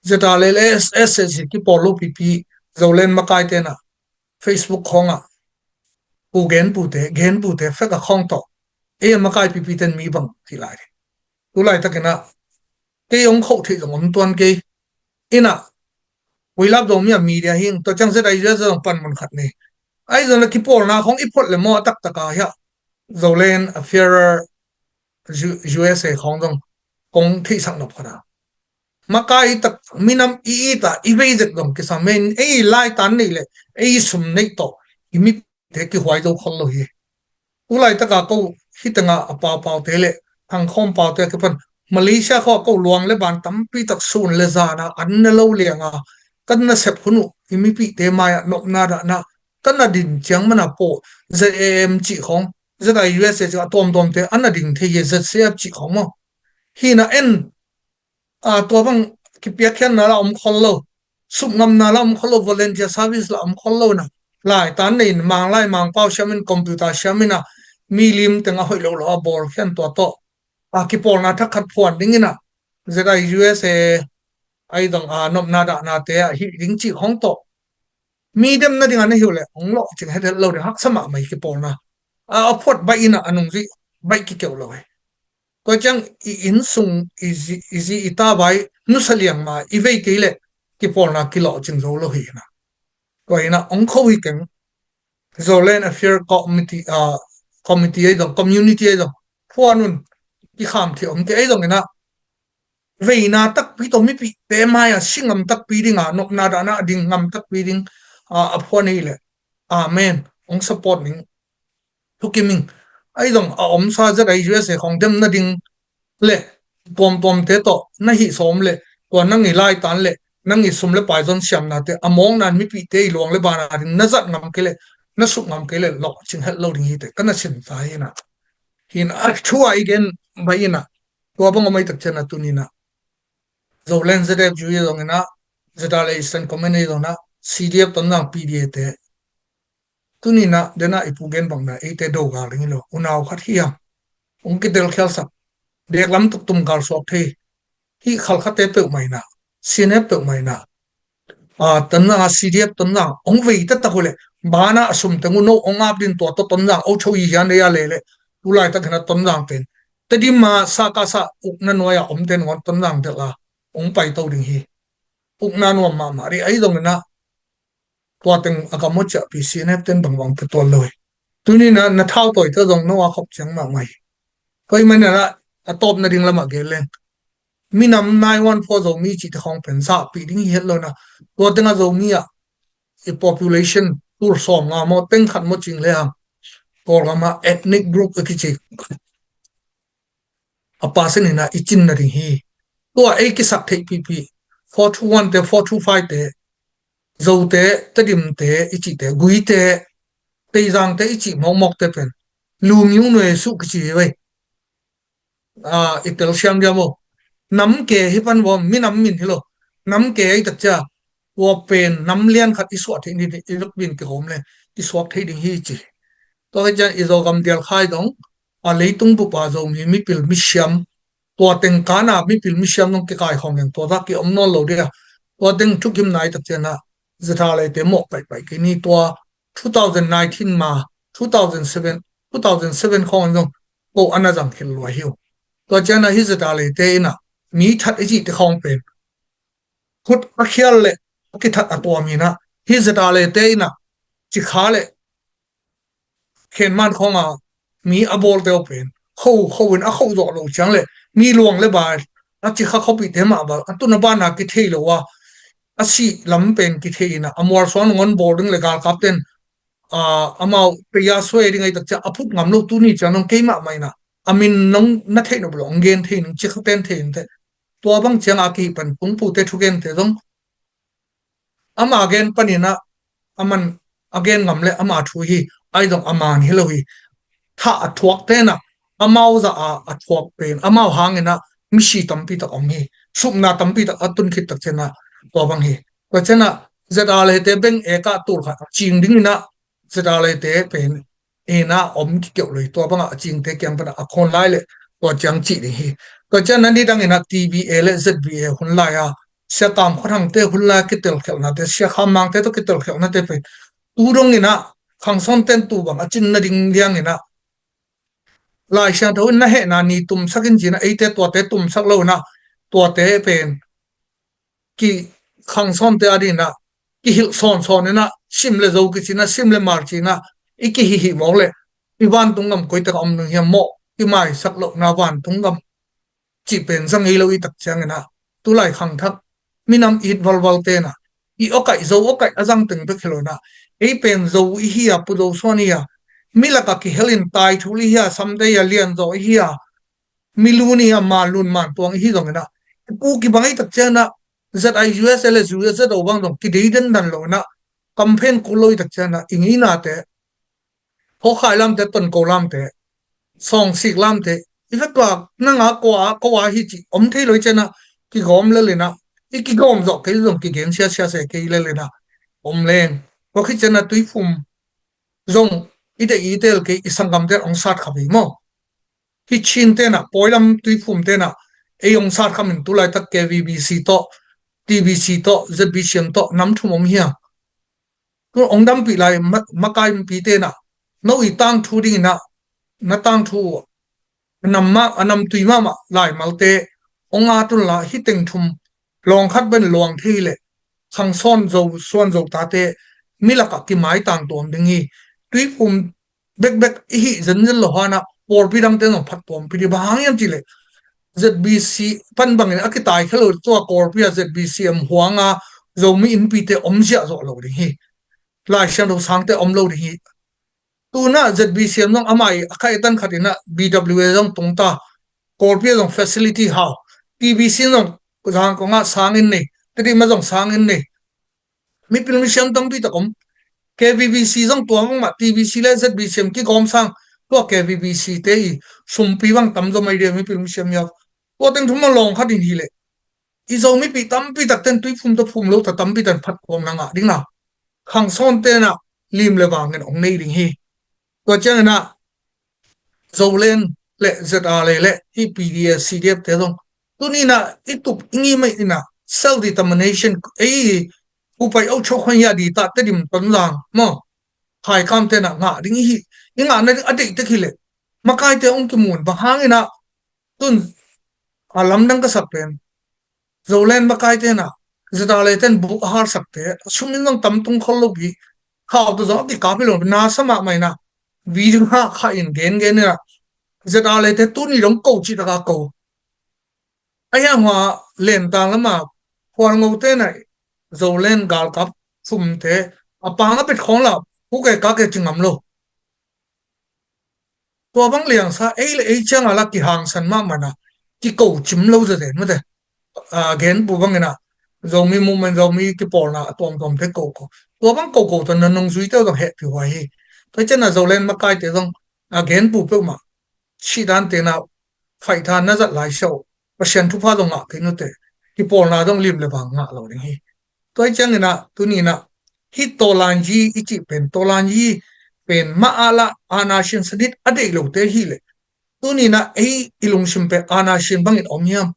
ZRA le SSC kipawl lo pipi Zoland makaite na Facebook khawngah pu genpute genpute fek a khawng tawh ei a makai pipi ten mi bang hi lai. Tu laitakin ah kei hong khoh theih zong om tuan kei. Inah Huilap Zomi a media hing tua ciang ZRA USA zong panmun khat ni. Ahi zong na kipawlna khawng i phot le maw a taktak a hiah Zoland Affairs USA khawng zong kong theihsak nop khat a makai i tak minam i it a i vei zek zong kisam men ei laitan neih le ei sum neih tawh i mipite kihuai zo khol lo hi. Tu laitaka ko hih tengah a paupaute le hangkhawm paute a kipan Malaysia khawng ko luang le ban tampi tak sun le zana an na lo lianga kan na sep hun uh i mipite mai-ah nopna dahna kan na din ciang mana pawh ZAM cih khawng ZRA USA cih a tuamtuamte an na ding thei hi ZCF cih khawng maw? Hina en a tua bang kipiakkhiatna la om khol lo, supngamna la om khol lo, volunteer service la om khol lo na laitan nei in Manglai Mangpau siamin computer siamin a mi lim teng a hoih lo lo a bawlkhian tua tawh a kipawlna thak khat phuan dingin a ZRA USA ahi zong a nopna dahnate a hih ding cih khawng tawh mi dem nading a na hiu le hong lawh cing het het lo ding haksa mahmah hi kipawlna a a phuat baih in a a nungzui baih kikeuh lo hi. Tua ciang i innsung i zi i ta vai nusa liang ma i vei kei le kipawlna kilawh cing zo lo hi hina. Tua hina hong kho hi keng Zoland Affairs Committee a committee ahi zong community ahi zong phuan un kikham thei om kei ahi zong ina veina takpi tawh mipite mai-ah singam takpi dinga nopna dahna a ding ngam takpi ding a phuan hi le amen hong support ning thukim ing. Ahi zong a omsa ZRA USA khawng dem nading le tuamtuamte tawh na hih sawm le tua nang i laitan le nang i sum le paizon siamnate a mawknan mipite i luang le bana ding na zat ngam kei le na suk ngam kei le lawh cing het lo ding hi te ka na sin ta hina. Hina a thu a i gen bai ina tua bang a mai tak cian a tunina Zoland ZFU i zongina ZRA le Eastern Command i zongina CDF Tonzang PDA te tunina dena i pu gen bangna eite do gal ding hi lo unau khat hi a hong kitel khialsak dek lam tuktum gal suak thei hi khalkhate peuhmah ina CNF peuhmah ina a Tonzang a CDF Tonzang hong vei taktak uh le bana a sum teng uh no hong ap din tua tawh Tonzang o cho i hian ei a le le tu laitak hina Tonzang pen Tedim a sa ka sa ukna nuai a om ten ngon Tonzang delh a hong pai to ding hi. Ukna nuam mahmah rih ahi zongina tua teng a gam aw ciahpi CNF ten bangbang pe tuan lo hi. Tunina na thau tawi te zong no a khop ciang mahmah hi. Tua hi manina a tawp nading lamah gen leng minam nine one four Zomi cih te khawng pen zahpih ding hi het lo na tua tenga Zomi ah i population tul sawm nga maw teng khat maw cing le ang Kawlgam ah ethnic group a kici a pasin hina i cin nading hi. Tua ei kisak theih pipi four two one te four two five te Zote Tedimte i cihte Guite Teizangte i cih mawkmawkte pen Lumiung nuai suh kici hi vei. I tel siam diam aw nam ke hi pan vawm minam min hi lo nam ke ei tak cia tua pen nam lian khat i suah theih ni i lukbin kihawm le i suak thei ding hi ci. Tua hi cian i Zogam dial khai dong a leitung bupa Zomi mipil misiam tua teng kana mipil misiam dong kikai khawm leng tua zak ki om nawn lo dia. Tua teng thukim nai tak ciana zata leite mawh paihpaih kei ni tua two thousand nineteen ma two thousand seven two thousand seven khawng an zong ko ana zang khel lua hi uh. Tua ciana hi zata leite ina mi that i cih te khawng pen khut a khial le a kithat a tuam ina hi zata leite ina cikha le khenman khawnga mi a bawlte aw pen kho kho in a kho zawh lo ciang le mi luang le bai a cikha khopihte mah bal a tuna bana kithei lo a a sih lam pen kithei ina a mualsuan ngon bawl ding le galkapten amau peia suai ding ai tak cia a phut ngam lo tuni ciang nong keimah mah ina a min nong na theih nop lo ong gen thei ning cikhaten thei ning te tua bang ciang a kihih pan kungpute thugente zong ama gen paninah aman a gen ngam le ama thu hi. Ai zong a man hi lo hi. Thah a thuak tenah amau zah a a thuak pen amau hanginah misi tampi tak om hi. Supna tampi tak a tun khit tak cianah tua bang hi. Tua cianah zeta leite beng ekah tul khat a cing dinginah zeta leite pen ena om kikeuh lo hi. Tua bangah a cingte kiang panah a khawn lai le tua ciang cih ding hi. Tua ciang na nidang in ah T B A le Z B A hun lai a, Sia Kam Khua Thangte hun lai a kitelkhialhnate, Sia Kham Mangte tawh kitelkhialhnate pen tu dong in ah khangsawnten tu bang a cin nading liang in ah Lai Siangtho in na hehna ni tumsak in ci-in ah eite tuate tumsak lo in ah tuate pen ki khangsawnte a ding in ah kihilh sawnsawn in ah Sim le Zo kici in ah, Sim le Mar ci in ah i kihihih mawk leh i vantung gam koitak a om ding hiam maw? Kimaisak lohna vantung gam cih pen za ngei lo i tak ciang in ah tulai khangthak minam it valval te in ah i awkaih, Zo awkaih a zang teng bek hi lo in ah ei pen Zo i hi a, Pu Zo Suan i hi a, mi lak a kihel in Tai Thul i hi a, Samdei a, Lianzaw i hi a, Milun i hi a, Manlun Mantuang i hi zong in ah i pu kibang i tak ciang in ah Z I U S L S U S Z O bang zong kidei dendan lo in ah kamphen kul lo i tak ciang in ah i ngeinate, Hawkhai lamte, Tonko lamte, Sawngsik lamte, i va tuak nang a kua, kua hi ci om thei lo i ciang in ah kigawm lel in ah i kigawm zawh kei zong kigen siasia se kei lel in ah om leng. Tua khit ciang in ah Tuiphum zong i deih i tel kei, i sanggamte hong sat kha hi maw? Hi Chin te in ah, pawilam Tuiphum te in ah ei hong sat kham in tulaitak K V B C tawh, T B C tawh, Z B C M tawh nam thum om hi a. Tu hong dampih lai ma-, makai mipite in ah no i tangthu ding in ah na tangthu uh a nam mah, a namtui mahmah laimalte hong at un la, hih teng thum lawng khat bek in luang thei leh khangsawn Zo, suan Zo tate mi lakah kimaitang tuam ding hi. Tuiphum bekbek i hih zenzen lo hang ah pawlpi dangte zong phattuampih ding. Bang hang hiam cih leh Z B C pan bangin a kitaikhia lo, tua Kawlpi ah Z B C M huang a Zomi innpite om ziahziah lo ding hi. Lai Siangtho sangte om lo ding hi. Tu in ah Z B C M zong amah i a kha i tan khat in ah B W A zong tung ta, Kawlpi ah zong facility hau, T B C zong Zangkong ah sang in nei, Tedim ah zong sang in nei. Mipil misiam tampi tak om. K V B C zong tua bangmah, T B C le Z B C M kigawm sang, tua K V B C te i sumpi bang tam zaw mai dia mipil misiam hiau. Tua teng thum bang lawng khat in hi leh i Zo mipi tampi tak ten Tuiphum tawh phum lo ta tampi tak in phattuamna ngah ding la, khangsawnte in ah lim le vang in hong nei ding hi. Tua ciang in ah Zoland le Z R A le hih P D S, C D F te zong tuni in ah i tup i ngim in ah self determination, ei, upai au chok hon ya di ta Tedim, Tonzang maw, Haikamte in ah ngah ding i hi. I ngahna ding a deih tek hi leh makaite hong kimu in, bang hang in ah tun a lamdang ka sak pen Zoland makaite in ah Z R A ten buk a harsakte sum in zong tam tung khol lo pi, khau tawh zong a kikap hi lo, na sa mahmah in ah video hah kha in gengen in ah Z R A te tuni dong ko cih tak a ko. A hiang hua Lentang lam a Khualngote in ah Zoland galkap sumte a pang a pet khawng la, hu ke ka ke ci ngam lo. Tua bang liangsa ei le ei ciang a la kihangsan mahmah in ah kiko cim lo zazen mate. A, genpu bang in ah Zomi movement, Zomi kipawlna a tuamtuamte koko, tua bang koko tawh na nungzuite zong hehpih huai hi. Tua ciang a Zoland makaite zong a genpu peuhmah sihdan te in ah faitha na zat lai siau, Pasian thupha zong ngah kei nute, kipawlna zong lim le vang ngah lo ding hi. Tua hi ciang in ah tuni in ah hih Tawlanyi i cih pen, Tawlanyi pen mah a la ana sin sadit a deih lote hi leh tuni in ah ei i lungsim pen ana sin bangin om hiam?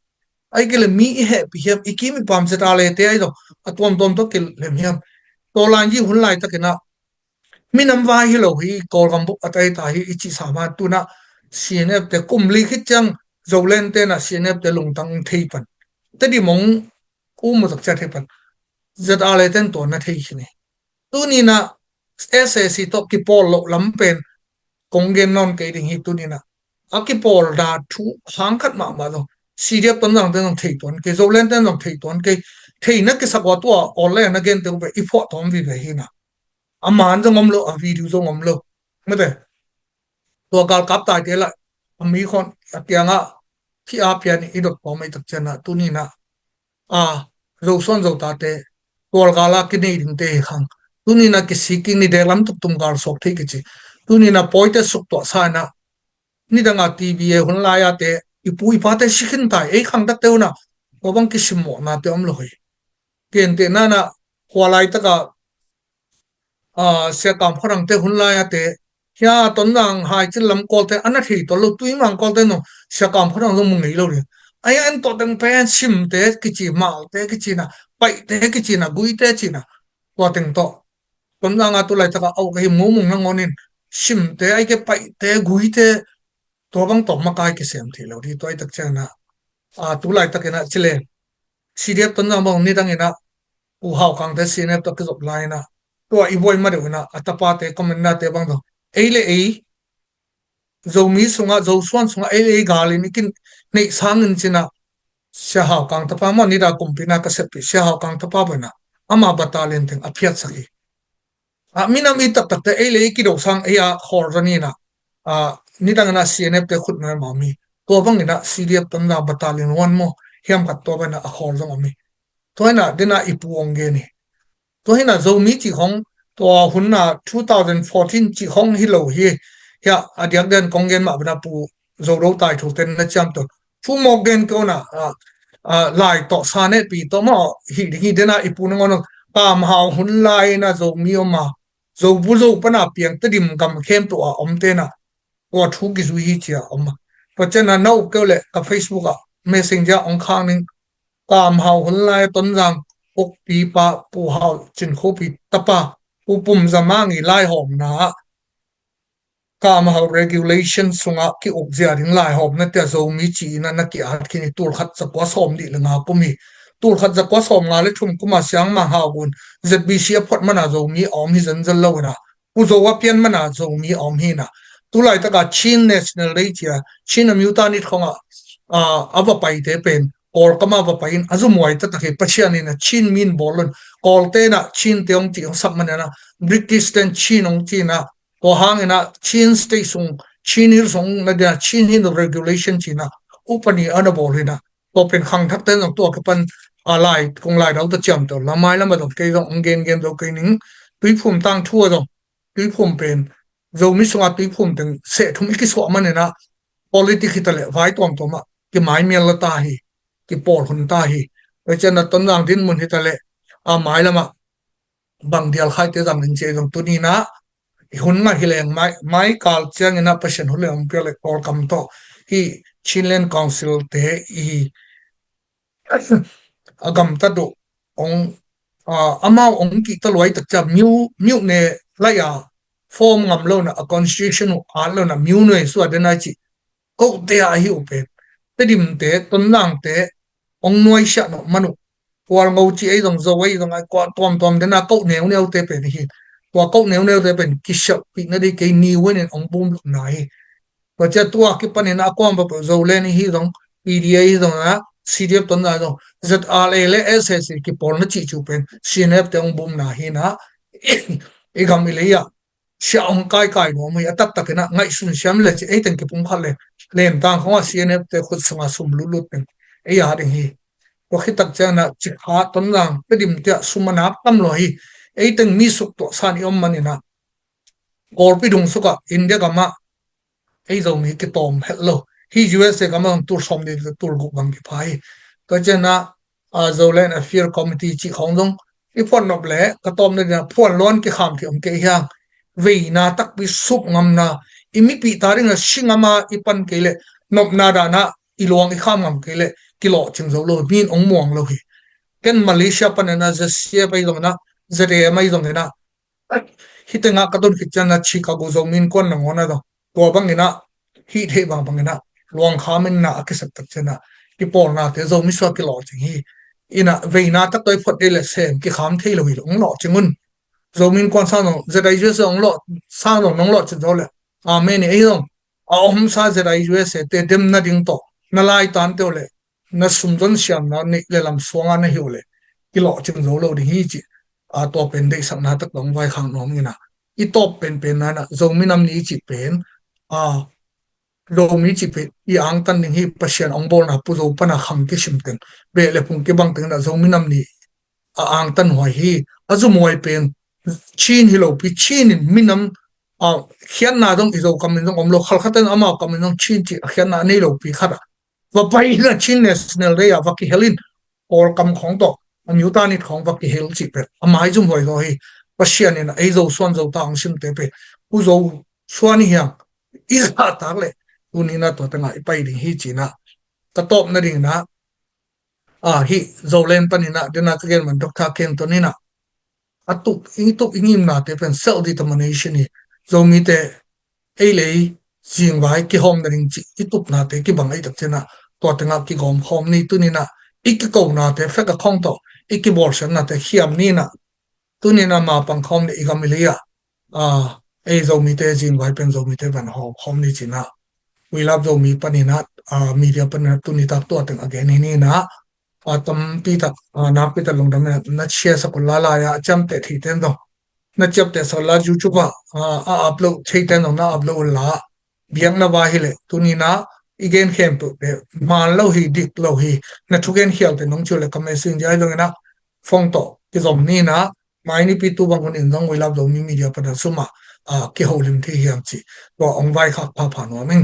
Ai kei le mi i hehpih hiam? I kim i pam Z R A te ai zong a tuamtuam tawh kilem hiam? Tawlanyi hun laitak in ah minam vai hi lo hi, Kawlgam buk a tai ta hi i cih sa ma, tu in ah C N F te kum li khit ciang Zoland te in ah C N F te lungtang thei pan, Tedim hong um uh tak ciang thei pan, Z R A ten tua na thei khin hi. Tuni in ah S A C tawh kipawl loh lam pen kong gen nawn kei ding hi. Tuni in ah a kipawlna thu hang khat mahmah zong C D F Tonzang te zong thei tuan kei, Zoland te zong thei tuan kei. Theihna kisak ua tua online na gente uh pen i phuah tawm vive hi in ah, a man zong om lo, a video zong om lo mate. Tua galkap taite lah a mi khawng a kiangah khi a pian i dot pawm ei tak ciang ah tuni in ah a, Zosuan Zotate tualgal a kinei dingte hi khang. Tuni in ah kisik kik ni, dek lam tuk tum gal suak thei kici. Tuni in ah pawite suk tuahsa in ah nidang a T B A hun lai a te i pu i pate si khin tai, ei khangtakte hun ah tua bang kisimmawhnate om lo hi. Gentehna in ah khua laitak a, a, Sia Kam Khua Thangte hun lai a te, hia Tonzang Haicin lam Kawlte a na thei tuan lo, Tuimang Kawlte zong Sia Kam Khua Thang zong mu ngei lo ding. Ahi a en tawh teng pen Simte kici, Malte kici na, Paihte kici na, Guite ci na, tua teng tawh. Tonzang a tu laitaka au ka hi mumung nangawn in Simte, ahi ke Paihte, Guite, tua bang tawh makai kisem thei lo ding. Tua i tak ciangin ah, a, tu laitakin ah ci le, C D F Tonzang bang nidangin ah Pu Haukangte C N F tawh kizop lai-in ah, tua i buai ma deuh in ah a tapate, commander-te bang tawh, ei le ei Zomi sungah, Zosuan sungah ei le ei galin i kineih sangin ci-in ah, Sia Haukang tapa maw, nidang kumpina ka seppih Sia Haukang tapa bang in ah ama battalion teng a phiatsak hi. A, minam i taktakte ei le ei kido sang ei a khawl zong hi in ah, a, nidangin ah C N F-te khut nuai mah om hi. Tua bangin ah C D F Tonzang battalion one maw, hiam khat tua bangin ah a khawl zong om hi. Tua hi in ah den ah i pu hong gen hi. Tua hi in ah Zomi cih khong, tua hun ah two thousand fourteen cih khong hi lo hi. Hiah a diak den kong gen mah bangin ah Pu Zodo Tai Thu ten na ciamteh. Thu mawk gen kei un ah, a, a, lai tawh sa nehpih tawh maw hi ding hi. Den ah i pu nangawn Kam Hau hun lai-in ah Zomi om a, Zo bu Zo pan a piang Tedim gam khempeuh a omte in ah tua thu kizui hi ci-a om a. Tua ciangin ah na up kei uh leh ka Facebook ah, Messenger hong khak ning. Kam Hau hun lai Tonzang ukpipa Pu Hau Cin Khuapi tapa Pu Pum Za Mang i laihawmna ah, Kam Hau regulation sungah ki-ukzia ding laihawmna te-ah Zomi ci-in ah na ki-at khin hi. Tulkhat zakua sawmnih le nga kum hi. Tulkhat zakua sawmnga le thum kum a Siang Mang Hau Gun Z B C a phot man a Zomi a om hi zenzen lo in ah, Pu Zo a pian man a Zomi a om hi in ah. Tu laitaka Chin National Day ci-a, Chin a miuta nit khong ah, a, a va paite pen Kawlkam ah va pai in a zumhuai taktak hi. Pathian in ah Chin mi in bawl lo in, Kawlte in ah Chinte hong ci hong sak man in ah, British ten Chin hong ci in ah, tua hangin ah Chin State sung, Chin Hills sung na ding ah Chin Hills Regulation ci-in ah upadi a na bawl hi in ah, tua pen khangthakte zong tua kipan a lai, kong lai dau ta ciamteh uh la, mailam ah zong kei zong hong gengen zo kei ning. Tuiphum tangthu ah zong, Tuiphum pen, Zomi sungah Tuiphum teng seh thum i kisuah man in ah, politic hi ta leh vai tuamtuam ah kimaimial la ta hi, kipawl hun ta hi. Tua ciangin ah Tonzang dinmun hi ta leh, a, mailam ah bang dial khaite zang ning ci-a zong tuni in ah i hun ngah hi leng, mai, mai kal ciangin ah Pasian hun leng hong piak leh Kawlkam tawh hih Chinland Council te i a gamtat uh hong, a, amau hong kihta luai tak ciang miu, miu ne lai a form ngam lo in ah, a constitution uh at lo in ah miu nuai suah den ai cih. Kote a ahi uh pen Tedimte, Tonzangte hong nuaisiah nop man uh. Khualngo ci ei zong, Zo ei zong, ai kua tuamtuam den a koh neuneute pen hi. Tua koh neuneute pen kisialhpih nading kei ni wen in hong bumlupna hi. Tua ciang tua kipanin a kuam papeuh Zoland ihi zong, P D A ihi zong a, C D F Tonzang zong, Z R A le S A C kipawlna cih cu pen C N F te hong bumna hi in ah, i gam i lei ah siah hong kaikai nuam hi. A taktakin ah ngaihsun siam le ci, ei teng kipumkhat le, Lentang khong ah C N F te khut sungah sum lutlut teng ei a ding hi. Tua khit tak ciangin ah Cikha, Tonzang, Tedim tiah sum a nak tam lo hi. Ei teng mi suk tuahsan i om manin ah, Kawlpi dung sukah India gamah ei Zomi kitawm het lo. Hih U S A gamah zong tul sawmnih le tul guk bang kipha hi. Tua ciangin ah, a, Zoland Affair Committee cih khawng zong i phuan nop leh ka tawpna dingin ah phuan luan kikham thei om kei hiang. Veina takpi sup ngamna, i mipih ta dingin ah si ngam a i pan kei leh, nopna dan ah i luang i kham ngam kei leh kilawhcing zo lo, mi in hong muang lo hi. Ken Malaysia panin ah Z C F ahi zongin ah, Z A M ahi zongin ah, hih tengah ka tun khit ciangin ah Chicago Zomi Innkuan nangawn ah zong tua bangin ah, hih theih bangbangin ah luang kham in ah a kisep tak ciangin ah, kipawlnate Zomi sungah kilawhcing hi. In ah veina tak tawh i phot ding leh sem kikham thei lo hi lo, hong lawhcing un. Zomi Innkuan sang zong, Z I U S A hong lawh, sang zong nong lawhcing zo leh, amen hi. Ei zong a omsa Z I U S A te dem nading tawh na laitante uh leh, na sumzon siamna neih le lam suanga na hi uh leh kilawhcing zo lo ding hi cih, a, tua pen deihsakna tak tawh hong vaikhak nuam ing ah. I tawp penpen na in ah, Zomi Nam Ni cih pen, a, Zomi cih pen i angtan ding hi. Pasian hong bawlna Pu Zo pan a khang kisim teng, beh le phung kibang teng in ah Zomi Nam Ni a angtan huai hi. A zumhuai pen Chin hi lopi, Chin in minam, a, khiatna zong i Zo kam in zong om lo, khalkhat in amau kam in zong Chin cih a khiatna a nei lopi khat ah va pai in ah Chin National Day ah va kihel in, Kawlkam khawng tawh a miuta nit khawng va kihel cih pen a mai zumhuai zaw hi. Pasian in ah ei Zo suan Zo ta hong simte pen Pu Zo suan hi hiang. I zahtak leh tuni in ah tua tengah i pai ding hi ci-in ah, ka tawp nading inah, a, hih Zoland paninah dena ka gen man Doctor Ken Tun inah a tup, i tup i ngimnate pen self determination hi. Zomite ei lei zingvai kihawm nading cih i tupnate kibang ahih tak cianah tua tengah kigawm khawm ni. Tuninah i kikonate fek a khawng tawh i kibawlsiatnate khiam ninah tuninah ma pang khawm ni. I gam i lei ah, a, ei Zomite zingvai pen Zomite van hawm khawm ni cinah We Love Zomi paninah, a, media paninah tunitak tua teng a gen hi ninah, a, tampi tak, a, nakpi tak lungdam inah na share sak un la, lai-ah a ciamteh theite zong na ciamteh sak un la, YouTube ah, a, a upload theite zong na upload un la. Biakna vai hileh tuninah i gen khempeuhte man lo hi, dik lo hi. Na thugen khialte nong ciu le ka messenger hi zonginah phone tawh kizom ninah mai nipi tu bang hun in zong We Love Zomi media pana sumah, a, kiholim thei hiam cih tua ong vaikhak phapha nuam ing.